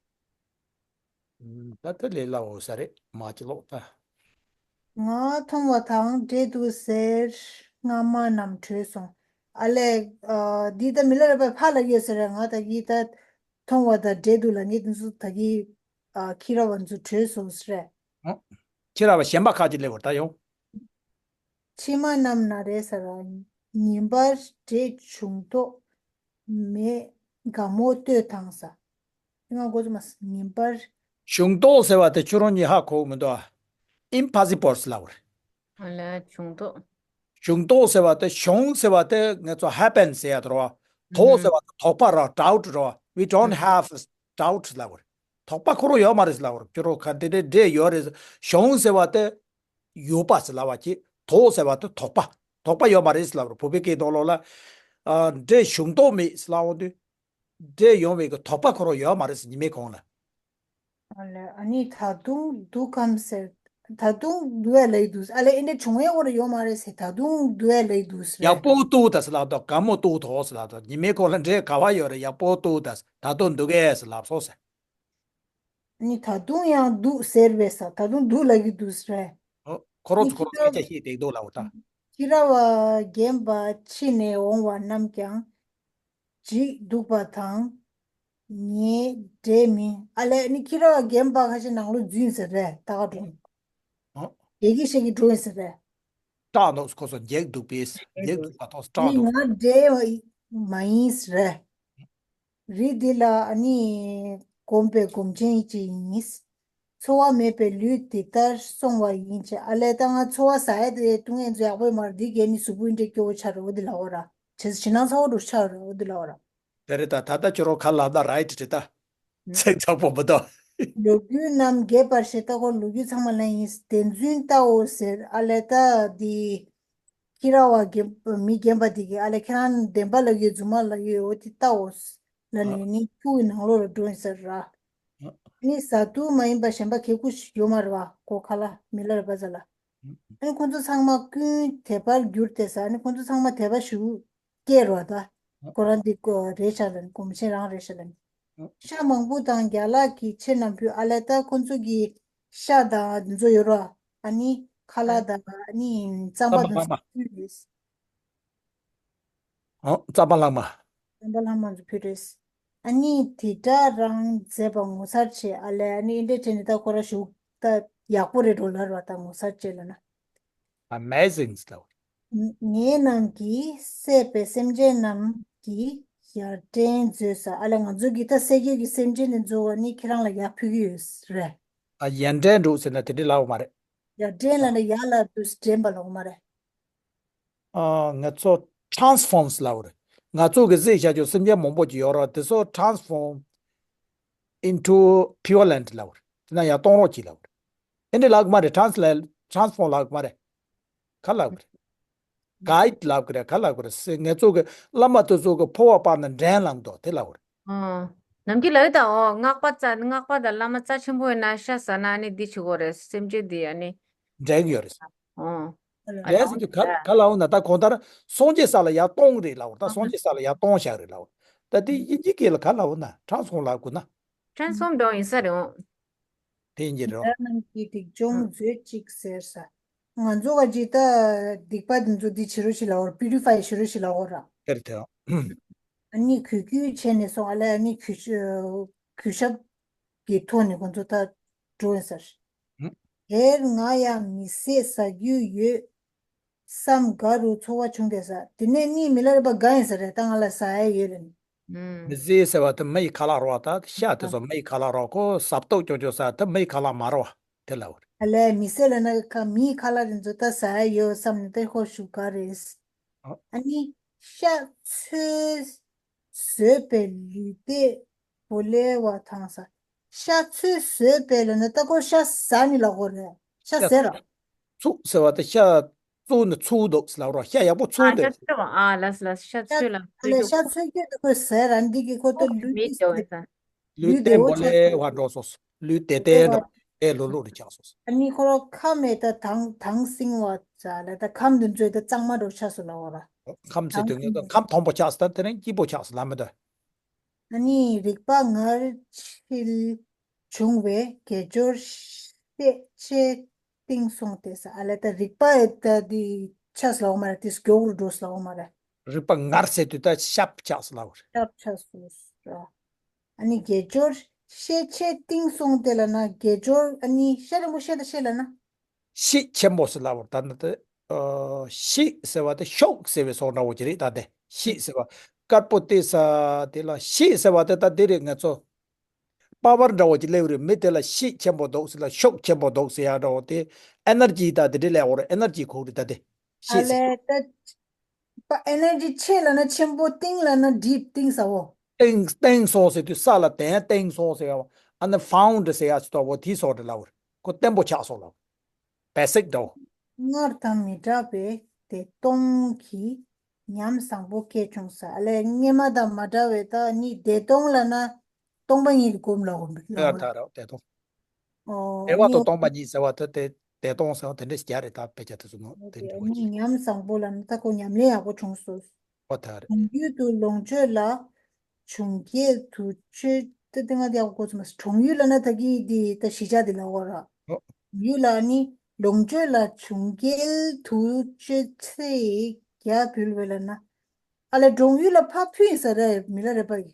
ད་ལྟ་ལས་སླ་བོ་ས་རེད་མ་ཅི་ལོག་ད། ང་མཐོང་བ་དང་འབྲེལ་འདུག་ཟེར་རྔ་མ་རྣམས་བྲོས་སོང་། ཨ་ལས། འདི་ད་མི་ལ་རས་པའི་ཕ་ལ་ཡོད་ཟེར་ར་ང་ད་གི་ད། མཐོང་བ་དང་འབྲེལ་འདུག་ལབ་མཁན་དེ་ཚོ་ད་གི་ཨ་ཁྱི་ར་བ་ཚོ་བྲོས་སོང་ཟེར། ཨོ། ཁྱི་ར་བ་གཞན་པ་ཁ་ཅིག་སླེབས་པར་ད་ཡོང་། ཕྱི་མ་རྣམས་ན་རེ་ས་ར། ཉིན་པར་འདྲེ་བྱུང་དོགས་མེད་དགའ་མོ་ལྟོས་དང་ས། ང་གོ་ཚོད་མ་ཉིན་པར། བྱུང་དོགས་ཟེར་བ་དེ་ཁྱོད་རང་གཉིས་ཧ་གོ་མི་འདུག་ཨ། Impossible ལབ་པ་རེད། ཨ་ལས་བྱུང་དོགས། བྱུང་དོགས་ཟེར་བ་དེ་བྱུང་ཟེར་བ་དེ་ངས་ཚོ་happen ཟེར་ཡ་དེ་རེད་བ། དོགས་ཟེར་བ་དེ་དོགས་པ་རེད་བ། Doubt རེད་བ། We don't have doubt ལབ་པ་རེད། དོགས་པ་ཁོ་རང་ཡོད་མ་རེད་ལབ་པ་རེད། ཁྱོད་རང་ག་འདི་འདྲའི་འདྲེ་ཡོད་རེད། བྱུང་ཟེར་བ་དེ་ཡོད་པ་ཟེར་ལབ་པ་གྱིས། དོགས་ཟེར་བ་དེ་དོགས་པ། དོགས་པ་ཡོད་མ་རེད་ལབ་པ་རེད། བོད་པའི་སྐད་ཐོག་ལོགས་ལ། ཨ། འདྲེ་བྱུང་དོགས་མེད་ལབ་འོང་དུས། འདྲེ་ཡོང་བའི་གི་དོགས་པ་ཁོ་རང་ཡོད་མ་རེད་ཟེར། ཉི་མའི་གོང་ལ། ཨ་ལས། ཨ་ནི་ད་དུང་འདུག་གམ་ཟེར། ད་དུང་འདུག་ཨེ་ལབ་འདུག་ཨ་ལས། ཨེ་འདྲ་བྱུང་བའི་འོག་ལ་ཡོད་མ་རེད་ཟེར། ད་དུང་འདུག་ཨེ་ལབ་འདུག་ཟེར། ཡག་པོ་ལྟོས་དང་ཟེར་ལབ་དང་། དགའ་མོ་ལྟོས་དང་ཟེར་ལབ་དང་། ཉི་མའི་གོང་ལ་འདྲེ་ག་བ་ཡོད་རེད། ཡག་པོ་ལྟོས་དང་། ད་དུང་འདུག་གས་ཟེར་ལབ་སོང་ཟེར། ཨ་ནི་ད་དུང་ཡང་འདུག་ཟེར་བས་ས། ད་དུང་འདུག་ལབ་ཀྱི་འདུག་ཟེར། ཨོ། ཁོ་རང་ཚོ་ཁོ་རང་སྐད་ཆ་བཤད་བསྡད་འདུག་ལབ་པ་ད། ཁྱི་ར་བ་རྒན་པ་ཕྱི་ནས་འོང་བ་རྣམས་ཀྱང་འཇིགས་སྡུག་པ་དང་། ངའི་འདྲེ་མིན། ཨ་ལས། ནི་ཁྱི་ར་བ་རྒན་པ་ཁ་ཤས་ནང་ལོགས་འཛུལ་ཟེར་རེད། ད་ག་འགྲོ། ཨོ། དེ་གི་ཤེས་ཀྱི་འགྲོ་ཡིན་ཟེར་རེད། སྐྲག་འདུག་ཁོ་ཚོ་འཇིགས་སྡུག་པས། འཇིགས་སྡུག་པ་ཐོག་སྐྲག་ནི་འདུག་ང་འདྲེ་མ་ཡིན་ཟེར་རེད། རི་འདི་ལ་ཨ་ནི་གོམས་པའི་སྒོམ་ཆེན་ཅིག་ཡིན། འཚོ་བ་མེད་པའི་ལུས་འདི་ལྟར་སོང་བ་ཡིན་ཅེས། ཨ་ལས། ད་ང་འཚོ་བ་ཟ་ཡ་དེ་བཏུང་ཡ་ཚོ་ཡག་པོ་མ་རེད། འདི་གས་ནི་གཟུགས་པོ་འདྲ་སྐྱོ་བོ་ཆགས་རེད། འོ་འདི་ལབ་པ་ར། བྱས་ཙང་ཞེད་སྣང་ཚ་བོ་འདྲ་ཆགས་རེད། འོ་འདི་ལབ་པ་ར། དེ་རེད་ད། ད་ལྟ་ཁྱོད་རང་ཁ་ལབ་ན་right རེད་ད། ཚིག་ཚགས་པོ་མི་འདུག་ལོ་རྒྱུས་རྣམས་རྒྱས་པར་བཤད། ད་ཁོ་ལོ་རྒྱུས་ཚང་མ་ལབ་ཡིན། བདེན་རྫུན་བལྟའོ་ཟེར། ཨ་ལས། ད་འདི་ཁྱི་ར་བ་རྒན་མི་རྒན་པ་འདི་གིས། ཨ་ལས། ཁྱེད་རང་བདེན་པ་ལབ་ཡོད་རྫུན་མ་ལབ་ཡོད། འོ་དེ་བལྟའོ་ལབ་ནས་ནི་ཁྱུ་གི་ནང་ལོགས་ལ་འགྲོ་ཡིན་ཟེར་ར། ནི་བཟའ་བཏུང་མ་ཡིན་པ་གཞན་པ་གས་ཁུ་ཞིག་ཡོད་མ་རེད་བ། ཁོ་ཁ་ལ་མི་ལ་རེ་བ་ཟ་ལ། ཨ་ནི་ཁོ་ཚོ་ཚང་མ་ཀུན་དད་པར་གྱུར་ཏེ་ཟེར། ཨ་ནི་ཁོ་ཚོ་ཚང་མ་དད་པ་ཞུ། སྐྱེ་རོ་ད། ཁོ་རང་འདི་ཀོ་རེད་ཤག་ལབ་ནི། གོམས་ཆེན་རང་རེད་ཤག་ལབ་ནི། ཤ་མང་པོ་དང་རྒྱ་ལག་གི་ཕྱེ་རྣམས་ཕུལ། ཨ་ལས། ད་ཁོ་ཚོ་གི་ཤ་དང་འདི་ཚོ་ཡོད་རོ། ཨ་ནི་ཁ་ལག་དང་ཨ་ནི་རྩམ་པ་རྩམ་པ་འདི་ཚོ་ལྷག་མ། ཕུལ་རེད། ཨོ། རྩམ་པ་ལྷག་མ། རྩམ་པ་ལྷག་མ་ཚོ་ཕུལ་རེད། ཨ་ནི་དེ་འདྲ་རང་མཛད་པ་ངོ་མཚར་ཆེ། ཨ་ལས། ཨ་ནི་འདི་འདྲ་བྱས་ནས་ད་ཁོ་རང་བཞུགས་ད་ཡག་པོ་རེད་འགྲོ་ལབ་རོ། ད་ངོ་མཚར་ཆེ་ལབ་ན། Amazing stuff. ངེད་རྣམས་ཀྱིས་བསད་པའི་སེམས་ཅན་རྣམས་ཀྱི་ཡར་སྐྲན་མཛོད་ས། ཨ་ལས། ང་ཚོ་གིས་ད་བསད་རྒྱུ་གི་སེམས་ཅན་དེ་ཚོ་ནི་ཁྱེད་རང་ལ་ཡར་ཕུལ་གྱི་ཡོད་རེད། ཨ། ཡར་སྐྲན་འདྲ་ཟེར་ན་དེ་འདྲ་ལབ་ཡོད་མ་རེད། ཡར་སྐྲན་ལབ་ན་ཡར་ལ་དུ་སྐྲན་པ་ལབ་ཡོད་མ་རེད། ཨ། ང་ཚོ་transforms ལབ་ཡོད་རེད། ང་ཚོ་གིས་བསད་བཞག་རྒྱུ་སེམས་ཅན་མང་པོ་ཅིག་ཡོད་རེད། དེ་ཚོ་transform into pure land ལབ་ཡོད་རེད། དེ་ན་ཡར་གཏོང་རོགས་གྱིས་ལབ་ཡོད་རེད། ཨེ་འདྲ་ལབ་ཀྱི་མ་རེད། translate, transform ལབ་ཀྱི་མ་རེད། ག་ལབ་ཀྱི་རེད། guide ལབ་ཀྱི་རེད། ག་ལབ་ཀྱི་རེད་ཟེར། ངེད་ཚོ་གི་བླ་མ་དེ་ཚོ་གི་འཕོ་བ་སྤར་ན་འགྲན་ལབ་འདུག་དེ་ལབ་ཀྱི་རེད། ཨོ། ནམ་རྒྱུན་ལབ་ཡོད་ད། ཨོ། སྔགས་པ་རྩ། སྔགས་པ་དང་བླ་མ་རྩ་ཆེན་པོ་ཡིན་ན་ཤ་ཟ་ན་ནི་འདི་བྱེད་དགོས་རེད། སེམས་ཅན་འདི་ཨ་ནི་འགྲན་གྱི་ཡོད་རེད། ཨོ། ཨ་ལས་ཟེར་དུས་ག་ག་ལབ་ན། ད་གང་ལྟར་སངས་རྒྱས་ས་ལ་ཡར་གཏོང་རེད་ལབ་ཡོད་རེད། ད་སངས་རྒྱས་ས་ལ་ཡར་གཏོང་བཞག་རེད་ལབ་ཡོད་རེད། ད་དེ་དབྱིན་ཇིའི་སྐད་ལ་ག་ལབ་ན། transform ལབ་དགོས་ན། transform འགྲོ་ཡིན་ས་རེད། ཨོ། དེ་ཡིན་གྱི་རེད། ཡར་རྣམས་ཀྱི་སྡིག་སྦྱོང་མཛོད་ཅིག་ཟེར་ས། ང་ཚོ་ག་ཅིག་ད་སྡིག་པ་འདི་ཚོ་འདི་བྱེད་རོགས་བྱེད་ལབ་ཡོད་རེད། པིའུ་རི་ཕའི་བྱེད་རོགས་བྱེད་ལབ་ཡོད་རེད། དེར་དེ། ཨ་ནི་གུས་གུས་བྱས་ནས་སོང་། ཨ་ལས། ཨ་ནི་གུས་ཞབས། གུས་ཞབས་ཀྱི་ཐོག་ནས་ཁོང་ཚོ་ད་འགྲོ་ཡིན་ས་རེད། ཧུམ། དེར་ང་ཡང་མི་བཟས་ཟ་རྒྱུ་ཡོད་བསམ་དགའ་རུ་ཚོར་བ་བྱུང་བསྡད་ས། དེ་ནས་ནི་མི་ལ་རས་པ་དགའ་ཡིན་ས་རེད། ད་ང་ལ་ཟ་ཡ་ཡོད་ལབ་ནས། ཧུམ། མི་བཟས་ཟེར་བ་དེ་མི་ཡི་ཁ་ལག་རེད་བ། ད་ཤ་དེ་ཚོ་མི་ཡི་ཁ་ལག་རེད། ཁོ་ཟ་ཏོག་ཅོག་ཅོག་ཟ་དེ་མི་ཡི་ཁ་ལག་མ་རེད་བ། དེ་ལབ་པ་རེད། ཨ་ལས། མི་བཟས་ལབ་ན་ཁ་མིའི་ཁ་ལག་དེ་ཚོ་ད་ཟ་ཡ་ཡོད་བསམ་ནས་ད་ཁོ་ཞེ་དགའ་རེད། ཨ། ཨ་ནི་ཤ་ཚོས་བཟོས་པའི་ལུས་དེ་བོ་ལེ་བ་དང་ཟ། ཤ་ཚོས་བཟོས་པའི་ལབ་ན་ད་ཁོ་ཤ་ཟ་ནི་ལབ་ཡོད་རེད། ཤ་ཤ་ཟས་ར། ཚོས་ཟེར་བ་དེ་ཤ་བཙོས་ནས་ཚོས་འདུག་ལབ་རོ། ཤ་ཡག་པོ་ཚོས་ཨ། འདུག་ཤ་ཚོས་པ། ཨ་ལས་ལས། ཤ་ཤ་ཚོས་ལ། ཨ་ལས། ཤ་ཚོས་རྒྱུ་དེ་ཁོས་ཟས་ར། འདི་གིས་ཁོ་ད་ལུས་མི་དེ་སྐྱོ་བའི་ས། ལུས་ལུས་བདེ་བོ་བོ་ལེ་ཆགས་བ་འགྲོ་སོང་། ལུས་བདེ་བདེ་འགྲོ། བདེ་ལྷུག་ལྷུག་རེ་ཆགས་སོང་། ཨ་ནི་ཁོ་རང་ཁམས་ད་དྭངས་དྭངས་སིང་བ་ཙ་ལ། ད་ཁམས་འདི་ཚོ་ད་གཙང་མ་འགྲོ་ཆགས་སོང་ལབ་ཡོད་ར། ཁམས་ཟེར་དུས་ངས་ཁམས་དྭངས་པོ་ཆགས་སོང་། ད་དེ་རིང་སྐྱིད་པོ་ཆགས་སོང་ལབ་མི་འདུག་ཨ་ནི་རིག་པ་ངར་ཆེ་བྱུང་བས་དགེ་སྦྱོར་ཤེས་ཆེ་གཏིང་སོང་སྟེ་ས། ཨ་ལས། ད་རིག་པ་ད་འདི་ཆགས་ལབ་ཡོད་མ་རེད། དེ་མགྱོགས་རུ་འགྲོ་ལབ་ཡོད་མ་རེད། རིག་པ་ངར་ཟེར་དུས་ད་ཤབ་ཆགས་ལབ་ཡོད་རེད། ཤབ་ཆགས་སོང་། ཨ་ནི་དགེ་སྦྱོར་ཤེས་བྱའི་གཏིང་སོང་སྟེ་ལབ་ན་དགེ་སྦྱོར་ཨ་ནི་ཤེས་རིང་པོ་ཤེས་ད་ཤེས་ལབ་ན། ཤེས་ཆེན་པོ་ཟེར་ལབ་པར་ད་ནི་དེ། ཨ། ཤེས་ཟེར་བ་དེ་ཤུགས་ཟེར་བའི་སོགས་འདྲ་བོ་ཅིག་རེད་ད་དེ། ཤེས་ཟེར་བ་དཀར་པོ་བལྟས་ས་དེ་ལ་ཤེས་ཟེར་བ་དེ་ད་དེ་རེད་ང་ཚོ། པ་ཝར་འདྲ་བོ་ཅིག་སླེབས་རེད། མི་དེ་ལ་ཤེད་ཆེན་པོ་འདུག་ཟེར་ལ་ཤུགས་ཆེན་པོ་འདུག་ཟེར་ཡག་འདྲ་བོ་དེ། ཨེ་ནར་ཇི་ད་དེ་འདྲ་ལབ་དགོས་རེད། ཨེ་ནར་ཇི་ཁོག་རེད་ད་དེ། ཨ་ཤེད་ཟེར། ལས་ད། པ་ཨེ་ནར་ཇི་ཆེ་ལབ་ན་ཆེན་པོ། གཏིང་ལབ་ན་ཌིབ་གཏིང་ཟེར་བོ། གཏིང་གཏིང་སོང་ཟེར་དུས་ས་ལ་དེ་གཏིང་སོང་ཟེར་ཡག་ཨ་ནི་ཕའུན་ཌི་ཟེར་ཡག་ཅིག་འདྲ་བོ་དེ་སོགས་རེད་ལབ་དགོས་རེད། ཁོ་བརྟན་པོ་ཆགས་སོང་ལབ། བེ་སིག་འདྲ་བོ། སྔར་དང་མི་འདྲ་བའི་བདེ་སྟོང་གི་ཉམས་བཟང་པོ་སྐྱེས་བྱུང་ས། ཨ་ལས་སྔོན་མ་དང་མ་འདྲ་བའི་ད་ནི་བདེ་སྟོང་ལབ་ན་སྟོང་པ་ཉིད་ཀྱི་སྒོམ་ལ་འོང་བའི་ལ་ཨ་འོང་། ད་རེད་བདེ་སྟོང་། ཨོ་བདེ་བ་ནི་དང་སྟོང་པ་ཉིད་ཟེར་བ་དེ་དེ་བདེ་སྟོང་ཟེར་བ་དེ་འདྲ་ཞིག་རེད། ད་དཔེ་ཆ་དེ་ཚོ་ནང་དེ་འདྲ་བ་ནི་ཞིག་ཉམས་བཟང་པོ་ལབ་ན་ད་ཁོ་ཉམས་ལེན་ཡག་པོ་བྱུང་སོང་། ཨོ་ད་རེད། གྲོང་ཡུལ་དུ་ལོངས་སྤྱོད་ལ་བྱུང་རྒྱལ་དུ་སྤྱོད་དེ་ལྟ་ང་དེ་ཡག་པོ་གོ་ཚོད་མ་སོང་། གྲོང་ཡུལ་ལབ་ན་ད་གི་དེ་ད་གཞིས་ཆགས་དེ་ལ་འོ་ར། ཨོ། ཡུལ་ལ་ནི་ལོངས་སྤྱོད་ལ་བྱུང་རྒྱལ་དུ་སྤྱོད་ཚེ་རྒྱ་བུལ་བས་ལབ་ན། ཨ་ལས་གྲོང་ཡུལ་ལ་ཕར་ཕུལ་ཡིན་ས་རེད་མི་ལ་རེད་པ་གི།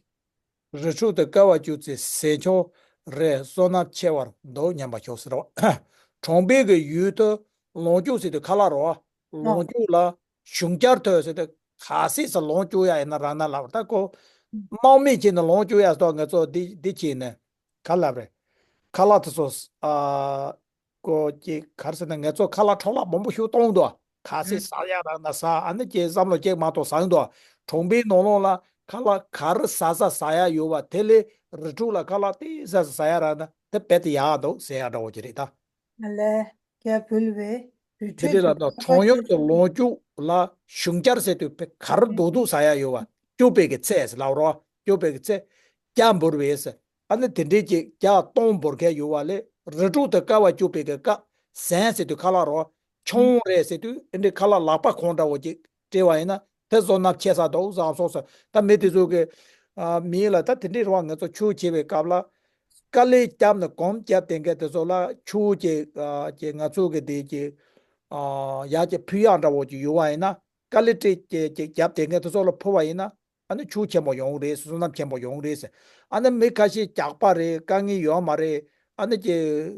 རི་ཕྲུག་དེ་དཀའ་བ་སྤྱད་ཚེ་ཟས་ཆུང་རེ་བསོད་ནམས་ཆེ་བར་འདུག་སྙམ་པ་ཤོག་ཟེར་བ། གྲོང་པའི་གི་ཡུལ་དུ་ལོངས་སྤྱོད་ཟེར་དུས་ཁ་ལག་རོ། ལོངས་སྤྱོད་ལ་བྱུང་རྒྱལ་དུ་ཟེར་དུས་ག་སྲིད་ས་ལོངས་སྤྱོད་ཡ་ཡིན་ན་རང་ན་ལབ་ད་ཁོ། དམག་མི་བྱས་ནས་ལོངས་སྤྱོད་ཡ་སོགས་ང་ཚོ་འདི་འདི་བྱས་ནས་ག་ལབ་རེད། ཁ་ལག་དེ་ཚོ་ཨ། ཀོ་ཅིག་ག་རེ་ཟེར་ན་ང་ཚོ་ཁ་ལག་འཕྲོ་བརླག་མང་པོ་ཞིག་གཏོང་འདུག་ག་སེ་ཟ་ཡ་རག་ན་ཟ། ཨ་ནི་ཅིག་བསམ་བློ་ཅིག་མ་གཏོགས་ཟ་འདུག་གྲོང་པའི་ནང་ལོགས་ལ་ཁ་ལག་ག་རེ་ཟ་ཟ་ཟ་ཡ་ཡོད་པ་དེ་ལས་རི་ཕྲུག་ལ་ཁ་ལག་དེ་ཟ་ཟ་ཟ་ཡ་རག་ན་དེ་རྦད་དེ་ཡག་འདུག་ཟེར་ཡ་འདྲ་བོ་ཅིག་རེད་ད། ཨ་ལས་རྒྱ་བུལ་བས་རི་དེ་ཁྲོད་འདྲ་ལ་དུ་ད་ཁ་གྲོང་ཡུལ་གྱི་ལོངས་སྤྱོད་ལ་བྱུང་རྒྱལ་ཟེར་དུས་དཔེ་ག་རེ་རྡོག་རྡོག་ཟ་ཡ་ཡོད་པ་སྐྱོབ་པའི་གི་ཚེ་ཟེར་ལབ་རོགས། སྐྱོབ་པའི་གི་ཚེ་རྒྱ་འབུལ་བས་ཟེར། ཨ་ནི་དེ་འདྲའི་ཅིག་རྒྱ་སྟོང་འབོར་མཁན་ཡོད་པ་ལས་རི་ཕྲུག་དེ་དཀའ་བ་སྤྱོད་པའི་གི་སྐབས་ཟན་ཟེར་དུས་ཁ་ལག་རོ། ཆུང་རེད་ཟེར་དུས་ཨེ་འདྲའི་ཁ་ལག་ལག་པ་གང་འདྲ་བོ་ཅིག་སྤྲད་པ་ཡིན་ན་དེ་བསོད་ནམས་ཆེ་ས་འདུག་བསམ་སོང་ཟེར། ད་མི་དེ་ཚོ་གི་ཨ་མི་ལ་ད་དེ་འདྲའི་རེ་བ་ང་ཚོ་ཆོས་བྱེད་པའི་སྐབས་ལ་དཀའ་ལས་བརྒྱབ་ནས་གོམ་བརྒྱབ་བསྡད་མཁན་དེ་ཚོ་ལ་ཆོས་ཀྱི་ཨ་ཀྱི་ང་ཚོ་གི་དེ་ཀྱི་ཨ་ཡག་ཅིག་ཕུལ་ཡག་འདྲ་བོ་ཅིག་ཡོད་པ་ཡིན་ན་དཀའ་ལས་སྤྲད་ཀྱི་ཀྱི་བརྒྱབ་བསྡད་མཁན་དེ་ཚོ་ལ་ཕུལ་བ་ཡིན་ན། ཨ་ནི་ཆོས་ཆེན་པོ་ཡོང་གི་རེད། བསོད་ནམས་ཆེན་པོ་ཡོང་གི་རེད་ཟེར། ཨ་ནི་མི་ཁ་ཤས་ཇག་པ་རེད། དཀའ་ངལ་ཡོད་མ་རེད། ཨ་ནི་ཀྱི་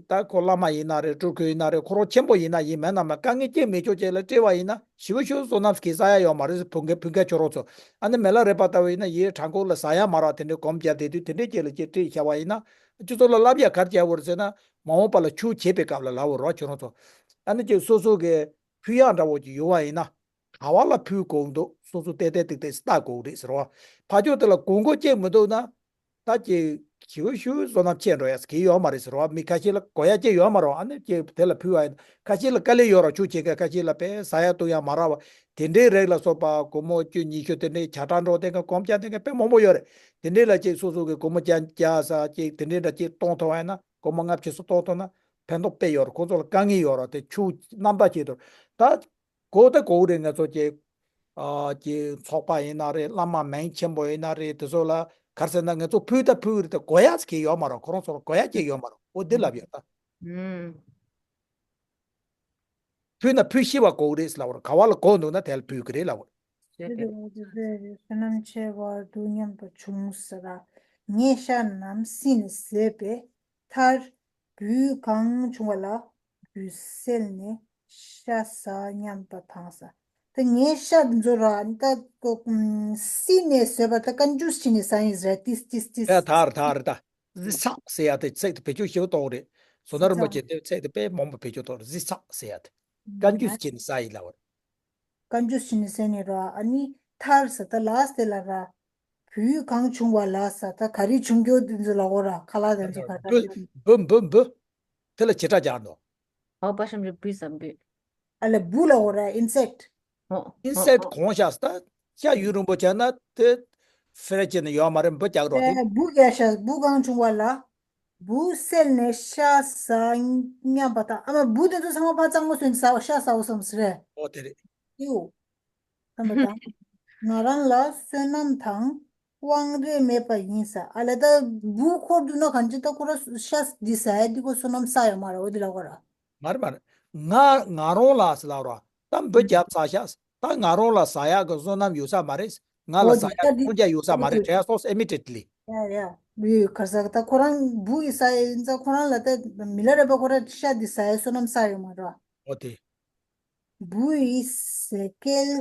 ད་ཁོ་བླ་མ་ཡིན་ན་རེད། སྤྲུལ་སྐུ་ཡིན་ན་རེད། ཁོ་རང་ཆེན་པོ་ཡིན་ན་ཡིན་མིན་ན་མ་དཀའ་ངལ་ཅིག་མི་ཆོག་ཅིག་ལ་སྤྲད་པ་ཡིན་ན་ཞེ་པོ་ཞེ་པོ་བསོད་ནམས་ཀྱི་ས་ཡ་ཡོད་མ་རེད་ཟེར། ཕུལ་མཁན་ཕུལ་མཁན་ཁྱོད་རང་ཚོ། ཨ་ནི་མི་ལ་རས་པ་ལྟ་བུ་ཡིན་ན་ཡིན་གྲྭ་འགོ་ལ་ཟ་ཡ་མ་རག་དེ་འདྲའི་གོམ་བརྒྱབ་བསྡད་དུས་དེ་འདྲའི་ཅིག་ལ་ཅིག་སྤྲད་བཞག་པ་ཡིན་ན་སྤྱི་ཚོགས་ལ་བསླབ་ཡ་ག་རེ་བྱས་པ་རེད་ཟེར་ན་མ་འོངས་པ་ལ་ཆོས་བྱེད་པའི་སྐབས་ལ་ལབ་འོ་རོགས་ཁྱོད་རང་ཚོ། ཨ་ནི་ཀྱི་སོ་སོ་གི་ཕུལ་ཡག་འདྲ་བོ་ཅིག་ཡོད་པ་ཡིན་ན། ག་བ་ལ་ཕུལ་དགོས་འདུག་སོ་སོ་ཏན་ཏན་ཏིག་ཏིག་ལྟ་དགོས་རེད་ཟེར་བ། ཕ་ཕྱོགས་དེ་ལ་དགོས་མཁོ་ཅིག་མི་འདུག་ན། ད་ཀྱི་ཞེ་པོ་ཞེ་པོ་བསོད་ནམས་ཆེ་འགྲོ་ཡ་གི་ཡོད་མ་རེད་ཟེར་བ། མི་ཁ་ཤས་ལ་དགོས་ཡ་ཅིག་ཡོད་མ་རེད། ཨ་ནི་ཀྱི་དེ་ལ་ཕུལ་བ་ཡིན། ཁ་ཤས་ལ་དཀའ་ལས་ཡོད་ར་ཆོས་བྱེད་མཁན་ཁ་ཤས་ལ་དཔེ་ཟ་ཡ་བཏུང་ཡ་མ་རག་པ། དེ་འདྲའི་རིགས་ལ་སོགས་པ་སྒོར་མོ་བཅུ་ཉི་ཤུ་དེ་འདྲའི་ཇ་གྲང་འགྲོ་དེ་ག་གོམ་བརྒྱབ་དེ་ག་དཔེ་མང་པོ་ཡོད་རེད། དེ་འདྲའི་ལ་ཅིག་སོ་སོ་གི་སྒོར་མོ་བརྒྱ་བརྒྱ་ས་ཅིག་དེ་འདྲའི་འདྲ་ཅིག་གཏོང་ཐུབ་པ་ཡིན་ན་སྒོར་མོ་ལྔ་བཅུ་སོགས་གཏོང་ཐུབ་ན་ཕན་ཐོགས་དཔེ་ཡོད་རེད། ཁོང་ཚོ་ལ་དཀའ་ངལ་ཡོད་ར་དེ་ཆོས་རྣམ་དག་བྱེད་དུ་ད། གོ་ད་གོ་རེད། ང་ཚོ་ཀྱི་ཨ་ཀྱི་ཚོགས་པ་ཡིན་ན་རེད། བླ་མ་མིང་ཆེན་པོ་ཡིན་ན་རེད། དེ་ཚོ་ལ་ག་རེ་ཟེར་ན་ང་ཚོ་ཕུལ་ད་ཕུལ་རེད་དེ་གོ་ཡ་ཟེར་གྱི་ཡོད་མ་རེད། ཁོ་རང་ཚོ་ལ་གོ་ཡ་ཅིག་ཡོད་མ་རེད། འོ་འདི་ལབ་ཡོད་ད། ཨུམ། ཕུལ་ན་ཕུལ་ཤེས་པ་དགོས་རེད་ཟེར་ལབ་པ་རེད། ག་བ་ལ་གོ་འདུག་ན་དེ་ལ་ཕུལ་གི་རེད་ལབ་པ་རེད། དེ་དེ་དེ་བ་དེ་དེ་བསོད་ནམས་ཆེ་བར་འདུག་སྙམ་པ་བྱུང་ཟེར་ར། ངས་ཤ་རྣམས་བསྲེས་ནས་བཟས་པས་མཐར། འབུ་གང་བྱུང་བ་ལ་འབུ་བསལ་ནས་ཤ་ཟ་སྙམ་པ་དང་ཟ། ད་ངའི་ཤ་འདི་ཚོ་ར་ད་ཀོ་བསྲེས་ནས་བཟོས་པ་ད་ཀན་ཇུས་བྱས་ནས་ཟ་ཡིན་རེད། ཏིས་ཏིས་ཏིས། ད་ད་ད་ད་ཟི་ཚག་ཟེར་ཡ་དེ་ཚིག་དེ་བེད་སྤྱོད་ཞེ་པོ་གཏོང་རེད། བཟོ་ན་རིན་པོ་ཆེ་དེ་ཚིག་དེ་དཔེ་མང་པོ་བེད་སྤྱོད་གཏོང་རེད། ཟི་ཚག་ཟེར་ཡ་དེ་ཀན་ཇུས་བྱས་ནས་ཟ་ཡིན་ལབ་པ་རེད། ཀན་ཇུས་བྱས་ནས་ཟ་ནས་ར་ཨ་ནི་མཐར་ཟ་ད་ལ་སྟེ་ལ་ར། བུ་གང་བྱུང་བ་ལ་ཟ་ད་ག་རེ་བྱུང་རྒྱུ་འདི་ཚོ་ལ་འོ་ར་ཁ་ལག་དེ་ཚོ་ག་འབུ་འབུ་འབུ། དེ་ལ་བྱེ་བྲག་སྦྱར་འདུག་ཨོ་པ་ཤམ་རི་བུ་ཟམ་བུ། ཨ་ལ་འབུ་ལ་འོ་ར་ཨིན་སེག་ཊི། ཨོ་ཨིན་སེག་ཊི་གང་ཤ་ཟ་ཤ་ཡུན་རིང་པོ་བྱས་ན་དེ་ཧྥེ་ར་ཅན་ཡོད་མ་རེད། འབུ་རྒྱག་རོགས་དེ། ཨེ་འབུ་རྒྱག་ཤ་འབུ་གང་བྱུང་བ་ལ། འབུ་བསལ་ནས་ཤ་ཟ་སྙམ་པ་དང་ཨ་མ་འབུ་དེ་ཚོ་ཚང་མ་ཕར་གཙང་མ་བཟོས་ནས་ཟ་ཤ་ཟ་འོ་བསམ་ཟེར་རེད། ཨོ་དེ་རེད། ཡོ། བསམ་པ་དང་། ང་རང་ལ་བསོད་ནམས་དང་དབང་རེ་མེད་པ་ཡིན་ས། ཨ་ལ་ད་འབུ་འཁོར་འདུག་ན་གང་ཅི་ད་ཁོ་ར་ཤ་འདི་ཟ་ཡ་འདི་ཁོ་བསོད་ནམས་ས་ཡོད་མ་ར་འོ་འདི་ལ་ཁོ་ར། མ་རེད་མ་རེད། ང་ང་རང་ལ་ཟེར་ལབ་ར་ད་འབུ་རྒྱབ་ཚར་ཤག་ད་ང་རང་ལ་ཟ་ཡ་གི་བསོད་ནམས་ཡོད་ས་མ་རེད། ང་ལ་འོ་ཟ་འདི་ཡ་ད་འདི་ཁོང་ཅག་ཡོད་ས་མ་རེད། དྲན་སོང་ཨེ་མི་ཌི་ཡེ་ཊི་ལི། ཡ་ཡ། བུ་ག་ས་ད་ཁོ་རང་བུ་ཡིས་ཟ་ཡི་ཡིན་ཙང་ཁོ་རང་ལ་ད་མི་ལ་རས་པ་ཁོ་རང་ཤ་འདི་ཟ་ཡི་བསོད་ནམས་བསགས་ཡོད་མ་རེད། ཨོ་དེ། བུ་ཡིས་ཟས་སྐལ་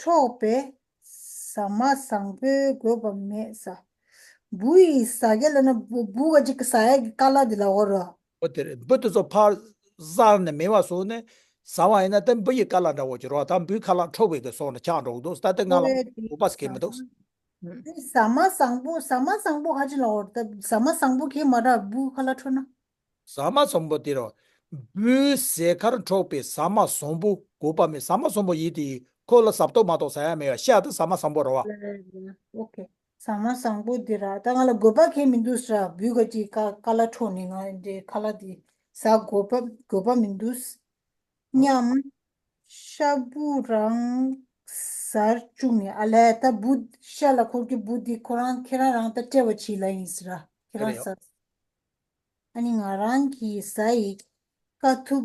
འཕྲོག་པས་ཟ་མ་བཟང་པོའི་དགོས་པ་མེད་ས། བུ་ཡིས་ཟ་སྐལ་ལབ་ན་བུ་བུ་ག་ཅིག་ཟ་ཡ་གི་ཀ་ལ་འདི་ལ་འོ་རོ། ཨོ་དེ་རེད། བུ་དེ་ཚོ་ཕར་བཟའ་ནས་མེད་པ་བཟོས་ནས་ཟ་བ་ཡིན་ན་ད་བུ་ཡི་ཀ་ལ་འདྲ་བོ་ཅིག་རོ། ད་བུའི་ཁ་ལག་འཕྲོག་པའི་གི་སོགས་ནས་ཆགས་འགྲོ་གི་འདུག་ད་ལྟ་ང་ལ་ཨོ་དེ་གོ་པ་ཟེར་མཁན་མི་འདུག་ཟ་མ་བཟང་པོ་ཟ་མ་བཟང་པོ་ཧ་ཅི་ལ་འོ་ད་ཟ་མ་བཟང་པོ་གས་མ་ར་བུ་ཁ་ལ་འཕྲོག་ན། ཟ་མ་བཟང་པོ་དེ་རོ། བུའི་ཟས་ཁར་འཕྲོག་པའི་ཟ་མ་བཟང་པོ་དགོས་པ་མེད། ཟ་མ་བཟང་པོ་ཡིན་དེ་ཁོ་ལ་ཟ་ཏོག་མ་གཏོགས་ཟ་ཡ་མེད་པ་ཤ་དེ་ཟ་མ་བཟང་པོ་རེད་བ། ཨོ་ཁེ། ཟ་མ་བཟང་པོ་འདི་ར་ད་ང་ལ་དགོས་པ་གས་མི་འདུག་ཟེར་ར་བུ་ག་ཅིག་ཀ་ཀ་ལ་འཕྲོག་ནས་ང་འདྲའི་ཁ་ལག་འདི་ཟ་དགོས་པ་དགོས་པ་མི་འདུག་སྙམ། ཤ་བུ་རང་ཟར་བཅུག་ནས་ཨ་ལས་ད་བུ་ཤ་ལ་འཁོར་གྱི་བུ་འདི་ཁོ་རང་ཁྱེད་རང་རང་ད་སྤྲད་པ་བྱིས་ལ་ཡིན་ཟེར་ར་ཁྱེད་རང་ཟ། ཨ་ནི་ང་རང་གིས་ཟ་ཡི་ཀ་ཐུབ།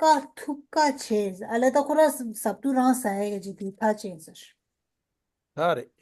ཀ་ཐུབ་ཀ་བྱས། ཨ་ལས་ད་ཁོ་རང་ཟབ་ཏུ་རང་ཟ་ཡ་གི་ཅིག་དེ་ཐག་བཅད་ཟེར། ད་རེད།